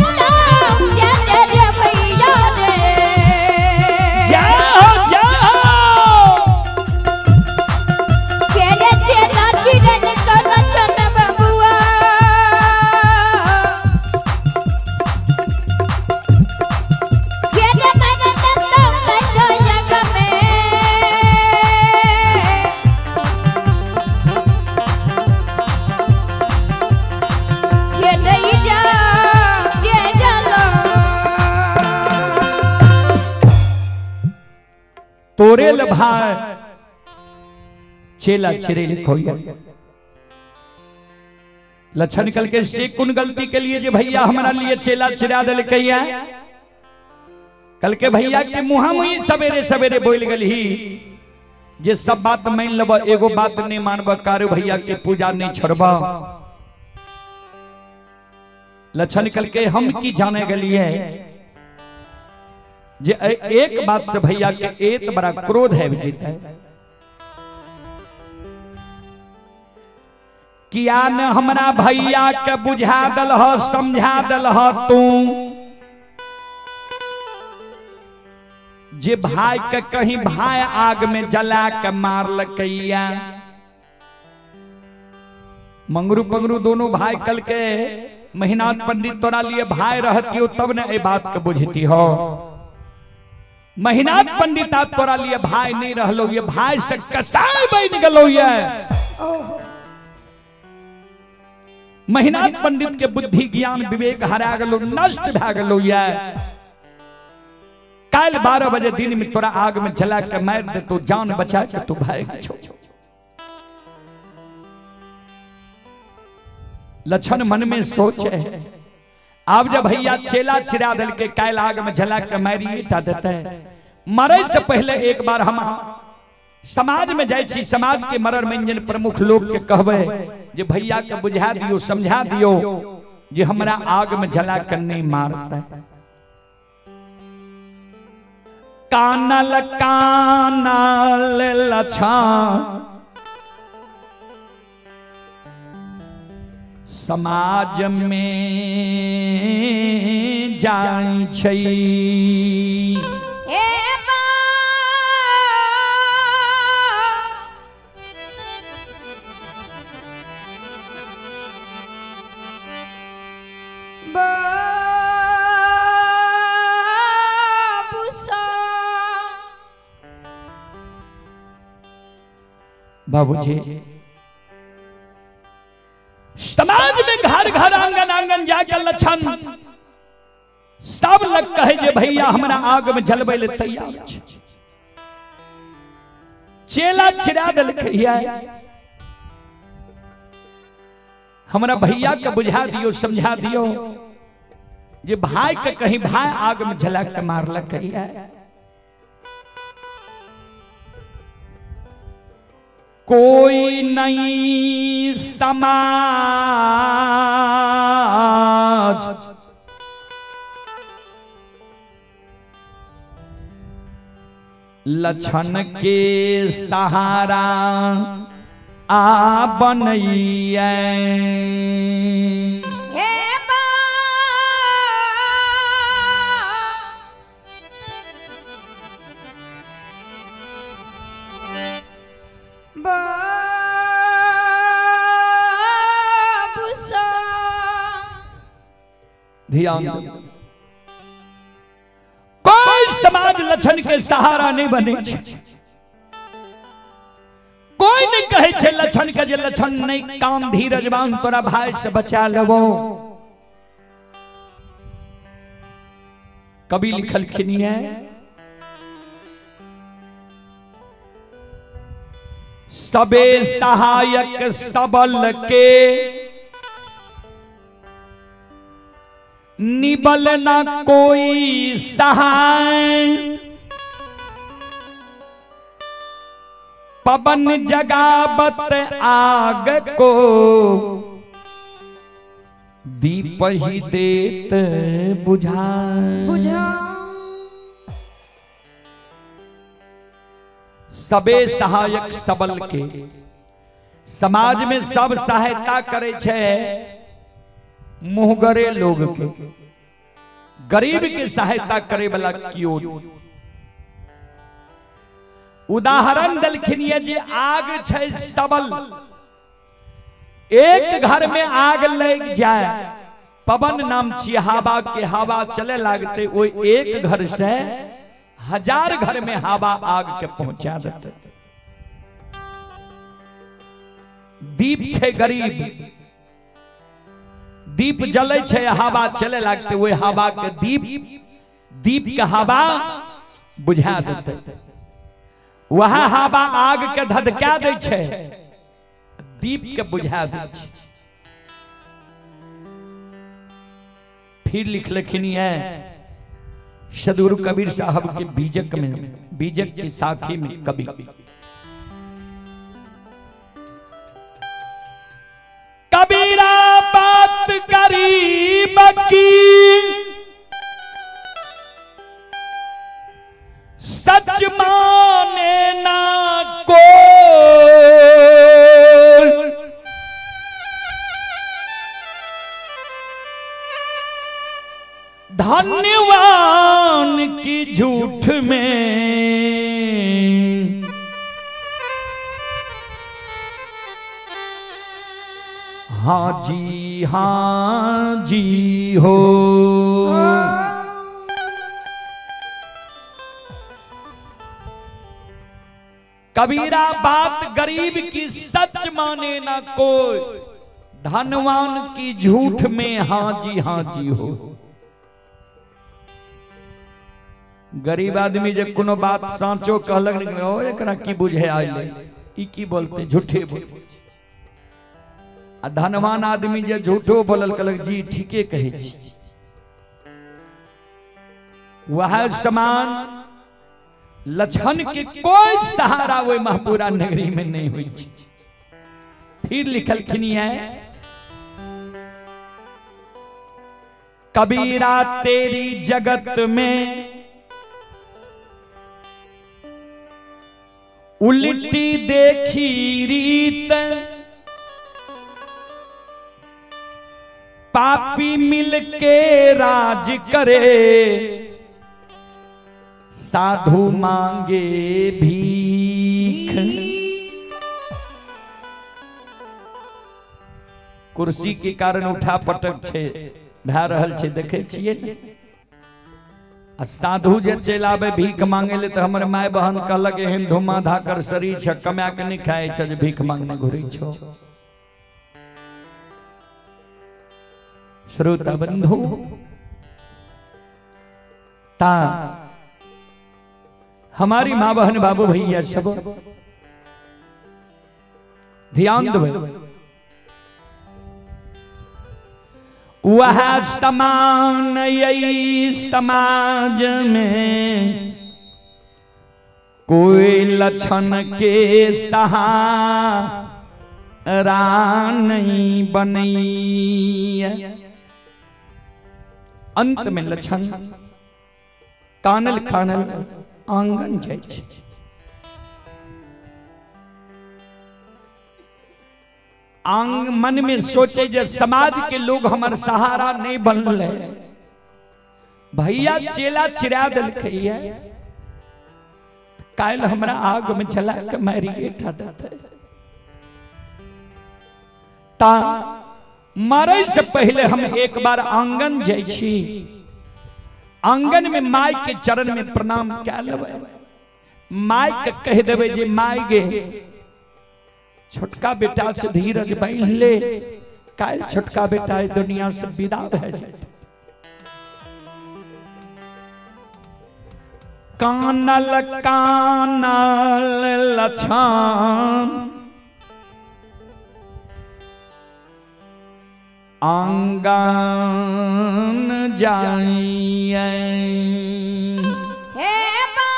रे रे रे भैया रे। जाओ जाओ। केरे चेला चिरन को लछन बबुआ, केरे मन तत्तो कठो यग में। के दई जा के जलो तोरे ल भाई चेला चिरेल खोया। लक्षण कल के से कुन गलती के लिए जे भैया हमारा लिए चेला चिरा दिल कहिया? कल के भैया के मुहा मुही सवेरे सवेरे बोल गलही जे सब बात मान लब, एगो बात नहीं मानब, कारू भैया के पूजा नहीं छोड़ब। लक्षण कल के हम की जाने गेलिए जे एक बात से भैया के एत बड़ा क्रोध है जीते किया न हमरा भैया के बुझा दल ह समझा दल ह तू जे भाई के कहीं भाई आग में जला के मारलकैया। मंगरू पंगरू दोनों भाई कल के महिनाथ पंडित तोरा लिए भाई रहती हो तब न ए बात के बुझती हो। महिनाथ पंडित आप तोरा लिए भाई नहीं रहलो, ये भाई से कसाई बन गलो। ये महिनाथ पंडित के बुद्धि ज्ञान विवेक हरा गलो, नष्ट भा गलो। ये काल 12 बजे दिन में तोरा आग में जला के मार दे तो जान बचा के तू भाई छो। लक्षण मन में सोचे अब जब भैया चेला चिरा दल के काल आग में जला के मारिए टा देते। मरे से पहले एक बार हम समाज में जाए छी, समाज के मरर मंजन प्रमुख लोग के कहबे जे भैया के बुझा दियो समझा दियो जे हमरा आग में जला के नहीं मारता। कानल कानल लछन समाज में जाई छै। बाबूजी समाज में घर घर आंगन आंगन जाकर लक्षण सब लग कहे जे भैया हमरा आग में जलबै ले तैयार छै। चेला चिरा देलकै हमरा भैया के बुझा दियो समझा दियो जे भाई के कहीं भाई आग में जला के मारलकै। कोई नहीं समाज लक्षण के सहारा आ बनैया। ध्यान, कोई समाज लक्षण के सहारा नहीं बने, कोई नहीं कहे छे लक्षण के जे लक्षण नहीं काम धीरजवान तोरा भाई से बचा लेबो। कवि लिखलखिन है सबे सहायक सबल के निबल न कोई सहाय, पवन जगावत आग को दीप ही देत बुझा। सबे सहायक सबल के समाज में सब सहायता करे छे मुहगरे लोग के, गरीब के सहायता करे वाला क्यों। उदाहरण दलखिन जे आग छे सबल, एक घर में आग लग जाए पवन नाम छी हवा के हवा चले लागते ओई एक घर से 1000 घर में हवा आग के पहुंचा देते। दीप छे गरीब, दीप जले छे हवा चले लागते ओई हवा के दीप, दीप के हवा बुझा देते। वह हवा आग के धधका दै छे, दीप के बुझा दै छे। फिर लिखलखिन है सदगुरु कबीर साहब के बीजक में, बीजक की साखी में कवि कबीरा बात गरीब की सच माने ना को, धन्यवान की झूठ में हाँ जी हाँ जी हो। कबीरा बात गरीब की सच माने ना कोई, धनवान की झूठ में हाँ जी हाँ जी हो। गरीब आदमी जे कोनो बात साँचो कहलक नहीं, ओ एकरा की बुझे आइले, ई की बोलते, झूठे बोलते। आ धनवान आदमी जे झूठो बोलल कहलक जी ठीके कहै छी। वह समान लक्षण के कोई सहारा ओहि महपुरा नगरी में नहीं हुई। फिर लिखलखिन है कबीरा तेरी जगत में उल्टी देखी रीत, पापी मिलके राज करे, साधु मांगे भीख। कुर्सी के कारण उठा पटक छे भए रहल छे, देखे छियै ने। आ साधु जे चलि आबे भीख मांगे ले तो हमर my बहन कहलक एहन धुमा धाकर शरीर छ, कमा के नहीं खाए छ जे भीख मांगने घुरै छो। श्रोता बंधु ता हमारी माँ बहन बाबू भैया सब ध्यान दो। वह समान यही समाज में कोई लक्षण के सहारा नहीं बनी। अंत में लक्षण कानल कानल आंगन जाइ छै। आंग मन में सोचे जे समाज के लोग हमर सहारा नहीं बनले, भैया चेला चिरा देलकै है, काल्हि हमरा आग में जला के मारिए टा देतै। ता मरे से पहले हम एक बार आंगन जाइ छी, आंगन में माय के चरण में प्रणाम कए लेबै, माय के कहि देबै जे my गे छोटका बेटा से धीरज बान्हि ले, काल्हि छोटका बेटा दुनिया से विदा भए जायत। कानल कानल लछन आंगन जाइए। हे माँ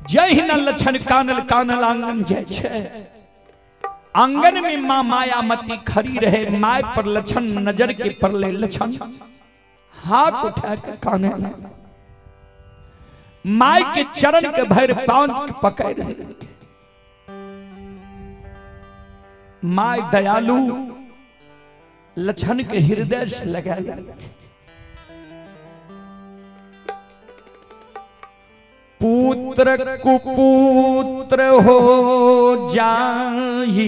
जहिना लक्षण कानल कानल आंगन जाइ छै, आंगन में माँ मायामती खड़ी रहे, my पर लक्षण नजर के पड़ले, लक्षण हाथ उठा के काने my के चरण के भर पांव के पकड़ रहे। My दयालु लक्षण के हृदय से लगा पुत्र कुपुत्र हो जाही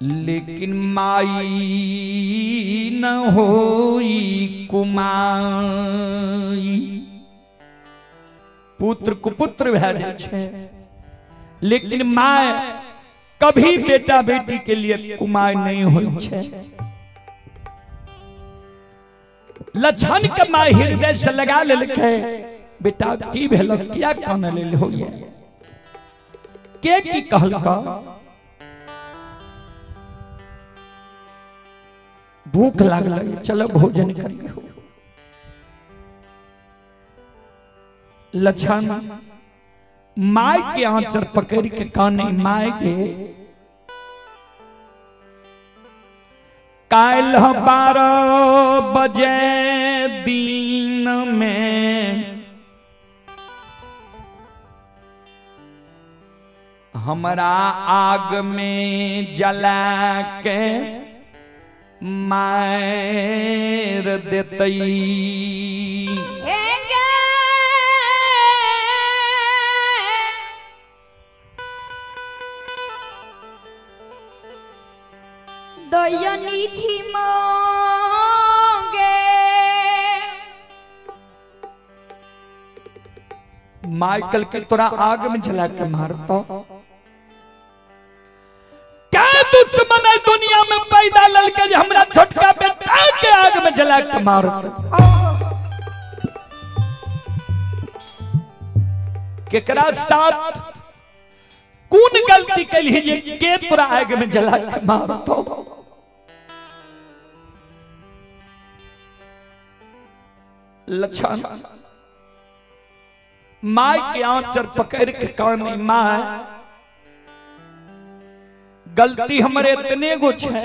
लेकिन माई न होई कुमाई। पुत्र कुपुत्र भए जाइ छै लेकिन my कभी बेटा बेटी के लिए कुमाई नहीं होई छै। लक्षण के my हृदय से लगा लेलकै, बेटा की भेल, किया कान लेल होइए? के की कहलका? भूख लागल, चलो भोजन करियो। लक्षण my के आंचर पकड़ के काने, my के काल 12 बजे दिन में हमरा आग में जला के मार देतई। दयनिधि मांगे। माइकल के तोरा आग में जला के मारतो। क्या दुश्मन है दुनिया में पैदा ललके जे हमरा छोटका बेटा के आग में जला के मारतो? केकरा साथ कौन गलती कैली जे के तोरा आग में जला के मारतो? लक्षण my के आंचर पकड़ के कानी, my गलती हमरे इतने गो छे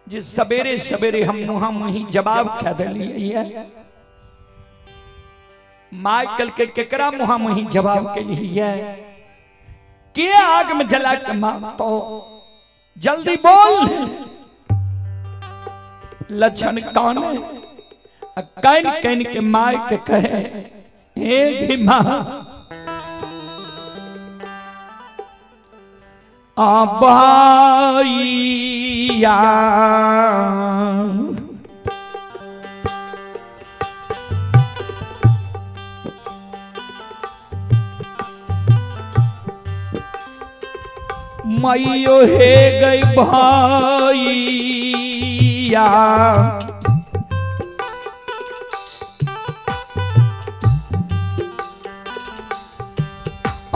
जे सवेरे सवेरे हम मुहा मुही जवाब कह दिलिए। My कल के केकरा मुहा मुही जवाब के लिए के आग में जला के मारतो? जल्दी बोल। लक्षण काने can can के my के कहे, हे गे मां आबाइया मैयो हे गई भैया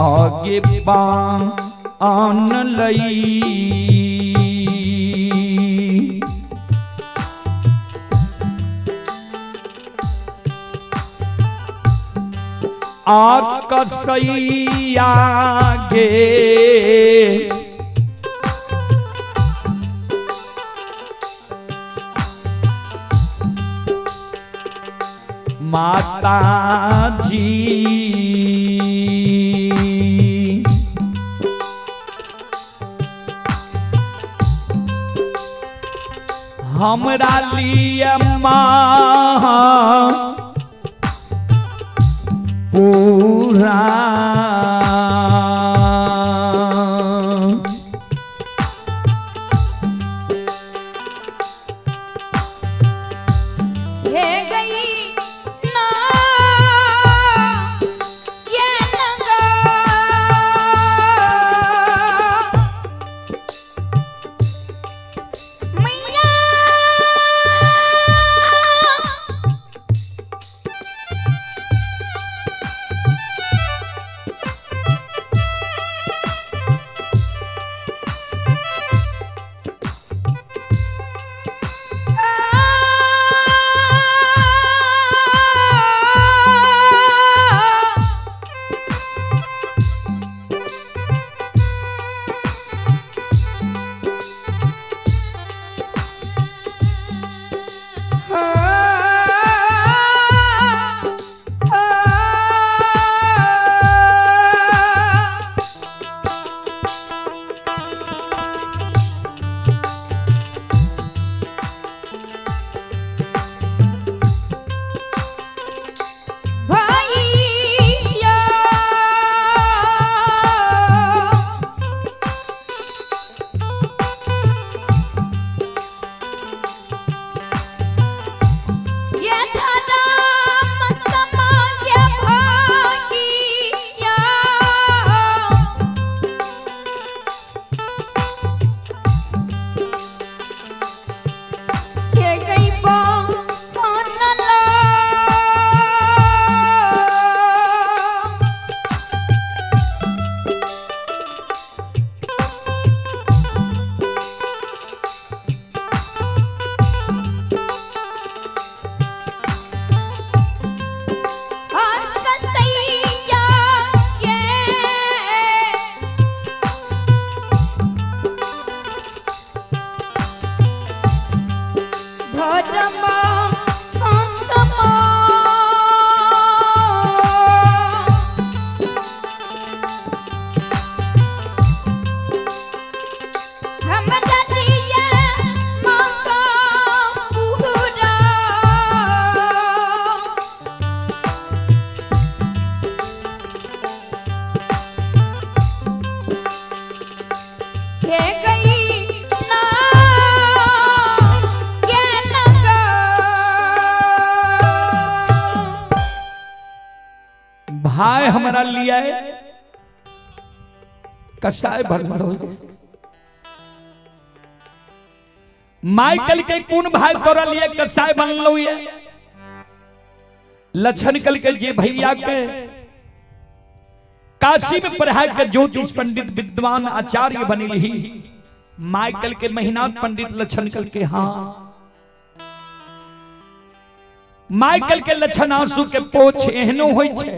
आगे पान लई। आकसैया गे माता जी हमरा लिए माँ पूरा हे गई ना ये नंगा मैया भाई हमरा लिए कसाय बनलो। माइकल के कोन भाई तोरा लिए कसाय बनलो ये? लक्षण कल के जे भैया के काशी में पढ़ाई के ज्योतिष पंडित विद्वान आचार्य बनी, माइकल के महिनाथ पंडित। लक्षण कल के हाँ। माइकल के लक्षण आंसू के पोछ, एहनो होइ छै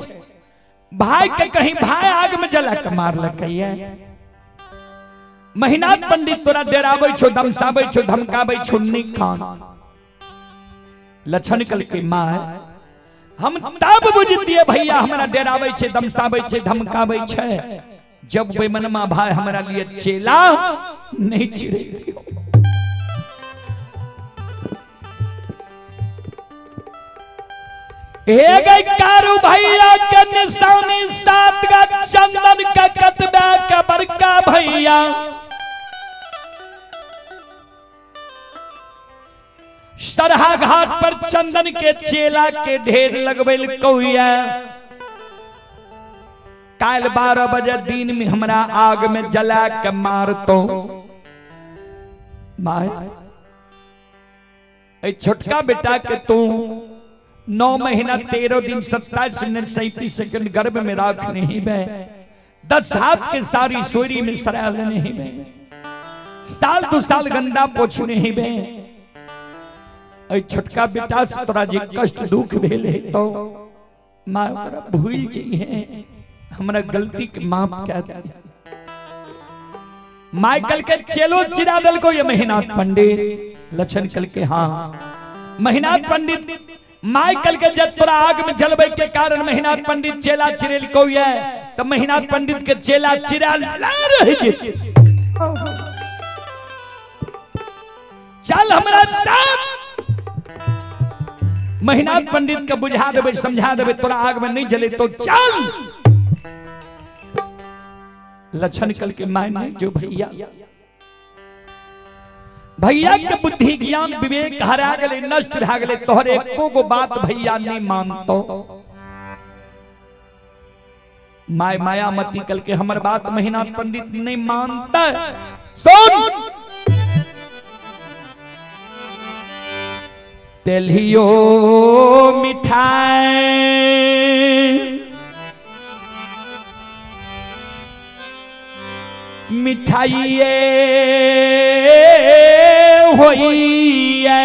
भाई के? कहीं भाई आग में जला के मारलकै? महिनाथ पंडित तोरा डराबै छौ, दमसाबै छौ, धमकाबै छौ, नहि कान। लक्षण कल के माय, हम तब बुझतिए भैया हमरा डराबै छै, दमसाबै छै, धमकाबै छै, जब बेमनमा भाई हमरा लिए चेला नहीं चिड़े। हे गई कारू भैया के निशानी सात का चंदन का कतबा के बड़का भैया सरहा घाट पर चंदन के चेला के ढेर लगबैल कौया। काल 12 बजे दिन में हमरा आग में जला के मारतो। My, छोटका बेटा के तू 9 महीना 13 दिन 27 मिनट 37 सेकंड गर्भ में राख नहीं बे, 10 हाथ के सारी सोरी में सराल नहीं बे, साल दो साल गंदा पोछ नहीं बे, छोटका बेटा से तोरा जे कष्ट दुख भेल है तो माँ ओकरा भूल जइहे, हमरा गलती के माफ कर दे। माइकल के चेलो चिरा देलको ये महिनाथ पंडित। लक्षण कल के हाँ। महिनाथ पंडित माइकल के जब तोरा आग में जलबे के कारण महिनाथ पंडित चेला चिरेलको ये, तो महिनाथ पंडित के चेला चिरा ला रह जेते। चल हमरा साथ। महिनाथ पंडित के बुझा देबे, समझा देबे, तोरा आग में नहीं जले तो चल। लक्षण कल के my नहीं जो भैया, भैया के बुद्धि ज्ञान विवेक हरा गेलै, नष्ट भए गेलै, तोहर एको गो बात भैया नहीं मानतो। My Mayamati कल के हमर बात महिनाथ पंडित नहीं मानता। सुन तेलियो मिठाई मिठाइए होइए,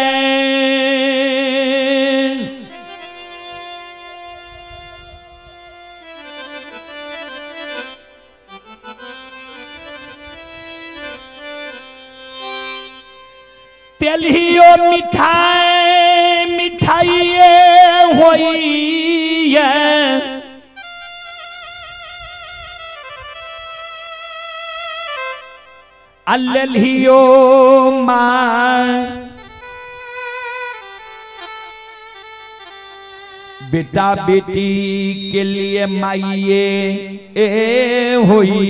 तेलियो मिठाई मिठाइए होइए, अल्लियो माँ बेटा बेटी के लिए माइये ए होई।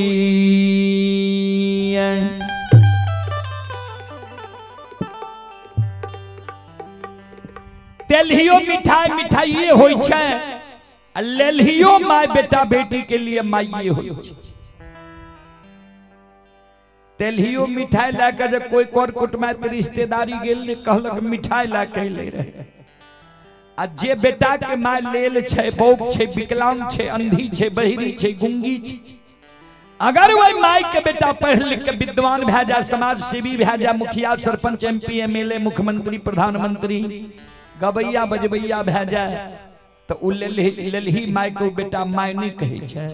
तेलहियो मिठाई मिठाइये होई छै, लेलहियो my बेटा बेटी के लिए माइये होई छै। तेलहियो मिठाई लए के जे कोई कर कुटुम्ब रिश्तेदारी गेल ने कहलक मिठाई लए के अयलै रहे, आ जे बेटा के my लेल छै, बौक छै, विकलांग छै, अंधी छै, बहिरी छै, गुंगी छै, अगर वही my के बेटा पढ़ लिख के विद्वान भए जाए, समाज सेवी भए जाए, मुखिया सरपंच एमपी एमएलए मुख्यमंत्री प्रधानमंत्री गबैया बजबैया भए जाए, तो उ लेलही my के बेटा my नहीं कहै छै।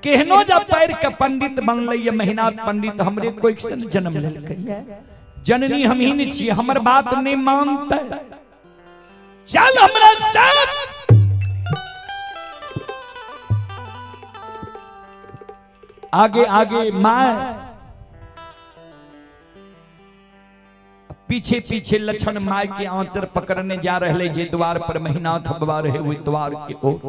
केहनो जब पढ़ के पंडित बनलै ये महिनाथ पंडित, हमरे कोई से जन्म लेलकै, जननी हम ही नहीं छियै, हमर बात नहीं मानतै, चल हमरा साथ। आगे आगे my, पीछे पीछे लक्षण my के आंचर पकड़ने जा रहे जे द्वार पर महिनाथ बाबा रहे ओहि द्वार के ओर।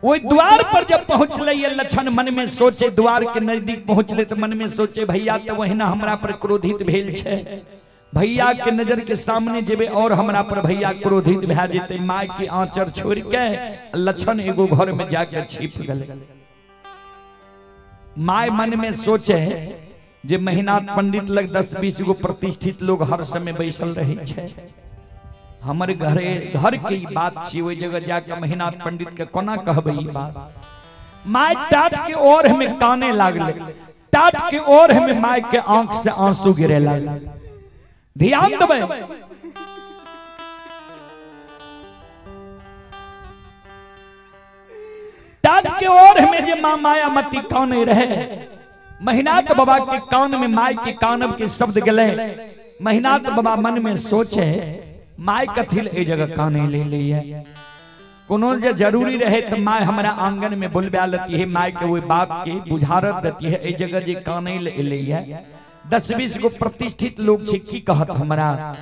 ओहि द्वार पर जब पहुंचले ये लक्षण मन में सोचे, द्वार के नजदीक पहुंचले तो मन में सोचे भैया तो वहिना हमरा पर क्रोधित भेल छै, भैया के नजर के सामने जेबे और हमरा पर भैया क्रोधित भए जेते। माय के आंचर छोड़ के लक्षण एगो घर में जाके छिप गए। My मन में सोचे जे महिनाथ पंडित लग 10-20 गो प्रतिष्ठित लोग हर समय बैसल रहे छे, हमर घरे घर के ई बात छी, ओहि जगह जाके महिनाथ पंडित के कोना कहबै ई बात। My टाट के ओर में काने लागले, टाट के ओर में my के आंख से आंसू गिरे लागले। ध्यान देबै, टाट के ओर में जे मां मायामती काने रहे, महिनाथ बाबा के कान में my के कानब के शब्द गले। महिनाथ बाबा मन में सोचे my कथिल ए जगह काने ले लिए, कोनो जे जरूरी रहे तो my हमरा आंगन में बोलबा लेती है, my के वही बात के बुझारत देती है, ए जगह जे काने ले लिए 10-20 गो प्रतिष्ठित लोग छे की कहत हमरा।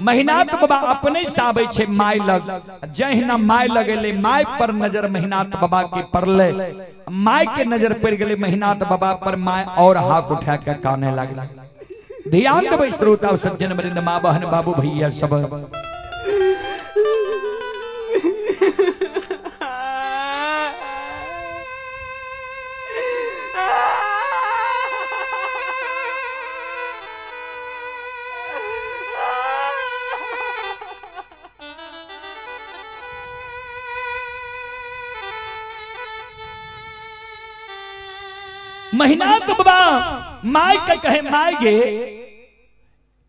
महिनाथ बाबा अपने से आबै छे my लग, जहिना my लग एलै my पर नजर महिनाथ बाबा के पड़ले, my के नजर पड़ गेलै महिनाथ बाबा पर, my और हाथ उठा के काने लागल। ध्यान देबै श्रोता सज्जन वृंद, माँ बहन बाबू भैया सब। महिनाथ बाबा my के कहे my गे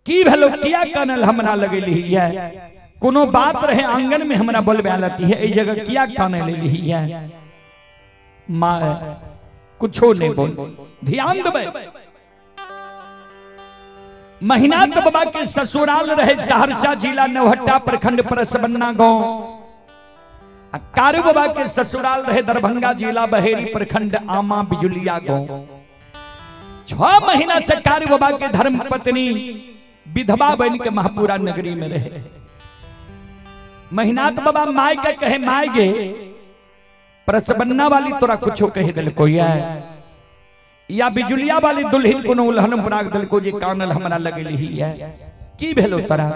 की भेलो किया कानल हमरा लगेली है, कोनो बात रहे आंगन में हमरा बोलबे लती है, ए जगह किया काने लेली है। My कुछो नहीं बोल। ध्यान देबै, महिनाथ बाबा के ससुराल रहे सहरसा जिला नवहट्टा प्रखंड परसबन्ना गांव, कारू बाबा के ससुराल रहे दरभंगा जिला बहेरी प्रखंड आमा बिजुलिया गांव। 6 महीना से कारू बाबा के धर्म पत्नी विधवा बन के महापुरा नगरी में रहे। महिनाथ बाबा my के कहे my गे परसबन्ना वाली तोरा कुछो कह दिल को या बिजुलिया वाली दुल्हन कोनो उल्हन पराग दिल को जे कानल हमरा लगेली है, की भेलो तोरा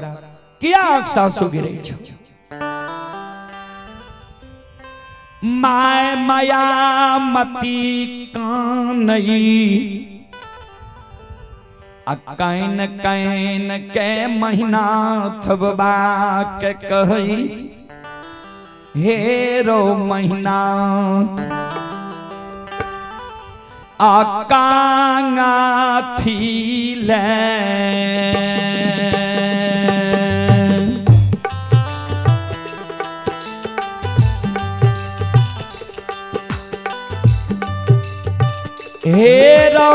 किया आंख सासु गिरे छो। My मायामती कानई आ can can के महिनाथ बाबा के कहई हे रो महिनाथ आ कांगा थीले हेरो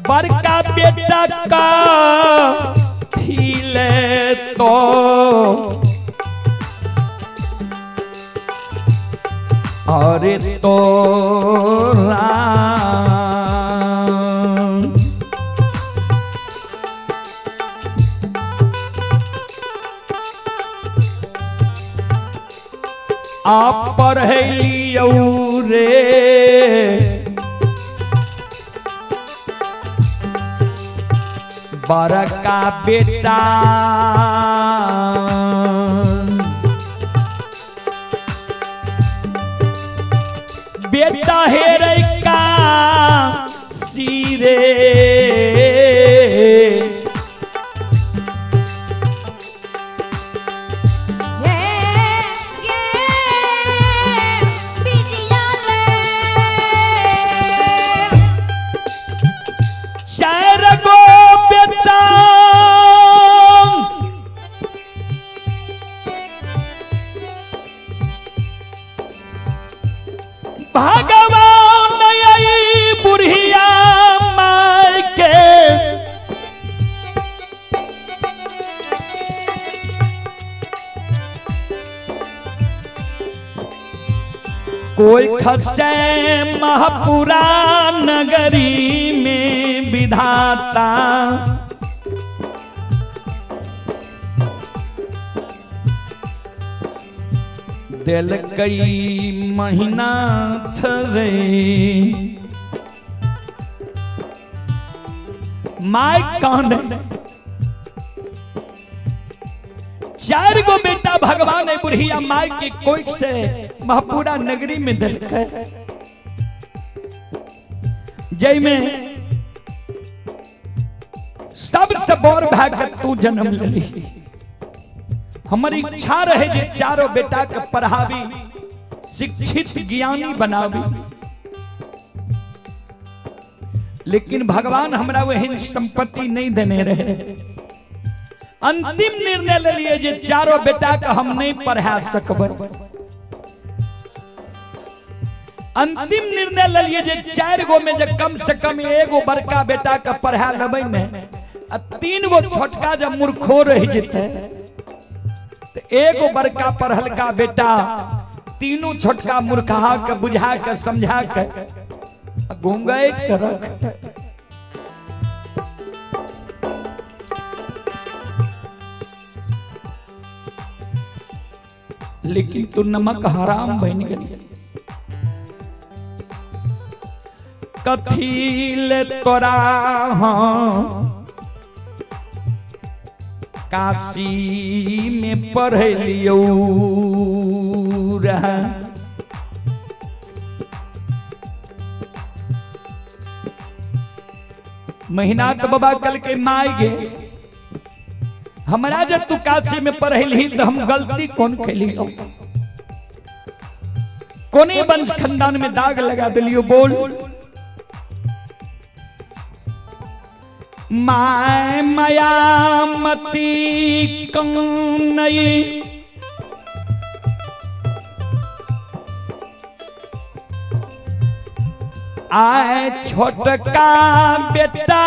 बड़का बेटा का थीले तो अरे तो आप पढ़लियौ रे बड़का बेटा बेटा हेरै का सिरे भगवान आई बुढ़िया माय के कोई खसे महापुरा नगरी में विधाता दिल कई महीना रे। My कान चार गो बेटा भगवान है बुढ़िया माय के कोख से महपुरा नगरी में दिलकै, जय में सबसे बड़ भाई के तू जन्म लेली। हमर इच्छा रहे जे चारों बेटा के पढ़ावी, शिक्षित ज्ञानी बनावी, लेकिन भगवान हमरा वही संपत्ति नहीं देने रहे। अंतिम निर्णय ले लिए जे चारों बेटा के हम नहीं पढ़ा सकबै। अंतिम निर्णय ले लिए जे 4 गो में जे कम से कम एगो बड़का बेटा के पढ़ा लेबै ने, आ 3 गो छोटका जब मूर्खो रह जेतै तो एगो बड़का पढ़लका बेटा तीनों छोटका मूर्खा के बुझा के समझा के घूंघट के रख। लेकिन तू नमक हराम बन गेली। कथी ले तोरा हाँ काशी में पढ़लियौ रहा, महीना तो बाबा कल के माय गे हमरा जब तू काशी में पढ़ली तो हम गलती कौन कैलियो, कोने वंश खानदान में दाग लगा दिलियो। बोल my मायामती कौनई आए छोटका बेटा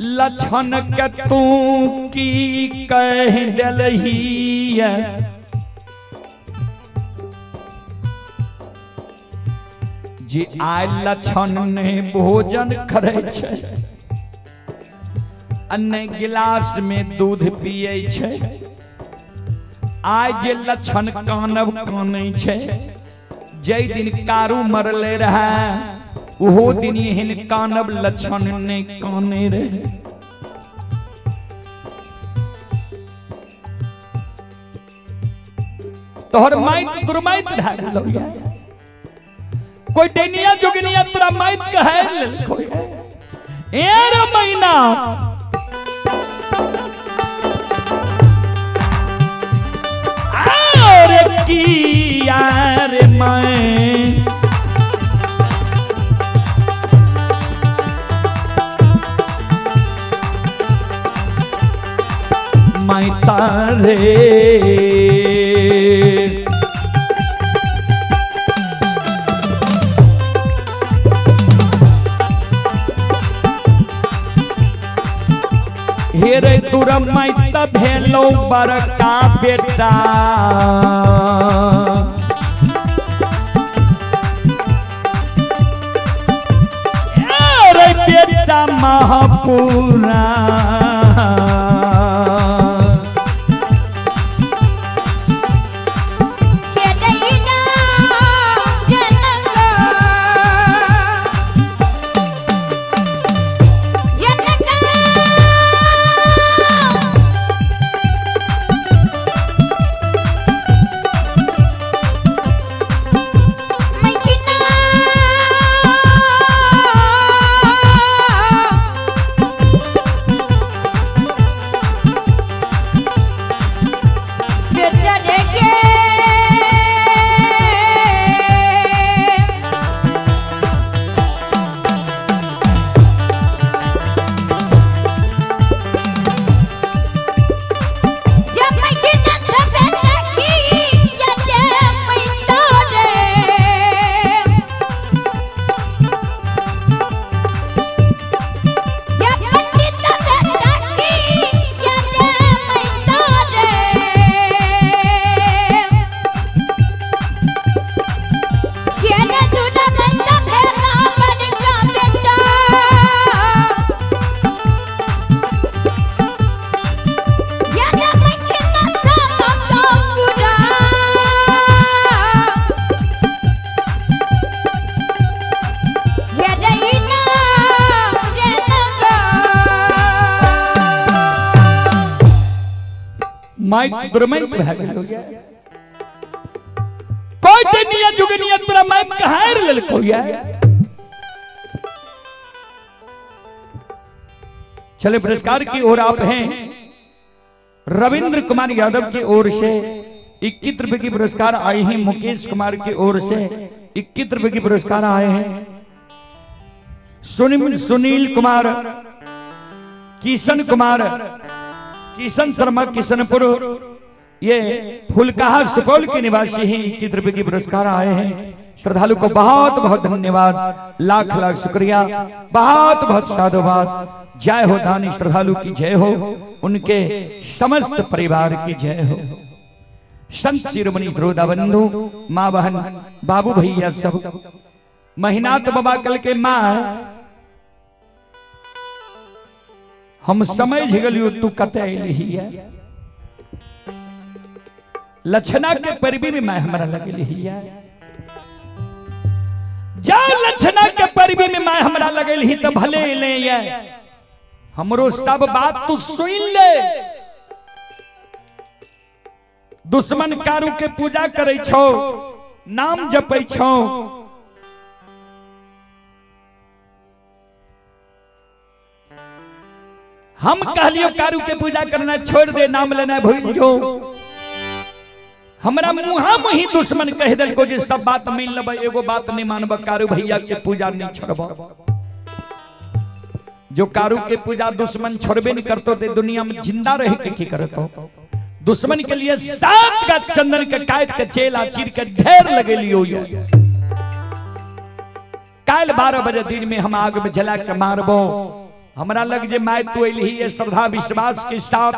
लक्षण के तू की कह दिलही, जे आय लक्षण ने भोजन करे छै आ नहि गिलास में दूध पिए छै, आय जे लक्षण कानब कानै छै, जै दिन कारू मरले रहे ओहो दिन एहन कानब लक्षण ने काने रहे। तोहर माइत दुर्माइत भए गेलौ, कोई डेनिया जोगिनिया तोरा माइत कहे लेलको ए रे मैना। अरे की यार मैं मैं तारे हेरे तुरमैत भेलो बड़का बेटा, रे बेटा महापुरा। माइक दुर्मैत भए गेलो ये। कोई ते निया जुगनिया तोरा माइक कहार लेलको ये। चले पुरस्कार की ओर आप हैं। रविंद्र कुमार यादव की ओर से 21 रुपए की पुरस्कार आए हैं। मुकेश कुमार की ओर से 21 रुपए की पुरस्कार आए हैं। सुनील सुनील कुमार, किशन कुमार, किशन शर्मा किशनपुर, ये फुलकाहा सुपौल के निवासी हैं। 21 रुपए की पुरस्कार आए हैं। श्रद्धालु को बहुत बहुत धन्यवाद, लाख लाख शुक्रिया, बहुत बहुत साधुवाद। जय हो दानी श्रद्धालु की जय हो, उनके समस्त परिवार की जय हो। संत शिरोमणि श्रोता बंधु, माँ बहन बाबू भैया सब, महीनाथ बाबा कल के माँ हम समझ गेलियो तू कते अयली है। लक्षणा के परबी में मैं हमरा लगली है। जा लक्षणा के परबी में मैं हमरा लगली तो भले ले ये, हमरो सब बात तू सुन ले। दुश्मन कारू के पूजा करे छो, नाम जपै छो, हम कहलियो कारू के पूजा करना छोड़ दे, नाम लेना भूल जो। हमरा मुहा मुही दुश्मन कह देलको जे सब बात मान लेबै, एगो बात नहीं मानब, कारू भैया के पूजा नहीं छोड़ब। जो कारू के पूजा दुश्मन छोड़बे नहीं करतो ते दुनिया में जिंदा रह के की करतो। दुश्मन के लिए 7 का चंदन के काट के चेला चीर के ढेर लगेलियो। काल 12 बजे दिन में हम आग में जला के मारबो। हमरा लग जे my तू अइलही ये श्रद्धा विश्वास के साथ,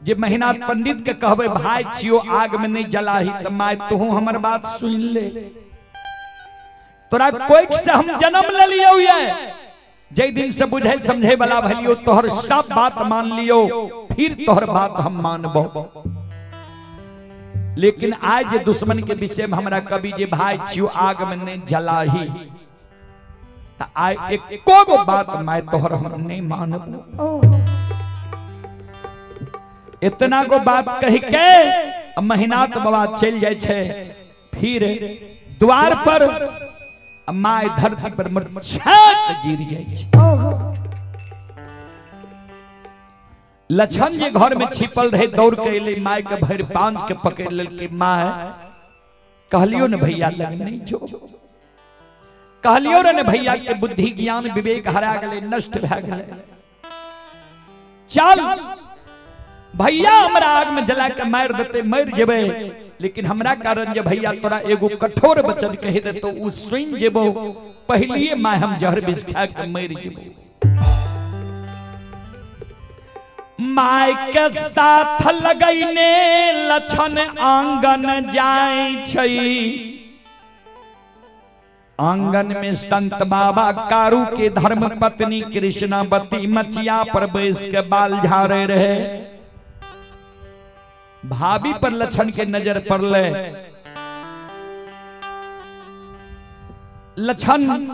जे महीना पंडित के कहबे भाई छियो आग में नहीं जलाही, त my तू हमर बात सुन ले। तोरा कोई से हम जन्म ले लियो ये, जै दिन से बुझे समझे वाला भलियो तोहर सब बात मान लियो, फिर तोहर बात हम मानबो। लेकिन आज जे दुश्मन के विषय में हमरा कभी जे भाई छियो आग में नहीं जलाही, त आय एको गो बात मैं तोहर हम नहीं मानबो। इतना गो बात कह के महीनाथ बाबा चल जाए छे। फिर द्वार पर my धरती पर मृत गिर जाए छे। लक्षण जे घर में छिपल रहे दौड़ के अइले, my के भरि बांध के पकड़ लेलकै। My कहलियो ने भैया लग नहीं जो, कहलियो रे ने भैया के बुद्धि ज्ञान विवेक हरा गेलै, नष्ट भए गेलै। चल भैया हमरा आग में जला के मार देते, मर जेबै, लेकिन हमरा कारण जे भैया तोरा एगो कठोर वचन कहि देतो उ सुन जेबो, पहलिए my हम जहर विष खा के मर जेबो। My के साथ लगैने लक्षण आंगन जाय छै। आंगन में संत बाबा कारू के धर्म पत्नी कृष्णावती मचिया पर बैस के बाल झाड़े रहे। भाभी पर लक्षण के नजर पड़ले। लक्षण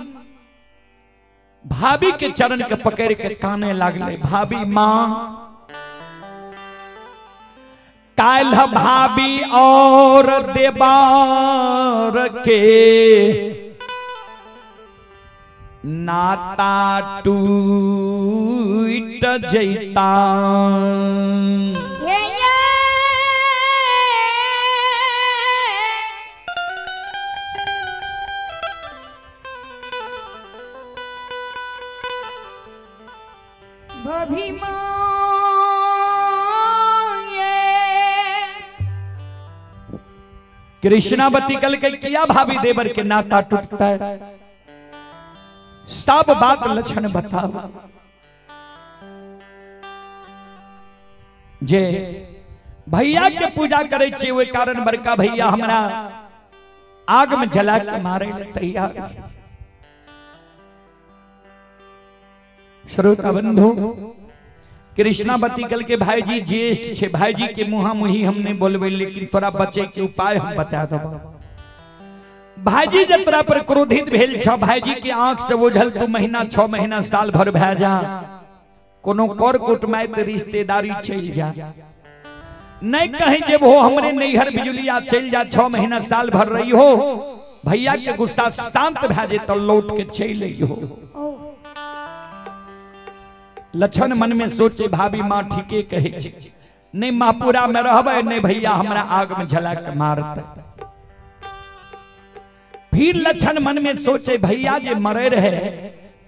भाभी के चरण के पकड़ के काने लागले। भाभी मां काल्ह भाभी और देवार के नाता टूट जैता। कृष्णावती कल के किया भाभी देवर के नाता टूटता है, सब बात लक्षण बताओ। जे भैया के पूजा करे छी ओहि कारण बड़का भैया हमरा आग में जला के मारे ले तैयार। श्रोता बंधु, कृष्णावती कल के भाईजी ज्येष्ठ छे, भाईजी के मुहा मुही हम नहीं बोलबे, लेकिन तोरा बचे के उपाय हम बता देबो। भाईजी जे तोरा पर क्रोधित भेल छ, भाईजी के आंख से ओझल तू महीना 6 महीना साल भर भए जा, कोनो कर कुटमाइत रिश्तेदारी चलि जा, नहीं कहीं जेबहो हमरे नैहर बिजुलिया चलि जा, 6 महीना साल भर रही हो, भैया के गुस्सा शांत भए जेतौ, लौट के चलि अइहो। लक्षण मन में सोचे भाभी माँ ठीके कहै छै, नहीं महपुरा में रहबै, नहीं भैया हमरा आग में जला के मारतै। फिर लक्षण मन में सोचे भैया जे मरे रहे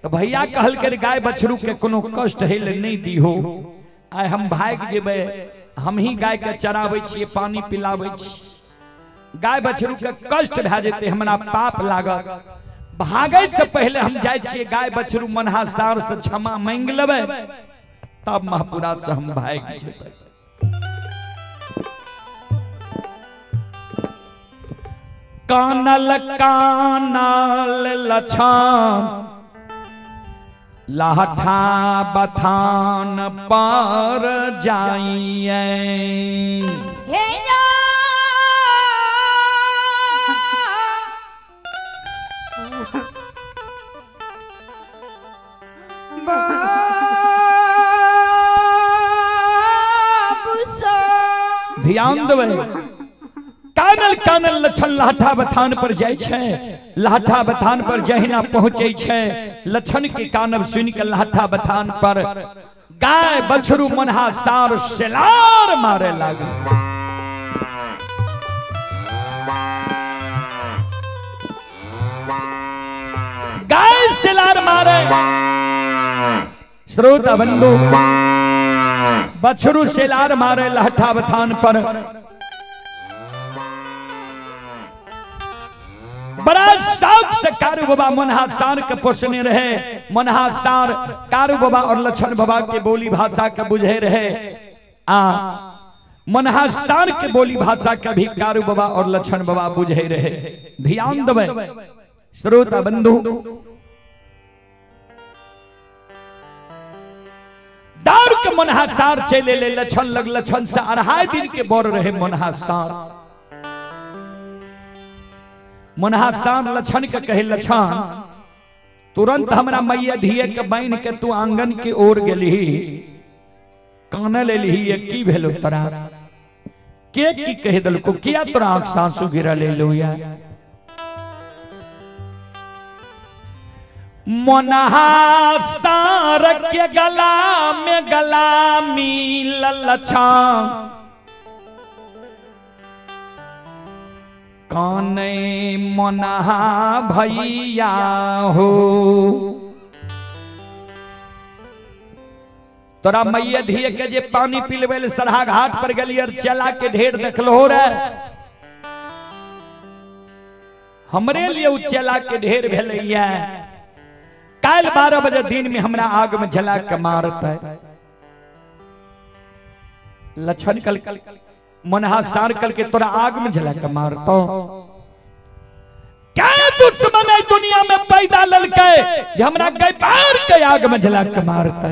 तो भैया कहलकै गाय बछरू के कोनो कष्ट हेले नहीं दीहो, आइ हम भागि जेबै, हम ही गाय के चराबै छियै, पानी पिलाबै छी, गाय बछरू के कष्ट भए जेतै, हमरा पाप लागत। भागै से पहले हम जाइ छियै गाय बछरू मनहा सार से क्षमा मांगि लेबै, तब महपुरा से हम भागि जेबै। कानल कानल लछन लाठा बथान पर जाइए। हे या बाबू सो ध्यान देबै। कानल कानल लक्षण लाठा बथान पर जाइ छै, लाठा बथान पर जहिना पहुँचै छै, लक्षण के कानब सुनि के लाठा बथान पर गाय बछरू मनहा सार सेलार मारे लागल। गाय सेलार मारे, श्रोता बंधु बछरू सेलार मारे लाठा बथान पर। बड़ा शौक से कारू बाबा मनहा सार के पोसने रहे। मनहा सार कारू बाबा और लक्षण बाबा के बोली भाषा के बुझे रहे, आ मनहा सार के बोली भाषा के भी कारू बाबा और लक्षण बाबा बुझे रहे। ध्यान देबै श्रोता बंधु, दौड़ के मनहा सार चले ले लक्षण लग, लक्षण से 2.5 दिन के बोर रहे मनहा सार। मनहा सार लक्षण के कहे, लक्षण तुरंत हमरा मैया धिये के बहन के तू आंगन के ओर गेलही, काने लेलही, ये की भेलो तोरा, के की कह देलको, किया तोरा आंख सासू गिरा लेलो या। मनहा सार के गला में गला मिलल लक्षण, काने मनहा भैया हो। तोरा मैया धिये के जे पानी पिलबै ले सरहा घाट पर गेलियै, चला के ढेर देखलो रे, हमरे लिए उ चला के ढेर भेलैया, काल्हि 12 बजे दिन में हमरा आग में जला के मारतै। लक्षण कल मनहा सार कल के तोरा आग में जला के मारतो। क्या दुश्मन है दुनिया में पैदा ललकै जे हमरा गई बार के आग में जला के मारतै।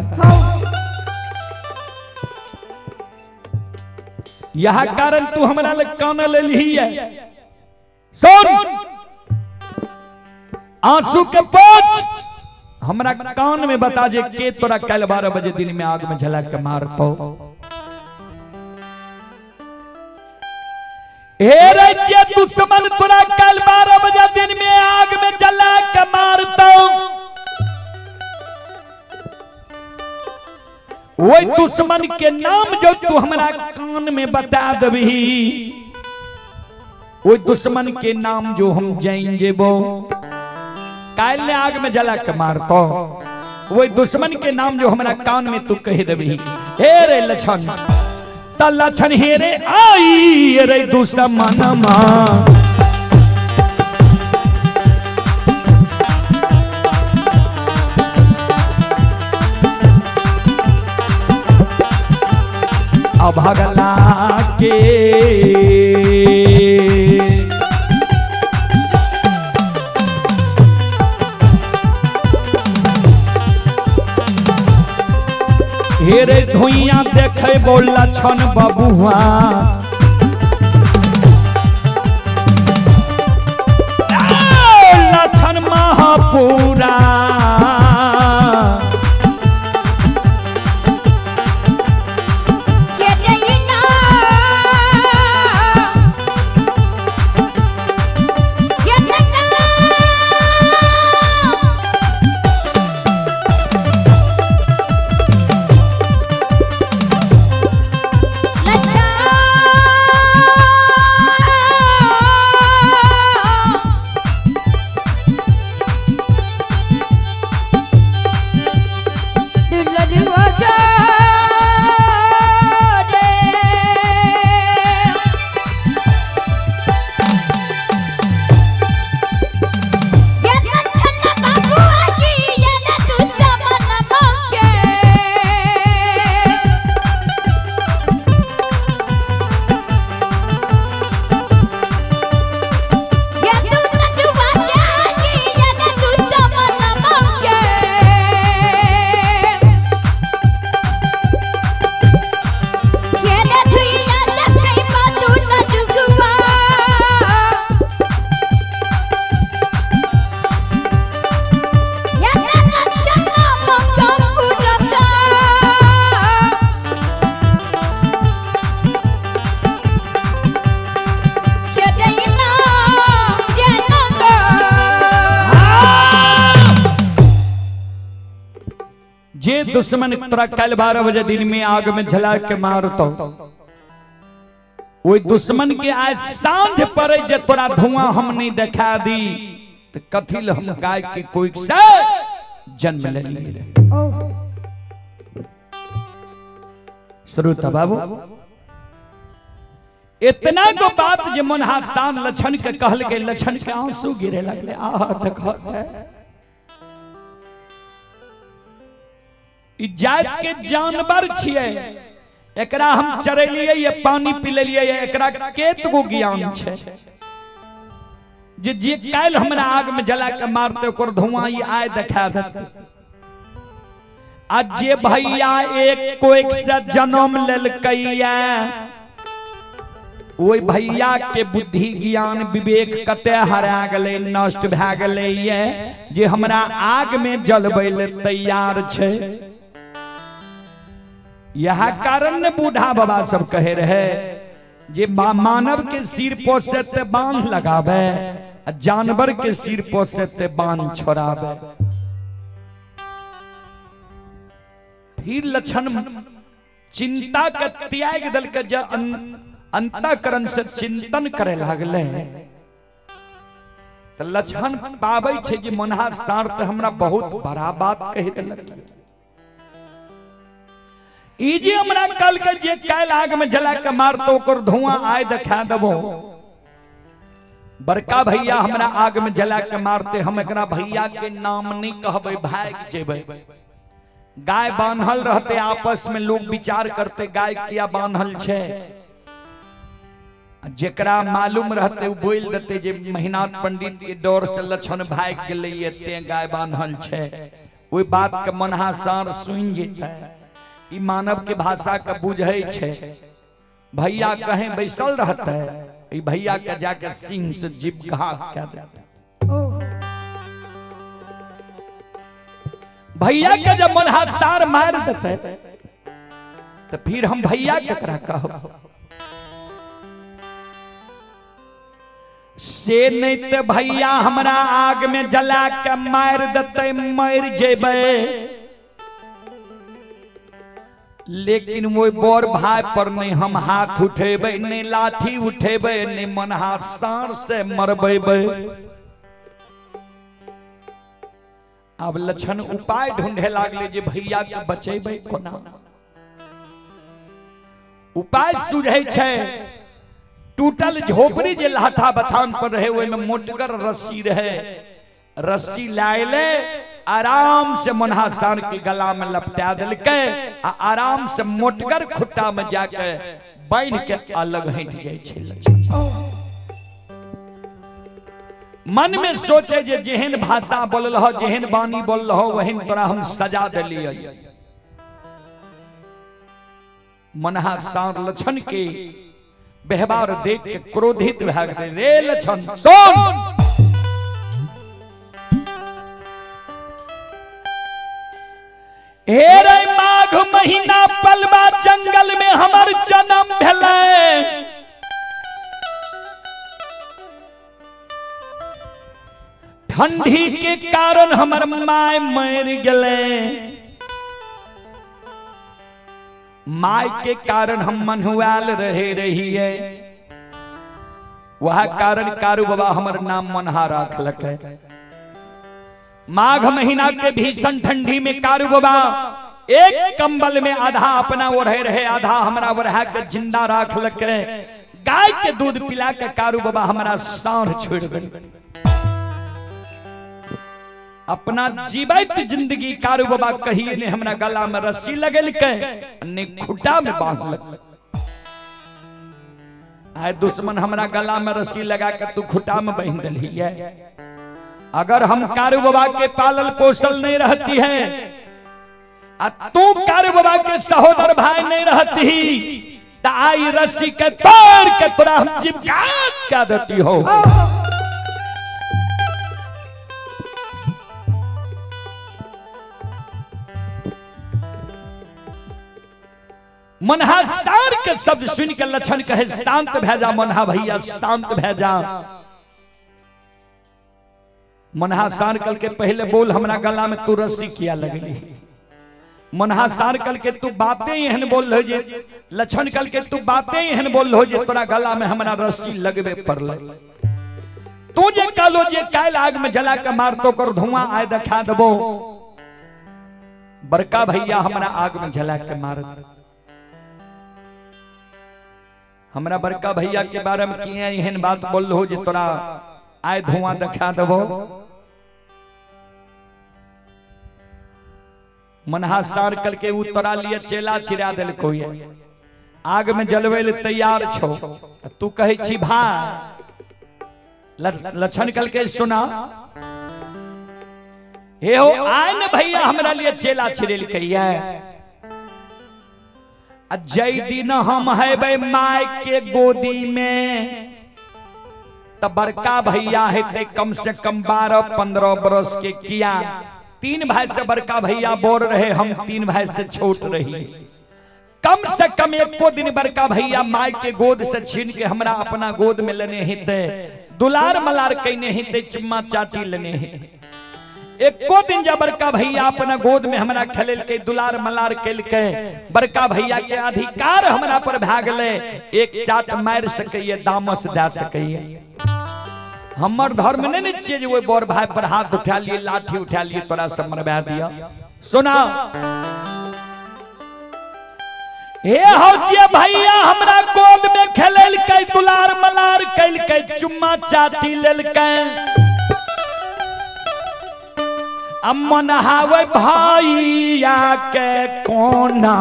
यह कारण तू हमरा लग कान लेलही है। सुन, आंसू के पोछ हमरा कान में बता जे के तोरा कल 12 बजे दिन में आग में जला के मारतो। हे रे जे दुश्मन तोरा कल 12 बजे दिन में आग में जला के मारतो, वही दुश्मन के नाम जो तू हमरा कान में बता दबही, वही दुश्मन के नाम जो हम जान जेबो, काल ने आग में जला के मारतो, वही दुश्मन के नाम जो हमरा कान में तू कह दबही। हे रे लक्षण, त लक्षण हे रे आई रे दुश्मन मां, अभगला के हे रे धुइया देखे बोल लक्षण बबुआ, लक्षण महापुरा। दुश्मन तोरा काल्हि 12 बजे दिन में आग में जला के मारतो, ओहि दुश्मन के आज साँझ पड़े जे तोरा धुआं हम नहीं देखा दी, तो कथी ल हम गाय के कोई से जन्म लेलिए रहे। ओहो। श्रोता बाबू, इतना गो बात जे मन हाथ शान लक्षण के कहल के लक्षण के आंसू गिरे लगले। आह देखो ई जात के जानवर छिए, एकरा हम चरेलिए ये पानी पिलेलिए, एकरा केत गो ज्ञान छे जे जे काल्हि हमरा आग में जला के मारते ओकर धुआं ई आय देखा देते। आ जे भैया एक कोइक से जन्म लेलकैया, ओहि भैया के बुद्धि ज्ञान विवेक कते हरा गेलै, नष्ट भए गेलै ये जे हमरा आग में जलबै ले तैयार छै। यह कारण ने बूढ़ा बाबा सब कहे रहे जे मानव के सिर पोसे ते बांध लगावे, जानवर के सिर पोसे ते बांध छोड़ावे। फिर लक्षण चिंता के त्याग दल के जे अंतःकरण से चिंतन करे लागले तो लक्षण पाबै छै जे मनहा सार ते हमरा बहुत बड़ा बात कहि देलक। ई जे हमरा कल के जे काल्हि आग में जला के मारतो ओकर धुआं आय देखा देबो, बड़का भैया हमरा आग में जला के मारते, हम एकरा भैया के नाम नहीं कहबै, भाग जेबै। गाय बान्हल रहते, आपस में लोग विचार करते गाय किया बान्हल छै, जेकरा मालूम रहते उ बोल देते जे महिनाथ पंडित के डर से लक्षण भाग गेलै ते गाय बान्हल छै। ओहि बात के मनहा सार सुनि जेतै, ई मानव के भाषा के बुझै छै। भैया कहीं बैसल रहते, ई भैया के जाके सिंह से जीभ घात कह देते। भैया के जब मनहा सार मार देते तो फिर हम भैया केकरा कहब। से नहीं ते भैया हमरा आग में जला के मार देते, मर जेबै, लेकिन वो बड़ भाई पर नहीं हम हाथ उठेबै, नहीं लाठी उठेबै, नहीं मनहा सार से मरबेबै। अब लक्षण उपाय ढूंढे लागले जे भैया के बचेबै कोना। उपाय सुझै छै, टूटल झोपड़ी जे लाठा बथान पर रहे ओहिमे मोटगर रस्सी रहे, रस्सी लायले आराम से मनहा सार के गला में लपटा देलकै आ आराम से मोटगर खुट्टा में जाके बान्हि के अलग हटि जाइ छै लक्षण। मन में सोचे जे जेहन भाषा बोलल हो, जेहन वाणी बोलल हो, वहन तोरा हम सजा देलियै। मनहा सार लक्षण के व्यवहार देख के क्रोधित भए गेलै, रे लक्षण सुन, हे रे माघ महीना पलवा जंगल में हमर जन्म भेलै, ठंडी के कारण हमर my मर गेलै, my के कारण हम मन्हुआल रहे रहिए, वह कारण कारू बाबा हमर नाम मनहा राखलकै। माघ महीना के भीषण ठंडी में कारू बाबा एक कंबल में आधा अपना ओढ़े रहे, आधा हमरा ओढ़ा के जिंदा राखलकै। गाय के दूध पिला के कारू बाबा हमरा साँढ़ छोड़ देलकै। अपना जीवित जिंदगी कारू बाबा कहिए ने हमरा गला में रस्सी लगेलकै ने खुट्टा में बांधलकै। आए दुश्मन हमरा गला में रस्सी लगा के तू खुट्टा में बांध देलिए। अगर हम कारू बाबा के पालल पोसल नहीं रहती है आ तू कारू बाबा के सहोदर भाई नहीं रहती तो आई रस्सी के तोड़ के तोरा हम चिपका क्या देती हो। मनहा सार के शब्द सुन के लक्षण कहे शांत भै जा मनहा भैया, शांत भै जा। मनहा सार कल के पहले बोल हमरा गला में तू रस्सी किया लगली। मनहा सार कल के तू बातें एहन बोल रहे जे लक्षण कल के तू बातें एहन बोल रहे जे तोरा गला में हमरा रस्सी लगबे पड़ले। तू जे कहलो जे काल्हि आग में जला के मारतो कर धुआं आय देखा देबो, बड़का भैया हमरा आग में जला के मारत। हमरा बड़का भैया के बारे में किया एहन बात बोल रहो जे तोरा आय धुआं देखा देबो। मनहा सार कल के उ तोरा लिए चेला चिरा देलको ये, आग में जलवे ले तैयार छो, तू कहै छी भाई। लक्षण कल के सुना हे हो आय ने भैया हमरा लिए चेला छिड़ेलकै ये। आ जै दिन हम हेबै my के गोदी में त बड़का भैया हेतै कम से कम 12-15 बरस के। किया 3 भाई से बड़का भैया बोर रहे, हम 3 भाई से छोट रही। कम से कम एको दिन बड़का भैया my के गोद से छीन के हमरा अपना गोद में लेने हेतै, दुलार मलार कने हेतै, चुम्मा चाटी लेने हेतै। एको दिन जब बड़का भैया अपना गोद में हमरा खेलेलकै, दुलार मलार केलकै, बड़का भैया के अधिकार हमरा पर भए गेलै, एक चाट मारि सकैए, दामस दए सकैए। हमर धर्म नहीं ने छियै जे ओहि बड़ भाई पर हाथ उठा लिए, लाठी उठा लिए, तोरा सब मरवा दिया। सुना हे हो जे भैया हमरा गोद में खेलेलकै, दुलार मलार केलकै, चुम्मा चाटी लेलकै, अमन हावे भैया के कोना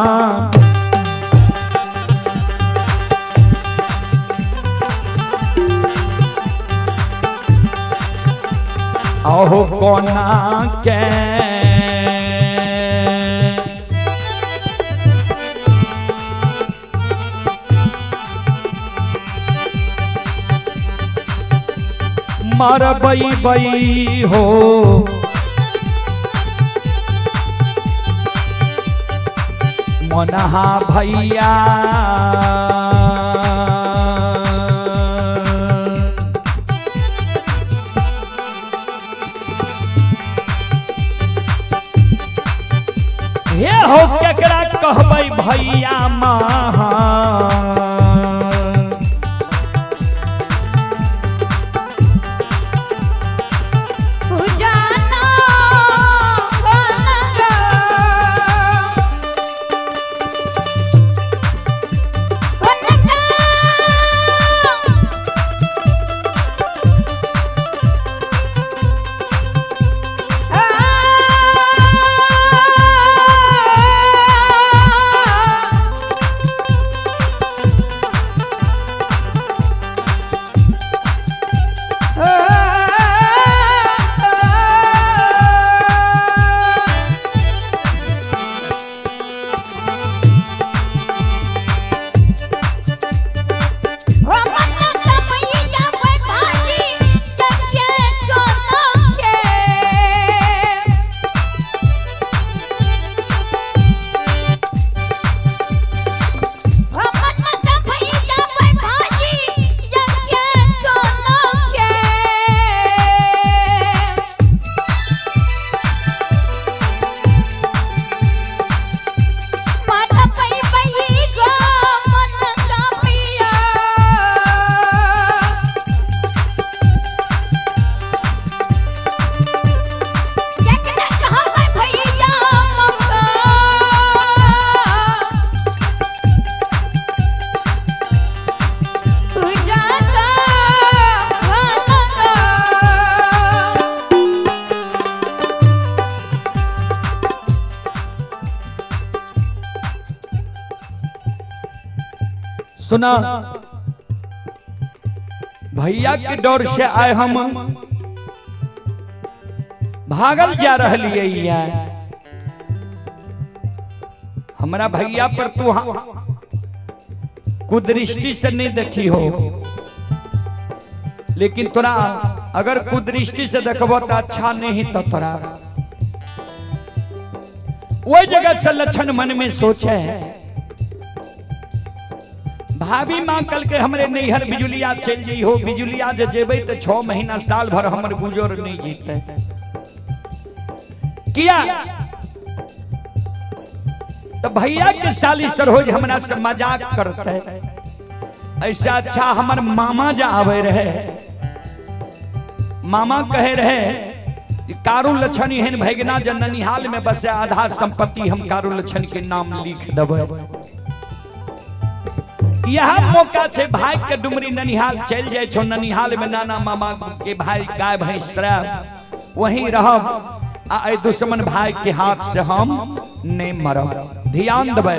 अहो कोना के मरबई बई हो। मनहा भैया हे हो केकरा कहबै भैया महा। सुना भैया के डर से आए हम भागल जा रही। हमरा भैया पर तू कुदृष्टि से नहीं देखी हो, लेकिन तोरा अगर कुदृष्टि से देखबो तो अच्छा नहीं। तो तोरा वही जगह से लक्षण मन में सोचे भाभी माँ कल के हमरे नैहर बिजुलिया चल जी हो, बिजुलिया जे जेबै तो 6 महीना साल भर हमर गुजर नहीं जीते। किया तो भैया के साली सरोज हमरा से मजाक करते। ऐसा अच्छा हमर मामा जा आवे रहे, मामा कहे रहे कारू लछन एहन भगना जे ननिहाल में बसे, आधा संपत्ति हम कारू लछन के नाम लिख देबै। यह मौका छे भाई के डुमरी ननिहाल चल जाए छो, ननिहाल में नाना मामा के भाई गाय भैंस रह वहीं रहब, आ ए दुश्मन भाई के हाथ से हम नहीं मरब। ध्यान देबै।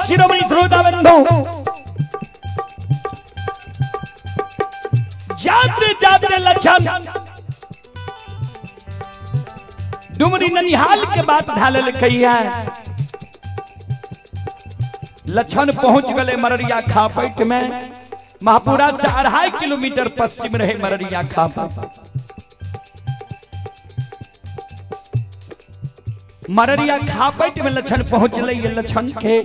शिरोमणि ध्रुवबंधु जाते जाते लक्षण डुमरी ननिहाल के बात ढाल कही है। लक्षण पहुंच गए मररिया खापैट में, महापुरा से 2.5 किलोमीटर पश्चिम रहे मररिया खापैट। मररिया खापैट में लक्षण पहुंच ले। लक्षण के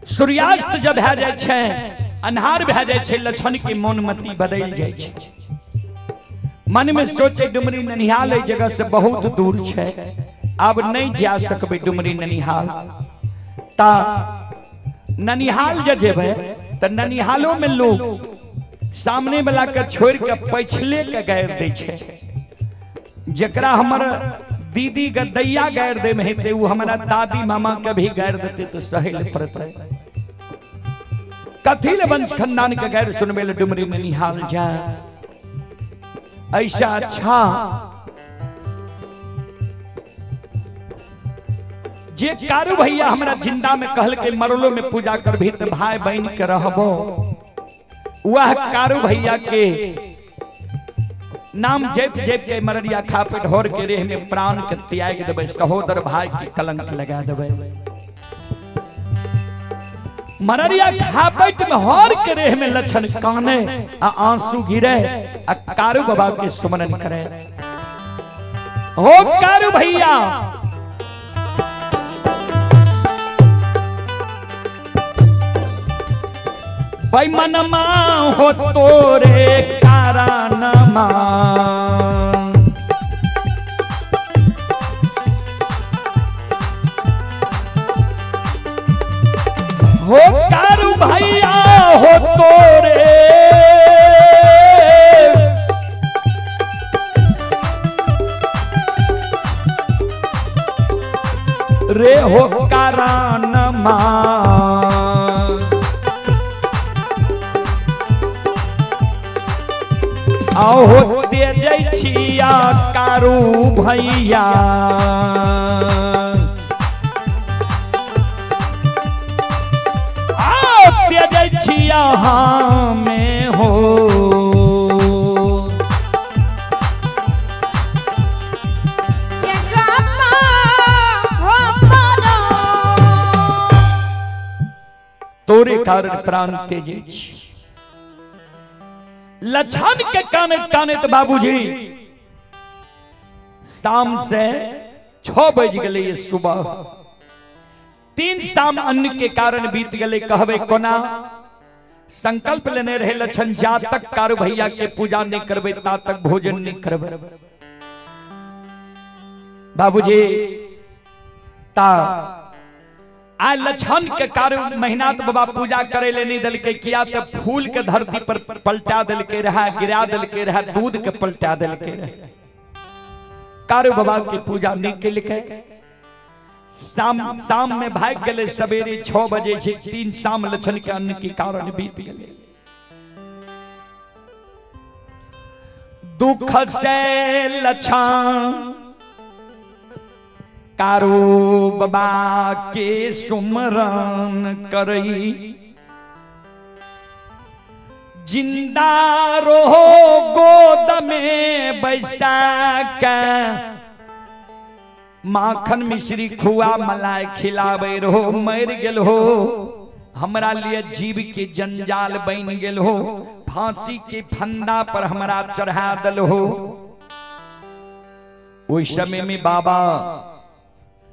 सूर्यास्त जब भए जाय छै, अन्हार भए जाय छै, लक्षण के मनमति बदल जाय छै। मन में सोचे डुमरी ननिहाल एहि जगह से बहुत दूर छै, अब नहीं जा सकबै डुमरी ननिहाल। ता ननिहाल जे जेबै त ननिहालो में लोग सामने वाला के छोड़ के पछले के गारि दै छै। जकरा हमर दीदी के दैया गारि दे में हेतै, उ हमरा दादी मामा के भी गारि देतै तो सहे ले पड़तै। कथी ले वंश खानदान के गारि सुनबै ले डुमरी ननिहाल जाय। ऐसा अच्छा जे कारू भैया हमरा जिंदा में कहल के मरलो में पूजा करभी त भाई बहन के रहबो, वह कारू भैया के नाम जप जप के मररिया खापट होर के रेह में प्राण के त्याग देबै, सहोदर भाई के कलंक लगा देबै। मररिया खापट में होर के रेह में लक्षण काने आ आंसू गिरे आ कारू बाबा के सुमरन करे। हो कारू भैया बैमनमा हो तोरे कारणमा, हो कारू भैया हो तोरे रे हो कारणमा। आओ तेजै छिया कारू भैया, आओ तेजै छिया हमें हो। तोरे कारण प्राण तेजै छी। लछन के कानत कानत बाबूजी शाम से 6 बज गए सुबह, 3 शाम अन्न के कारण बीत गए। कहबे कोना संकल्प लेने रहे लछन, जा तक कारू भैया के पूजा नहीं करबे ता तक भोजन नहीं करबे। बाबूजी ता आ लछन के कारण महिनाथ बाबा पूजा करे ले नहीं दिलकै, किया तो फूल के धरती पर पलटा दिलकै रहा, गिरा दिलकै रहा, दूध के पलटा दिलकै रहा। कारू बाबा के पूजा नहीं केलकै। शाम शाम में भाग गेलै, सवेरे 6 बजे छै, 3 शाम लछन के अन्न के कारण बीत गेलै। दुख से लछन कारू बाबा के सुमरन करई, जिंदा रहो गोद में बैसा के, माखन मिश्री खुआ मलाई खिलावे रहो, मर गेल हो हमरा लिए जीव के जंजाल बन गेल हो, फांसी के फंदा पर हमरा चढ़ा दल हो। ओहि समय में बाबा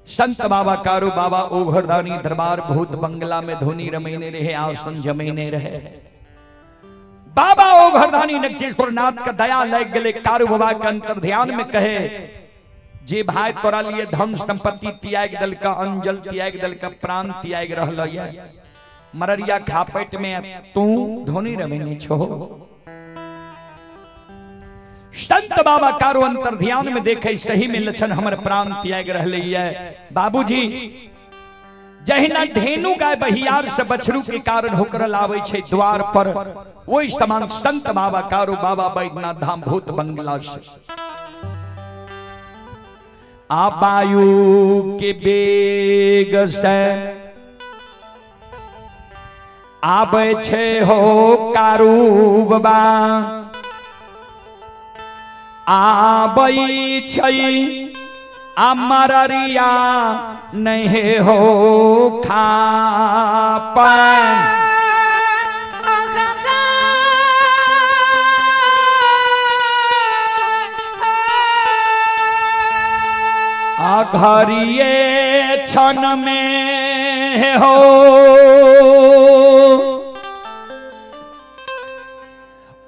संत बाबा कारू बाबा ओघरदानी दरबार भूत बंगला में धुनी रमैने रहे, आसन जमैने रहे। बाबा ओघरदानी नक्षेश्वर नाथ का दया लग गए कारू बाबा के अंतर ध्यान में कहे, जे भाई तोरा लिए धन संपत्ति त्याग दल का, अंजल त्याग दल का, प्राण त्याग रहल ये, मररिया खापेट में तू धुनी रमैने छो। संत बाबा कारो अंतर ध्यान में देखे सही में लक्षण हमर प्राण त्याग रहले ये। बाबूजी जहिना ढेनु गाय बहियार से बछरू के कारण होकर लावे छे द्वार पर, वही समान संत बाबा कारो बाबा बैद्यनाथ धाम भूत बंगला से आ वायु के बेग से आबै छे हो कारू बाबा, आबै छै आ मररिया नहीं हो खापन। आ घरिये क्षण में हो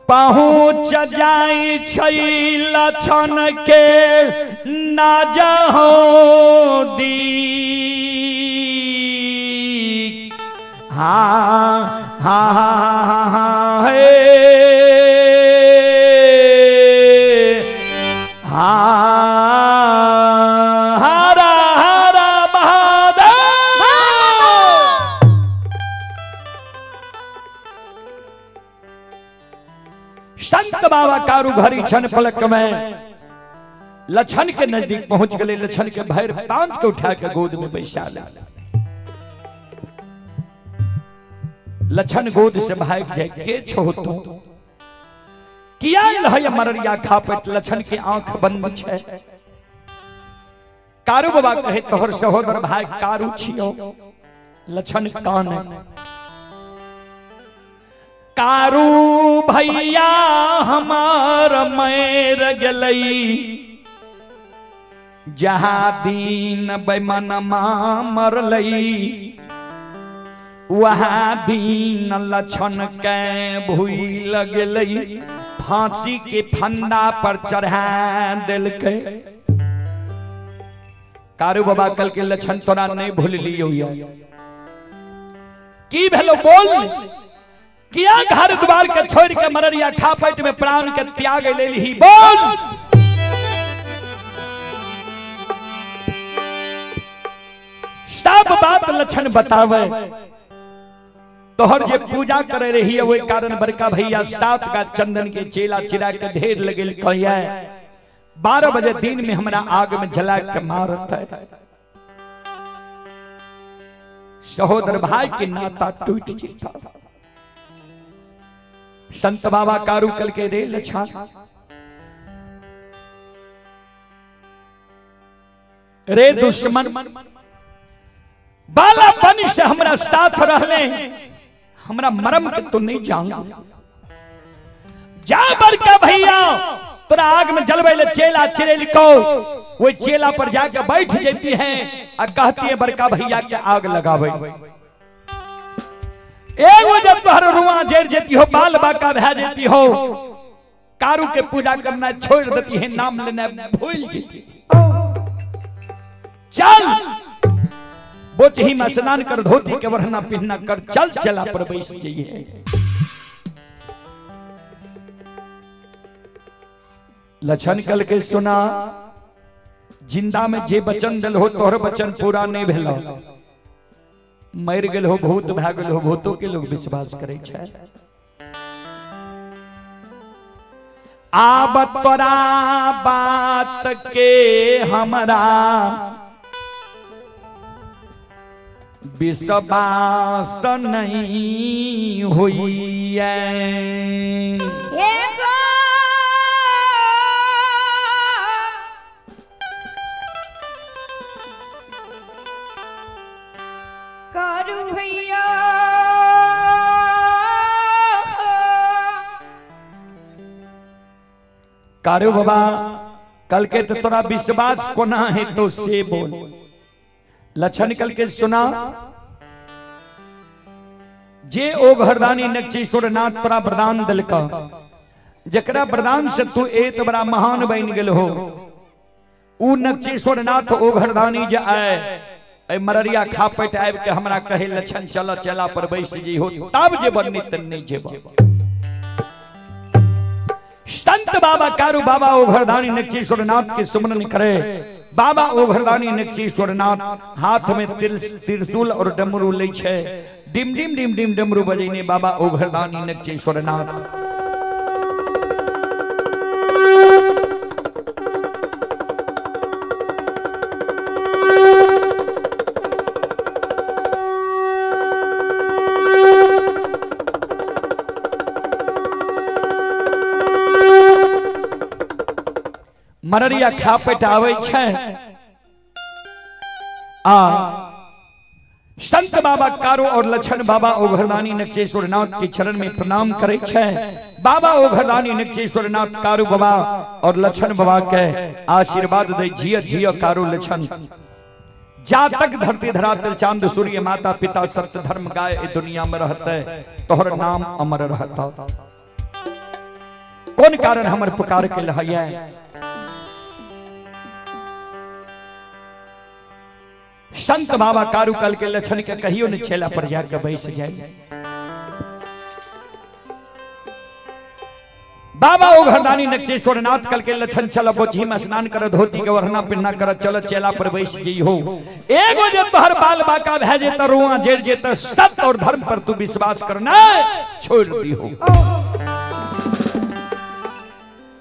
पहुँच जाई छै लक्षण के ना जहो दी। हाँ हाँ हाँ हाँ हे हाँ हरा हरा महादेव। संत बाबा कारू घड़ी क्षण पलक में लछन के नजदीक पहुंच गए, लछन के भैर बांध के उठा के गोद में बैसा ले। लछन गोद से भाग जाए के छो तू किया है मररिया खापट। लछन के आंख बंद छे। कारू बाबा कहे तोहर सहोदर भाई कारू छियो। लछन कान कारू भैया हमार मर गलई, जहाँ दिन बेमनमा मरलई वहाँ दिन लछन के भूल गेलई, फांसी के फंदा पर चढ़ा दिलकै। कारू बाबा कल के लछन तोरा नहीं भूल लियो, की भेलो बोल, किया घर द्वार के छोड़ के मररिया खापट में प्राण के त्याग ले ली बोल। सब बात लक्षण बतावे। तोहर जे पूजा करे रही है वही कारण बड़का भैया 7 का चंदन के चेला चिरा के ढेर लगेल कहिया 12 बजे दिन में हमरा आग में जला के मारत है। सहोदर भाई के नाता टूट जेता। संत बाबा कारू कल के रे लछा रे दुश्मन, बालापन से हमरा साथ रहले, हमरा मरम के तो नहीं जान। जा बड़का भैया तोरा आग में जलवे ले चेला चिरेल को, वो चेला पर जाके बैठ जाती है और कहती है बड़का भैया के आग लगावे। एगो जब तोहर रुआ जड़ जेती हो, बाल बाका भै जेती हो, कारू के पूजा करना छोड़ देती है, नाम लेना भूल जेती। चल बोचही में स्नान कर धोती के वरना पिन्ना कर चल चला पर बैस जाइए। लछन कल के सुना जिंदा में जे बचन दिल हो तोहर बचन पूरा नहीं भेल, मर गेल हो भूत भए गेल हो, भूतो के लोग विश्वास करे छै। आब तोरा बात के हमरा विश्वास नहीं होइए। करू भैया कारू बाबा कल के तो तोरा विश्वास कोना है तो से बोल। लक्षण कल के सुना जे ओ घरदानी नक्षीश्वर नाथ तोरा वरदान दिलका, जकरा वरदान से तू एत बड़ा महान बन गेल हो, ऊ नक्षीश्वर नाथ ओ घरदानी जे आए ए मररिया खापट आबि के हमरा कहे लक्षण चल चला पर बैस जी हो, तब जे बनी तन नहीं जेब। संत बाबा कारू बाबा ओ घरदानी नक्षीश्वर नाथ के सुमरन करे। बाबा ओ घरदानी नक्षीश्वर नाथ हाथ में त्रिशूल और डमरू लै छै, डिम डिम डिम डिम डमरू बजेने बाबा ओ घरदानी नक्षीश्वर नाथ। मररिया खापट आवे छै आ संत बाबा कारो और लक्षण बाबा ओघरदानी नक्षेश्वर नाथ के चरण में प्रणाम करे छै। बाबा ओघरदानी नक्षेश्वर नाथ कारू बाबा और लक्षण बाबा के आशीर्वाद दे जिय जिय कारू लक्षण। जा तक धरती धरातल चांद सूर्य माता पिता सत्य धर्म गाय ए दुनिया में रहते तोहर नाम अमर रहता। कौन कारण हमर पुकार के लहैया? संत बाबा कारू कल के लक्षण के कहियो न छेला पर जाकर बैस जाए। बाबा ओ घरदानी नक्षेश्वर नाथ कल के लक्षण चल बोझी में स्नान कर धोती के वरना पिन्ना कर चल चेला पर बैस जी हो। एगो जे तोहर बाल बाका भए जेत रुआ जेर जेत सत्य और धर्म पर तू विश्वास करना छोड़ दी हो।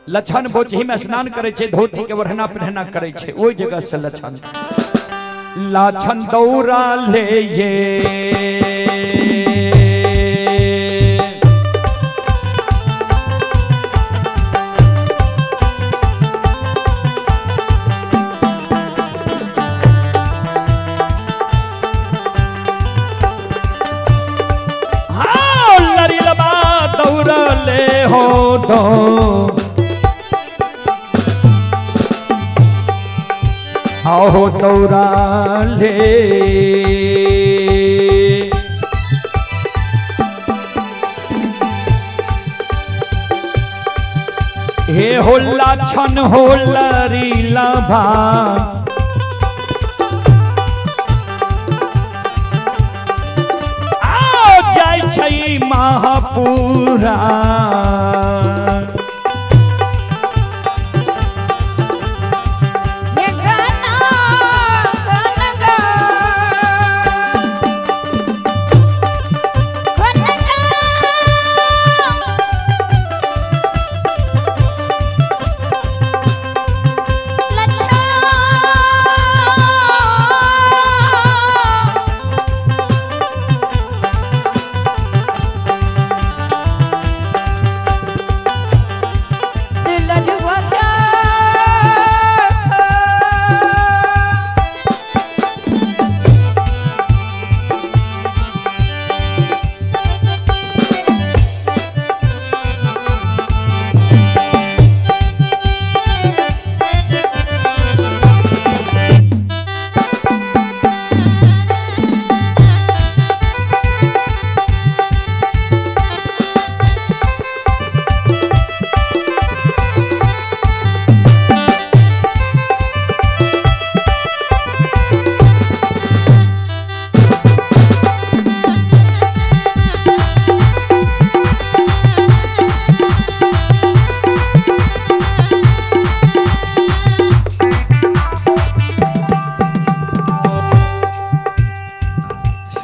लक्षण बोझी में स्नान करे छे धोती के वरना पिन्ना करे छे ओई जगह से लक्षण लाछन दौरा ले ये हाँ लड़ी लबा दौरा ले हो तो आओ दौरा ले हे होला छन हो लरी लभा आओ जाय छै महापुरा।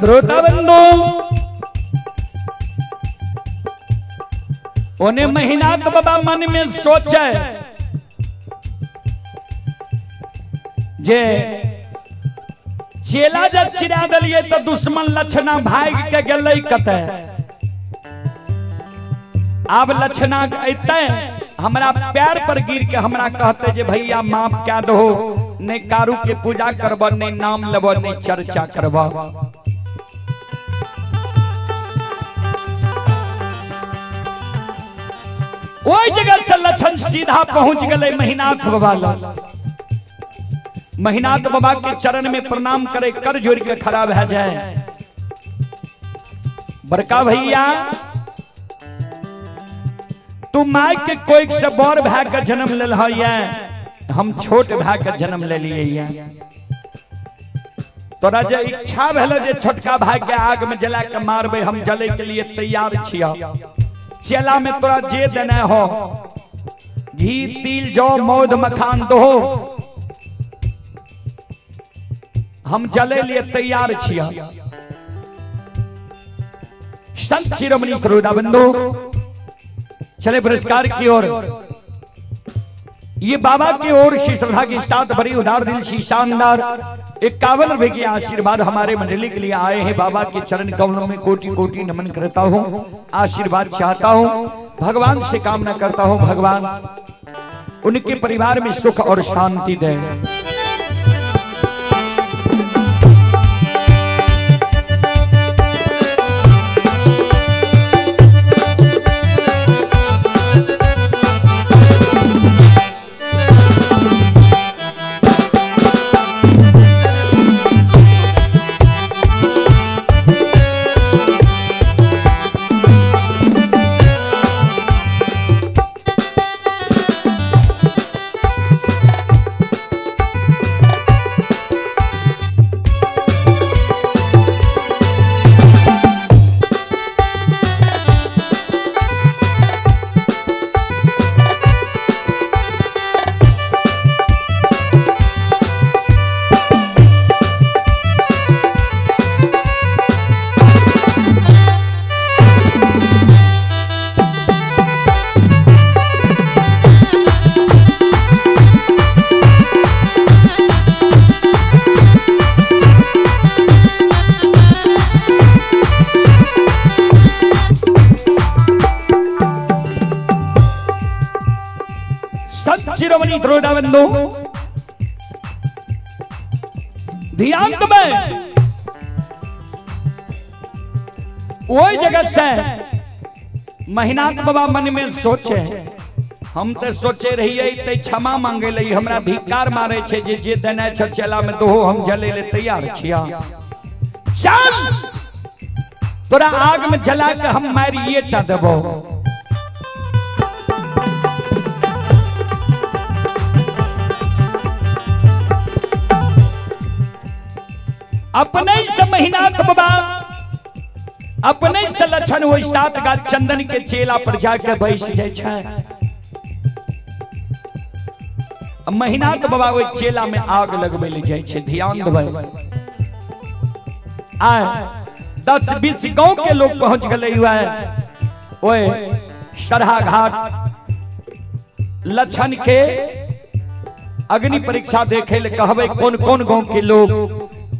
श्रोता बंधु, ओने महिनाथ बाबा मन में सोचे जे चेला जब चिरा दिलिए तो दुश्मन लक्षणा भाग के गेलै कतै। आब लक्षणा अतै हमरा पैर पर गिर के हमरा कहते जे भैया माफ क्या दो, नहीं कारू के पूजा करब, नहीं नाम लेब, नहीं चर्चा करब। ओहि जगह से लक्षण सीधा पहुंच गए महिनाथ बाबा लग। महिनाथ बाबा के चरण में प्रणाम करे, कर जोड़ के खड़ा भए जाए। बड़का भैया, तू my के कोई से बड़ भाई के जन्म लेल है, हम छोट भाई के जन्म ले लिए। तोरा जे इच्छा भेल जे छोटका भाई के आग में जला के मारबे, हम जले के लिए तैयार छिया। चेला में तोरा जे देना हो, घी तिल जौ मौध मखान दो, हम जले लिए तैयार छिया। संत शिरोमणि श्रोता बंधु, चले पुरस्कार की ओर। ये बाबा की ओर से श्रद्धा के साथ बड़ी उदार दिल सी शानदार 51 रुपए के आशीर्वाद हमारे मंडली के लिए आए हैं। बाबा के चरण कमलों में कोटि कोटि नमन करता हूँ, आशीर्वाद चाहता हूँ, भगवान से कामना करता हूँ भगवान उनके परिवार में सुख और शांति दे। शिरोमणि श्रोता बंधु, ध्यान में वही जगत से महिनाथ बाबा मन में सोचे, हम तो सोचे रहिए ते क्षमा मांगे ले, हमरा धिक्कार मारे छे जे जे देने छ चेला में तो हम जले ले तैयार छिया। चल तोरा आग में जला के हम मारिए टा देबो। अपने से महिनाथ बाबा अपने से लक्षण वो सात गाछ चंदन के चेला पर जाके बैस जाय छै। महिनाथ बाबा ओहि चेला में आग लगबै ले जाय छै। ध्यान देबै, आय 10-20 गांव के लोग पहुंच गए हुआ है ओए सरहा घाट लक्षण के अग्नि परीक्षा देखे ले। कहबै कौन कौन गांव के लोग,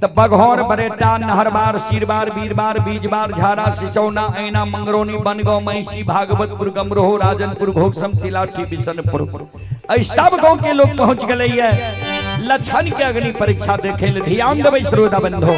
तो बघौर बरेटा नहरबार सीरबार बीरबार बीजबार झारा सिसौना ऐना मंगरौनी बनगांव महिषी भागवतपुर गमरोह राजनपुर घोगसम तिलाठी बिशनपुर, सब गांव के लोग पहुंच गए है लक्षण के अग्नि परीक्षा देखे ले। ध्यान देबै श्रोता बंधु,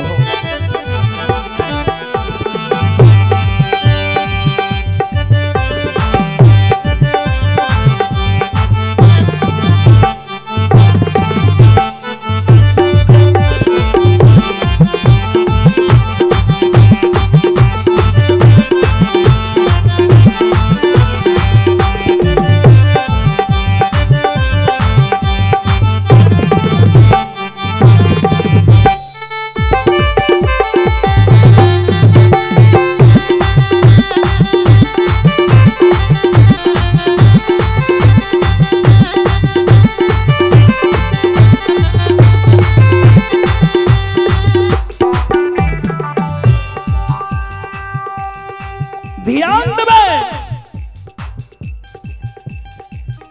में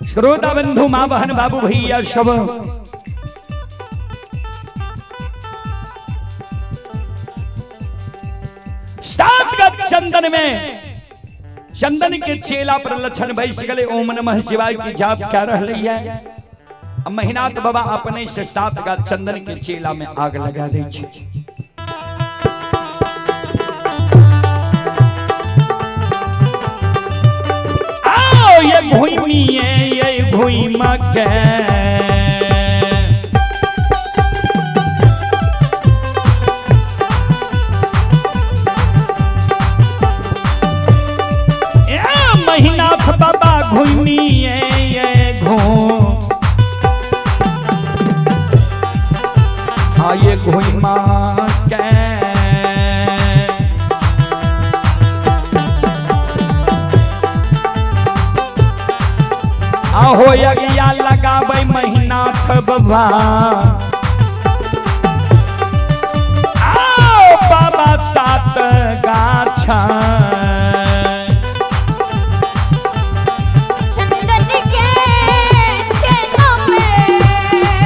श्रोता बंधु माँ बहन बाबू भैया सब सात गज चंदन में चंदन के चेला पर लक्षण बैस गए ओम नमः शिवाय की जाप क्या रह रही है। अब महिनाथ बाबा अपने से सात गाछ चंदन के चेला में आग लगा दै छै। आओ ये भूमि ये भूमि के महिनाथ बाबा घूमी ये घूम आये घुमा के आहो अगिया लगाबै महिनाथ बाबा आओ बाबा सात गाछा चंदन के चेलों में चेलों में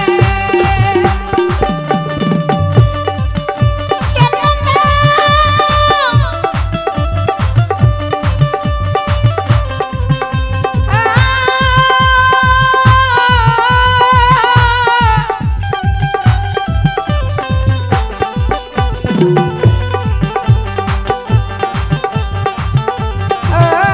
आ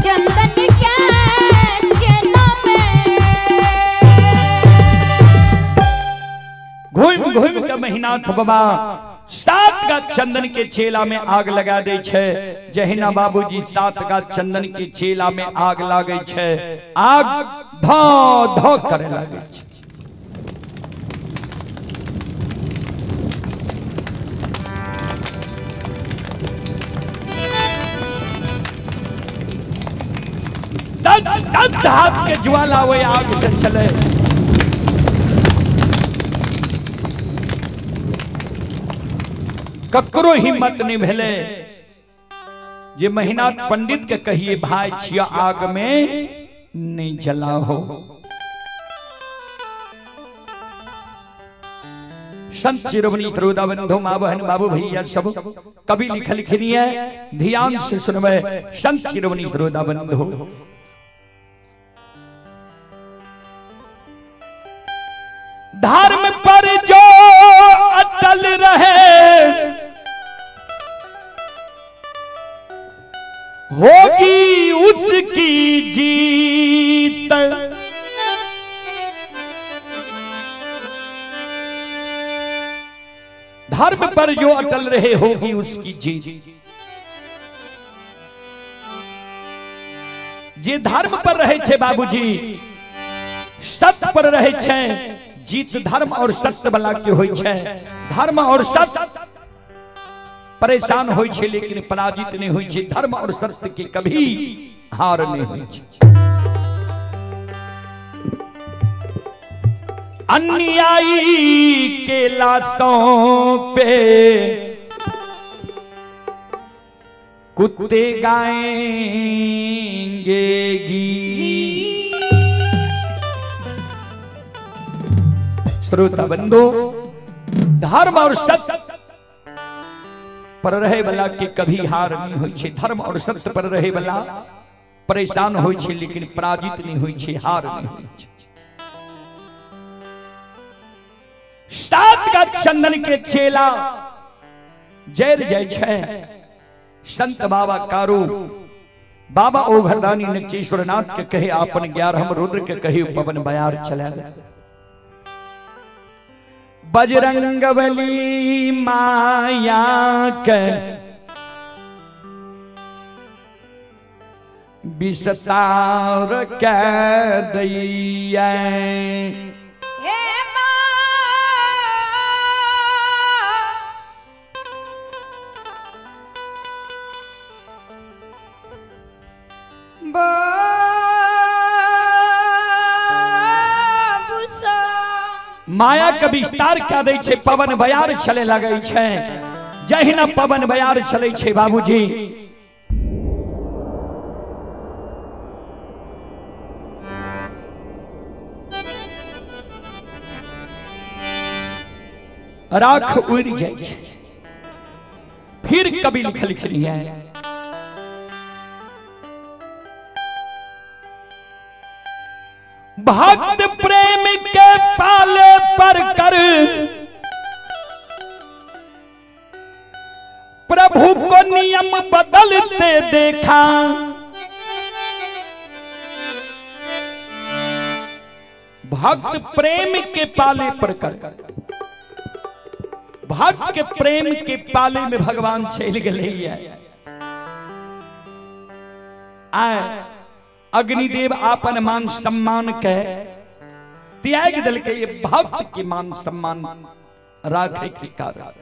चंदन के चेलों में घूम घूम के महिनाथ बाबा सात गाछ चंदन के चेला में आग लगा दै छै। जहिना बाबूजी सात गाछ चंदन के चेला में आग लागै छै, आग धो धो करे लागै छै। दस दस हाथ के ज्वाला वही आग से चले। ककरो हिम्मत नहीं भेले जे महिनाथ पंडित के कहिए भाई छिया आग में नहीं जलाओ। संत शिरोमणि त्रोदा बंधु माँ बहन बाबू भैया सब कवि लिखल है, ध्यान से सुनबे। संत शिरोमणि त्रोदा बंधु धर्म पर जो अटल रहे होगी उसकी जीत। धर्म पर जो अटल रहे होगी उसकी जीत। जे धर्म पर रहे छे बाबूजी, सत्य पर रहे छे, जीत धर्म और सत्य वाला के होई छे। धर्म और सत्य परेशान होई छे लेकिन पराजित नहीं होई छे। धर्म और सत्य के कभी हार नहीं होई छे। अन्यायी के लाशों पे कुत्ते गाएंगे गीत। श्रोता बंधु, धर्म और सत्य पर रहे वाला के कभी हार नहीं होई छे। धर्म और सत्य पर रहे वाला परेशान होई छे लेकिन पराजित नहीं होई छे, हार नहीं होई छे। सात का चंदन के चेला जर जाइ छै। संत बाबा कारू बाबा ओघरदानी नचेश्वर नाथ के कहे आपन 11 रुद्र के कहे पवन बयार चला दे। बजरंगबली माया के विस्तार के दैया। हे माँ बाबूसा माया के विस्तार क्या दै छै, पवन बयार चले लगै छै। जहिना पवन बयार चले छै बाबूजी, राख उड़ जाइ छै। फिर कवि लिखलखिन है, भक्त प्रेम के पाले पर कर प्रभु को नियम बदलते देखा। भक्त प्रेम के पाले पर कर, भक्त के प्रेम के पाले में भगवान चल गए है। आए अग्निदेव आपन मान सम्मान के त्याग दल के ये भक्त के मान सम्मान राखे के कारण।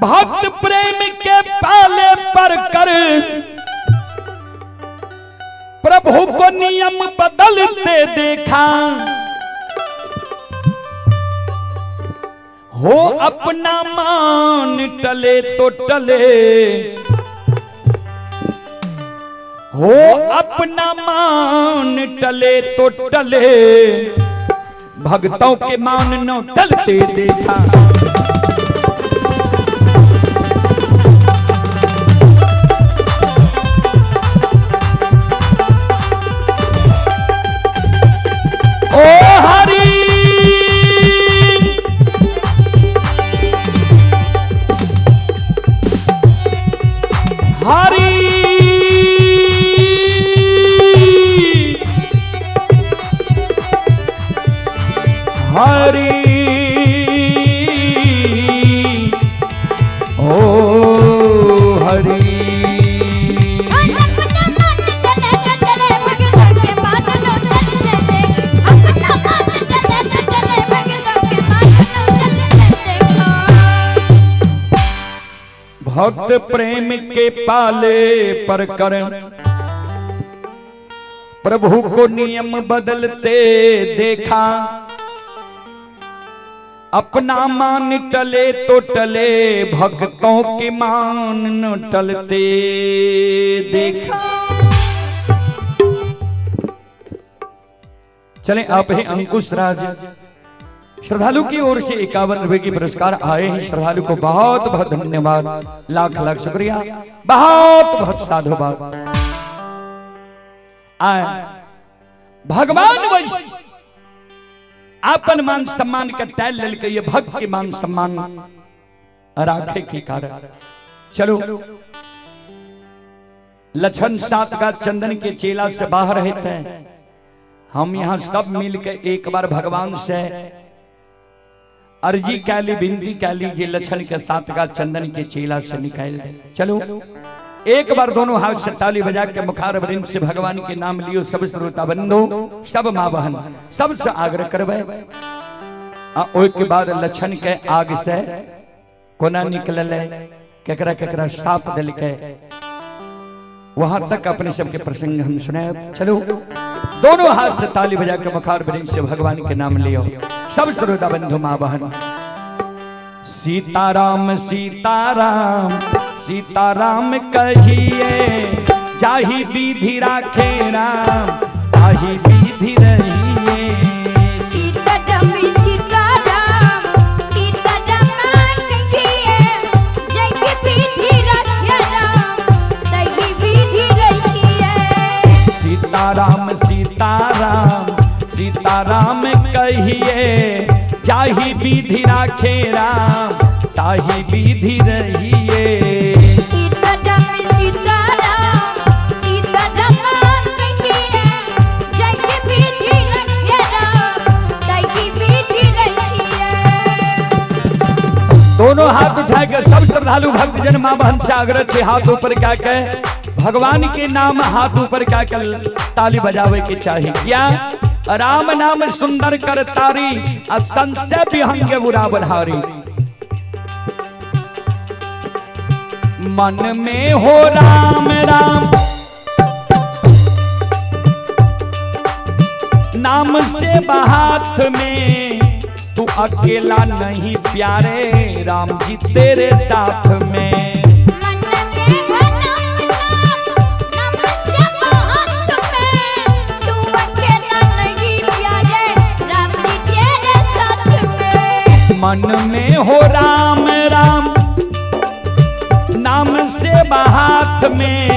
भक्त प्रेम के पाले पर कर प्रभु को नियम बदलते देखा। हो अपना मान टले तो टले, हो अपना मान टले तो टले, भक्तों के मान न टलते देखा। ओ हरि हरि हरि ओ हरि। अपना मन चले चले भगतों के मान नो चलते देख। अपना मन चले चले भगतों के मान नो चलते देखो। भक्त प्रेम के पाले पर कर प्रभु को नियम बदलते देखा। अपना मान टले तो टले, भक्तों के मान न टलते देखा। चले आप हैं अंकुश राज, श्रद्धालु की ओर से 51 रुपए की पुरस्कार आए हैं। श्रद्धालु को बहुत बहुत धन्यवाद, लाख लाख शुक्रिया, बहुत बहुत साधुवाद। आए भगवान वैश आपन मान सम्मान के टैल ललके ये भक्त के मान सम्मान राखे के कारण। चलो लछन सात का चंदन के चेला से बाहर रहते हैं, हम यहाँ सब मिलके एक बार भगवान से अर्जी कैली विनती कैली जे लछन के साथ का चंदन के चेला से निकाल दे। चलो एक बार दोनों हाथ से ताली बजा के मुखार वृंद से भगवान के नाम लियो। सब श्रोता बंधु, सब माँ बहन, सबसे आग्रह करबे आ ओय के बाद लछन के आग से कोना निकलले, केकरा केकरा साप दिलके, वहां तक अपने सबके प्रसंग हम सुनाए। चलो दोनों हाथ से ताली बजा के मुखार वृंद से भगवान के नाम लियो। सब श्रोता बंधु माँ बहन, सीताराम सीताराम सीताराम कहिए, जाहि विधि राखे राम ताहि विधि रहिए। सीताराम सीताराम सीताराम कहिए, जाहि विधि राखे राम ताहि विधि रहिए। सीताराम सीताराम सीताराम विधि राखे राम ताही विधि रहिए। सीता राम सीता राम सीता राम कहिए, जय विधि रखे राम ताही विधि रहिए। दोनों हाथ उठा के सब श्रद्धालु भक्तजन माँ बहन से आग्रह छे हाथ ऊपर क्या के भगवान के नाम हाथ ऊपर क्या के ताली बजावे के चाहिए। क्या राम नाम सुंदर कर तारी और संशय विहंग बुरा बधारी। मन में हो राम राम नाम से हाथ में, तू अकेला नहीं प्यारे राम जी तेरे साथ में। मन में हो राम नाम नाम जप हाथ में, तू अकेला नहीं प्यारे राम जी तेरे साथ में। मन में हो राम राम नाम से हाथ में,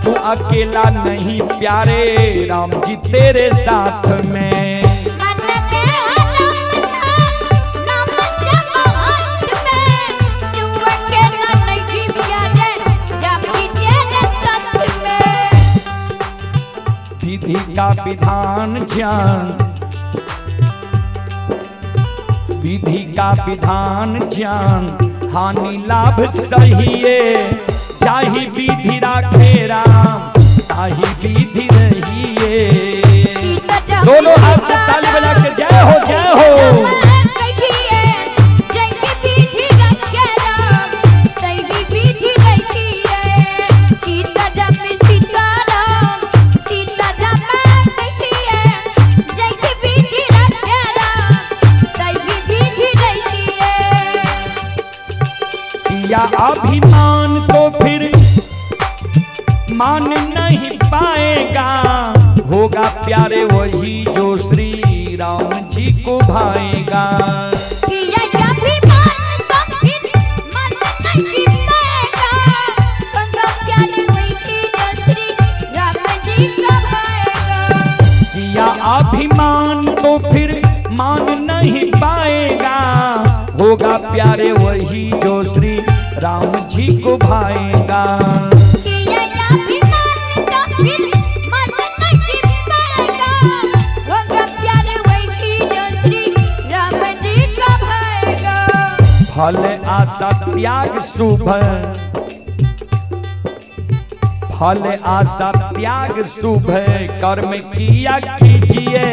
तू अकेला नहीं प्यारे राम जी तेरे साथ में। मन में हो राम नाम नाम जप हाथ में, तू अकेला नहीं प्यारे राम जी तेरे साथ में। विधि का विधान ज्ञान, विधि का विधान ज्ञान हानि लाभ सहिए, जाहि विधि राखे राम ताही विधि रहिए। सीता राम दोनों हाथ से सीता ताली बजा के राम जय हो जय हो। कहिए, जय विधि रखे राम ताही विधि रहिए। सीता राम सीता राम सीता राम कहिए, जय विधि रखे राम ताही विधि रहिए। किया अभिमान तो फिर मान नहीं पाएगा, होगा प्यारे वही जो श्री राम जी को भाएगा। किया अभिमान तो फिर मन नहीं पाएगा, होगा प्यारे वही जो श्री राम जी को भाएगा। किया अभिमान तो फिर मान नहीं पाएगा, होगा प्यारे वही जो श्री राम जी को भाएगा। किया अभिमान तो फिर मन नहीं पाएगा, होगा प्यारे वही जो श्री राम जी को भाएगा। फल आशा त्याग शुभ, फल आशा त्याग शुभ कर्म किया कीजिए,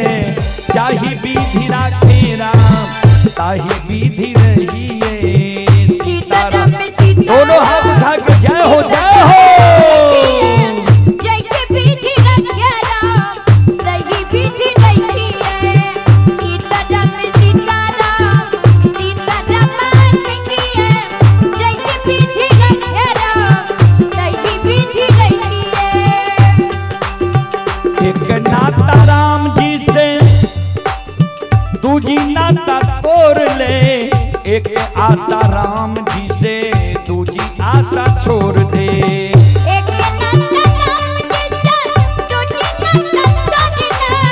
जाहि विधि राखे राम ताही विधि रहिए। सीता राम सीता दोनों हाथ उठा के जय हो जय हो। जय विधि रखे राम ताही विधि रहिए। सीता राम सीता राम सीता राम कहिए, जय विधि रखे राम ताही विधि रहिए। एक नाता राम जी से दूजी नाता तोड़ ले, एक आशा राम जी से दूजी आशा छोड़ दे। एक नाता राम जी से दूजी नाता तोड़ ले,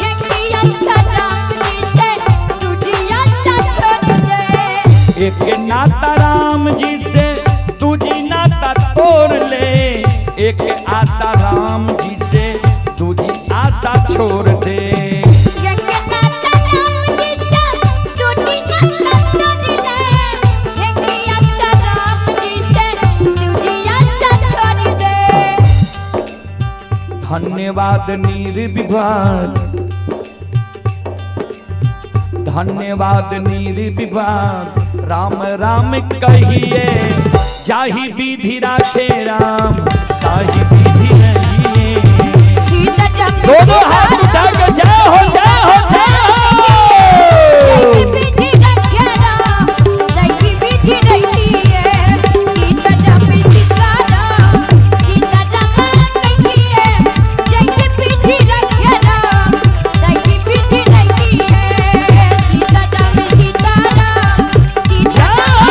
एक आशा राम जी से दूजी आशा छोड़ दे। एक नाता राम जी से दूजी नाता तोड़ ले, एक आशा राम जी से दूजी आशा छोड़ दे। एक नाता राम जी से दूजी नाता तोड़ ले, एक आशा राम जी से दूजी आशा छोड़ दे। धन्यवाद निर्विवाद, धन्यवाद निर्विवाद राम राम कहिए, जाहि विधि राखे राम ताही विधि रहिए। सीता राम दोनों सीता हाथ उठा के जय हो जय हो जय जय हो। विधि रखे राम ताही विधि रहिए। सीता राम सीता राम सीता राम कहिए, जय विधि रखे राम ताही विधि रहिए। सीता राम सीता राम सीता राम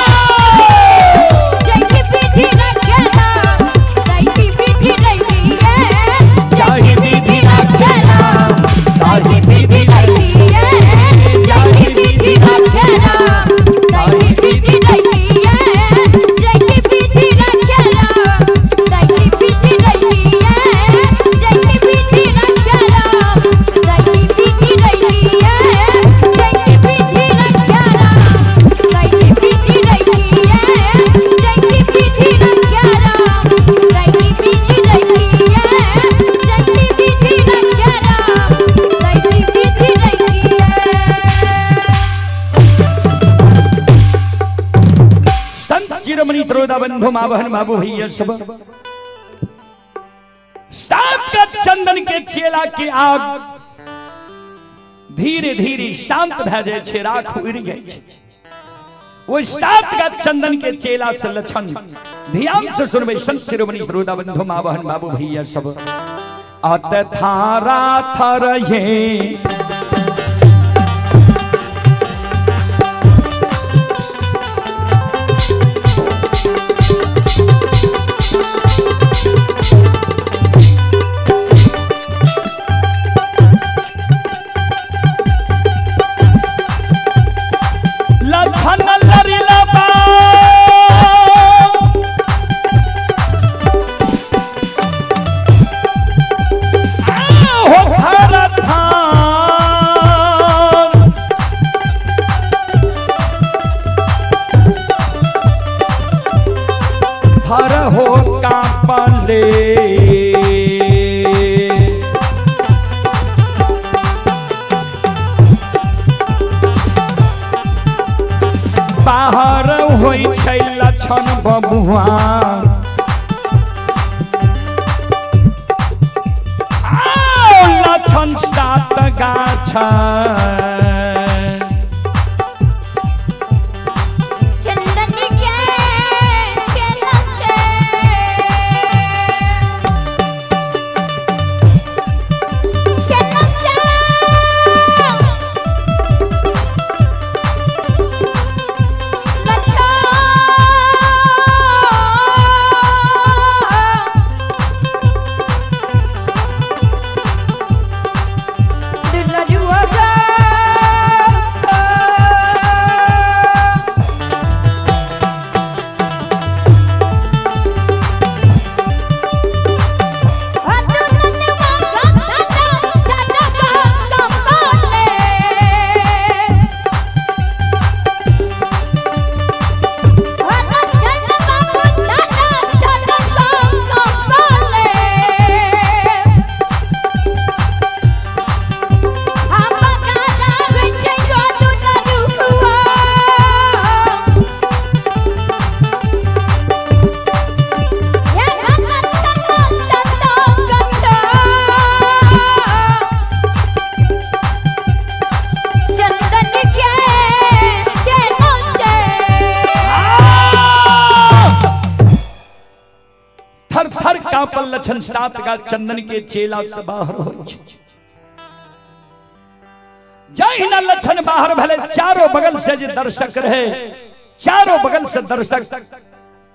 जय विधि रखे राम ताही विधि रहिए। जय विधि रखे राम ताही विधि रहिए। जय विधि रखे शिरोमणि त्रोदा बंधु माँ बहन बाबू भैया सब, सात का चंदन के चेला के आग धीरे धीरे शांत भए जाइ छै, राख उड़ि जाइ छै। ओहि सात का चंदन के चेला से लक्षण ध्यान से सुनबै संत शिरोमणि श्रोता बंधु माँ बहन बाबू भैया सब। अत थारा थर ये लखन लरिला बा हो थर थार थर हो कापले बाहर होइ छै लक्षण बबुआ। आओ लक्षण सात गाछ चंदन के केला से केला से लच्छा दुलरुआ गा। चंदन के चेलों से थर थर कांपल लक्षण सात का चंदन के चेला से बाहर होइ छै। जहिना लक्षण बाहर भले चारों बगल से जे दर्शक रहे, चारों बगल से दर्शक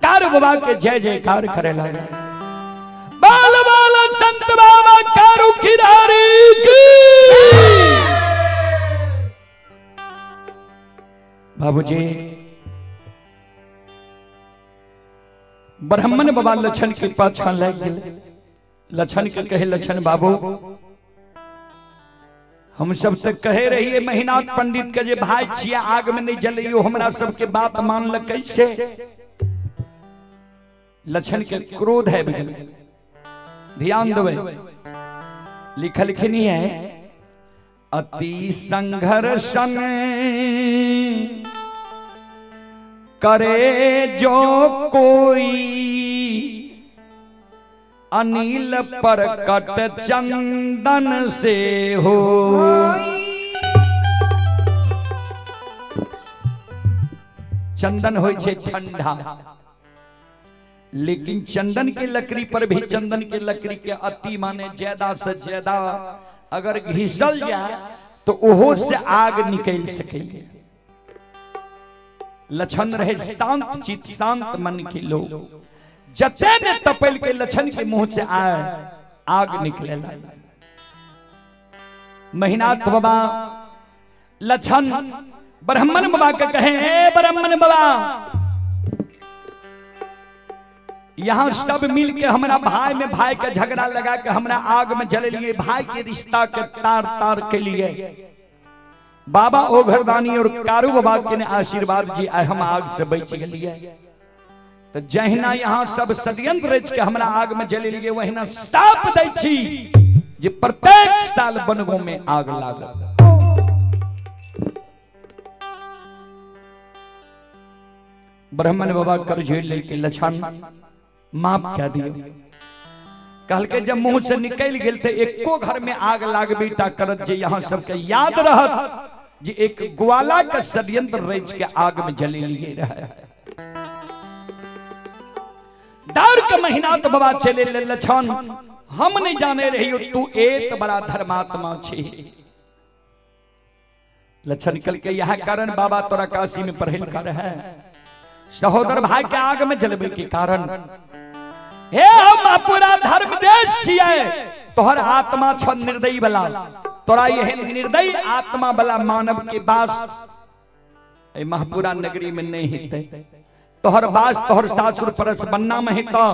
कार बाबा के जय जयकार करे लगे। बाल बाल संत बाबा कारू खिरारी की। बाबूजी ब्राह्मण बाबा लक्षण के पाछा लागि गेलै। लक्षण के कहे, लक्षण बाबू हम सब तऽ कहे रहिए महिनाथ पंडित के जे भाई छियै आग में नहीं जलैयो, हमरा सबके बात मानल कैसे? लक्षण के क्रोध है गेलै। ध्यान देबै, लिखलखिन है अति संघर्षण करे जो कोई अनिल परकट चंदन से हो। चंदन होइ छै ठंडा, लेकिन चंदन के लकड़ी पर भी चंदन के लकड़ी के अति माने ज्यादा से ज्यादा अगर घिसल जाए तो ओहो से आग निकल सके। लक्षण रहे शांत चित शांत मन के लोग, जते ने तपल के लक्षण के मुंह से आए आग निकले लगे। महिनाथ बाबा लक्षण ब्राह्मण बाबा के कहे, ए ब्राह्मण बाबा यहाँ सब मिल के हमरा भाई में भाई के झगड़ा लगा के हमरा आग में जले लिए, भाई के रिश्ता के तार तार के लिए बाबा ओघरदानी और कारू बाबा के ने आशीर्वाद जी आए हम आग से बच गेलिए। तो जहिना यहाँ सब षड्यंत्र रच के हमरा आग में जले लिए, वहिना साप दै छी जे प्रत्येक साल बनगो में आग लागत। ब्राह्मण बाबा कर जोड़ लेलकै, लछन माफ कए दियौ। कहलकै जब मुंह से निकलि गेल तऽ एको घर में आग लागबे टा करत, जे यहाँ सबके याद रहत जे एक ग्वाला के षड्यंत्र रच के आग में जलेलिए रहे। दौड़ के महीना तो बाबा चले ले, लछन हम नहीं जाने रहियो तू एत बड़ा धर्मात्मा छी। लछन कल के यह कारण बाबा तोरा काशी में पढ़ल कर है, सहोदर भाई के आग में जलबे के कारण। हे हम पूरा धर्म देश छियै, तोहर आत्मा छ निर्दयी वाला, तोरा यह निर्दयी आत्मा वाला मानव के वास ए महपुरा नगरी में नहीं हेतै। तोहर वास तोहर सासुर परस बन्ना में हेता,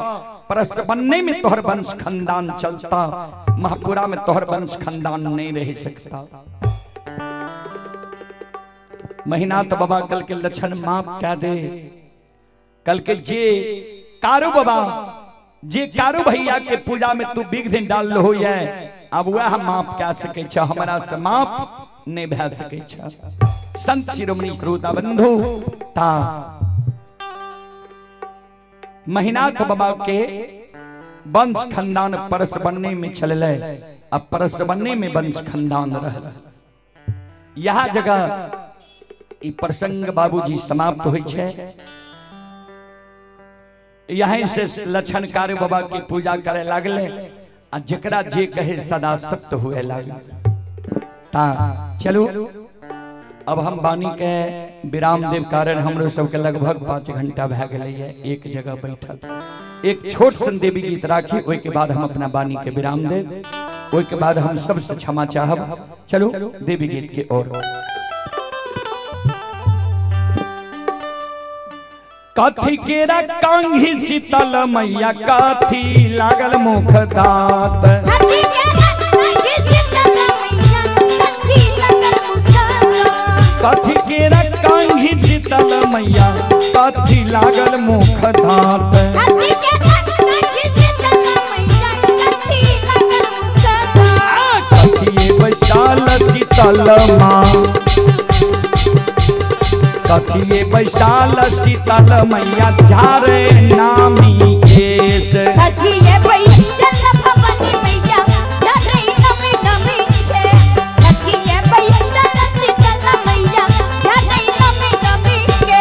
परस बन्ने में तोहर वंश खानदान चलता, महपुरा में तोहर वंश खानदान नहीं रह सकता। महीना तो बाबा कल के लक्षण माफ कह दे। कल के जे कारू बाबा जे कारू भैया के पूजा में तू विघ्न डाल हो ये, अब वह माफ कह सके छ, हमरा से माफ नहीं भै सके छ। संत शिरोमणि श्रोता बंधु ता महीनाथ बाबा के वंश खानदान परस बनने में चलले, अब परस बनने में वंश खानदान रहल। यह जगह ई प्रसंग बाबूजी समाप्त होइ छै। यहीं से लक्षण कारू बाबा की पूजा करे लागले आ जकरा जे कहे सदा सत्य हुए लागल। ता चलू अब हम वाणी के विराम देव, कारण हमरो सबके लगभग 5 घंटा भए गेलैए एक जगह बैठल। एक छोट सन देवी गीत राखी, ओहि के बाद हम अपना वाणी के विराम देव, ओहि के बाद हम सबसे क्षमा चाहब। चलू देवी गीत के ओर। कथी केरा कांघी शीतल मैया कथी लागल मुख दांत, कथी केरा कांघी शीतल मैया कथी लागल मुख दांत, कथी बैसाल शीतल माँ, कथिए बैसाल शीतल मैया झारे नामी केस, कथिए बैसल भवानी मैया झारे नामी नामी के, कथिए बैसल शीतल मैया झारे नामी नामी के,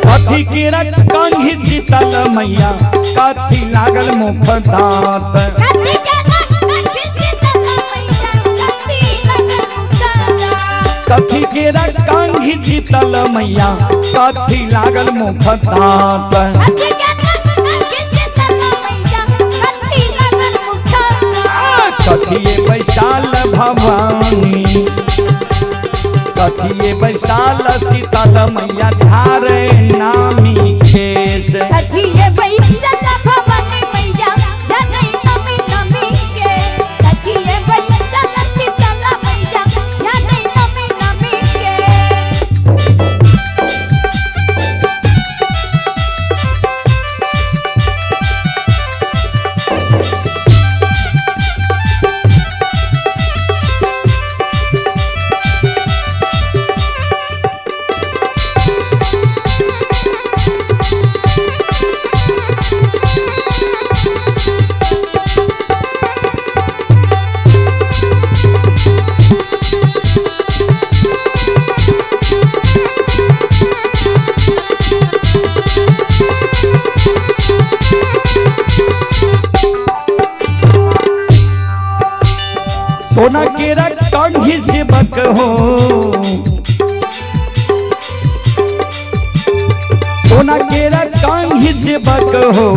कथी केरा कांघी शीतल मैया कथी लागल मुख दांत, कथी केरा कांघी शीतल मैया कथी लागल मुख दांत, कथी केरा कांघी शीतल मैया कथी लागल मुख दांत, कथी केरा कांघी शीतल मैया कथी लागल मुख दांत, कथिए बैसाल भवानी, कथिए बैसाल शीतल मैया झारे नामी केस, कथिए बैसल भवानी मैया झारे नामी नामी के, कथिए बैसल शीतल मैया झारे नामी नामी के। सोना केरा कांघी सेवक हो, सोना केरा कांघी सेवक हो,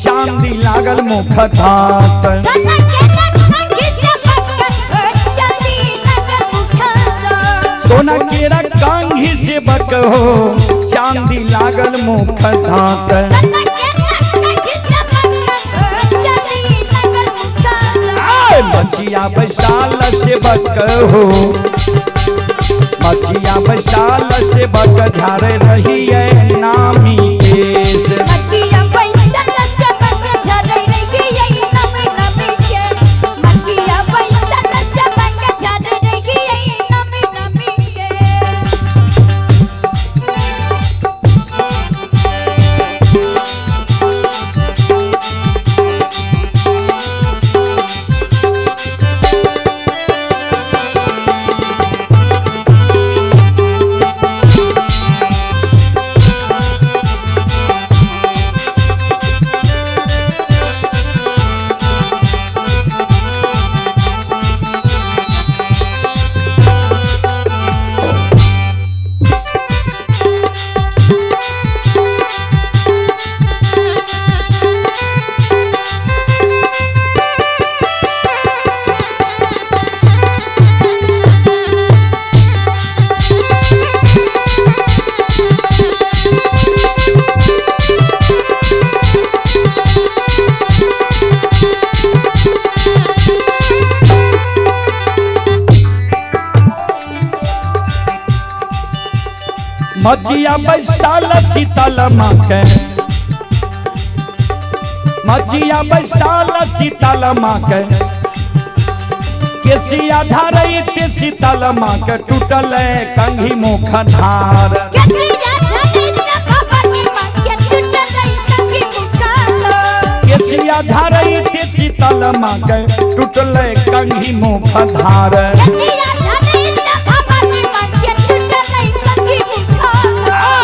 चांदी लागल मुख दांत, सोना केरा कांघी सेवक हो, चांदी लागल मुख दांत, सोना केरा कांघी सेवक हो, चांदी लागल मुख दांत, सोना केरा कांघी सेवक हो, चांदी लागल मुख दांत, मछिया बैसाल सेवक हो, मछिया बैसाल सेवक झारे रही है नामी केस, मछिया बैसल सेवक झारे रही नामी नामी के, मछिया बैसल सेवक झारे रही नामी नामी के। मचिया बैसाल शीतल माँ के, मचिया बैसाल शीतल माँ के, केसिया झारैत शीतल माँ के टूटल कंघी मुख धार। केसिया झारैत शीतल माँ के टूटल कंघी मुख धार।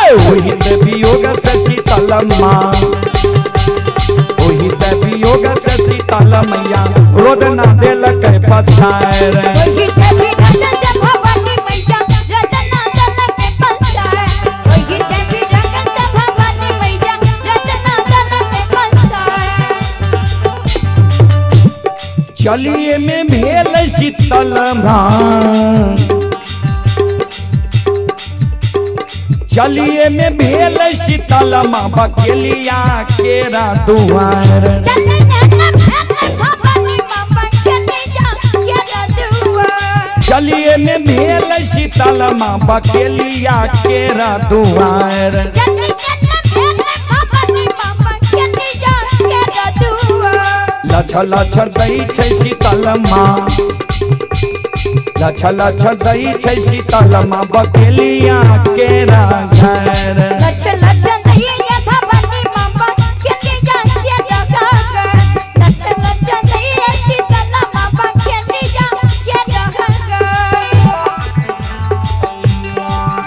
ओहि ते वियोग से शीतल माँ, ओहि ते वियोग से शीतल मैया रोदना देलक पछाड़। चलिए में भेल शीतल माँ, चलिए में भेल शीतल माँ बकेलिया केरा दुआर। चलिए में भेल शीतल माँ बकेलिया केरा दुआर। लछ लछ दै छै शीतल माँ, लछ लछ दै छै शीतल माँ बकेलिया केरा घर।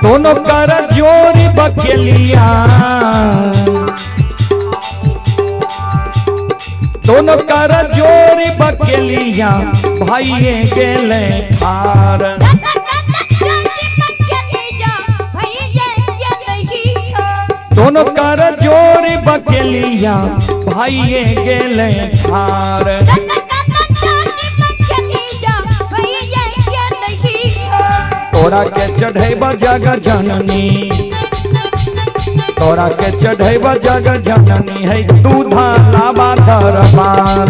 दोनों कर जोरी बकेलिया, दोनों कर जोरी बकेलिया भाइये गेले खार। दोनों कर जोरी बकेलिया भाइये गेले खार। तोरा के चढ़ैब जग जननी, तोरा के चढ़ैब जग जननी है दूध लाबा दरबार।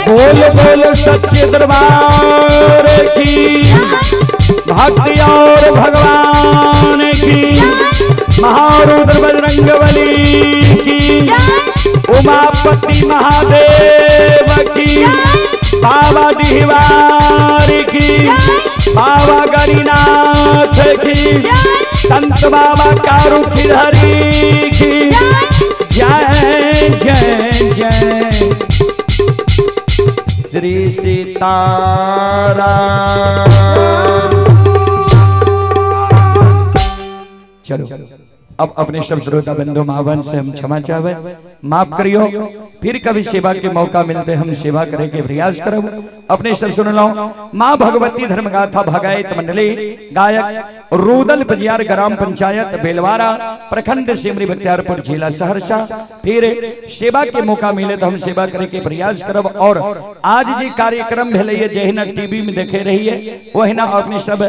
बोल बोल सच्चे दरबार की, भक्ति और भगवान की, महारुद्र बजरंग बली की, उमापति महादेव की, बाबा डिहवार की, बाबा गरीनाथ की, संत बाबा कारू खिलहरी की जय जय जय। श्री सीताराम। चलो अब अपने सब श्रोता बंधु मावन से हम क्षमा चाहे, माफ करियो। फिर कभी सेवा के मौका मिलते हम सेवा करे के प्रयास करब। अपने सब सुन लो माँ भगवती धर्मगाथा भगायत मंडली, गायक रूदल बजियार, ग्राम पंचायत बेलवारा, प्रखंड सिमरी बख्तियारपुर, जिला सहरसा। फिर सेवा के मौका मिले तो हम सेवा करे के प्रयास करब। और आज जी कार्यक्रम भेलै जहिना टीवी में देखे रहिए वहिना अपने सब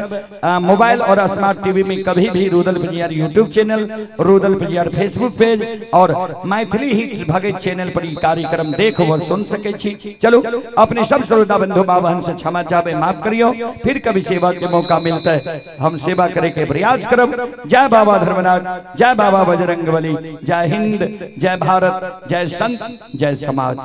मोबाइल और स्मार्ट टीवी में कभी भी Rudal Bajiyar YouTube channel, Rudal Bajiyar Facebook page और मैथिली हिट भगत चैनल पर कार्यक्रम देख व सुन सके छी। चलो अपने सब श्रोता बंधु बाबन से क्षमा चाहे, माफ करियो। फिर कभी सेवा के मौका मिलता है हम सेवा करे के प्रयास करब। जय बाबा धर्मनाथ, जय बाबा बजरंगबली, जय हिंद, जय भारत, जय संत, जय समाज।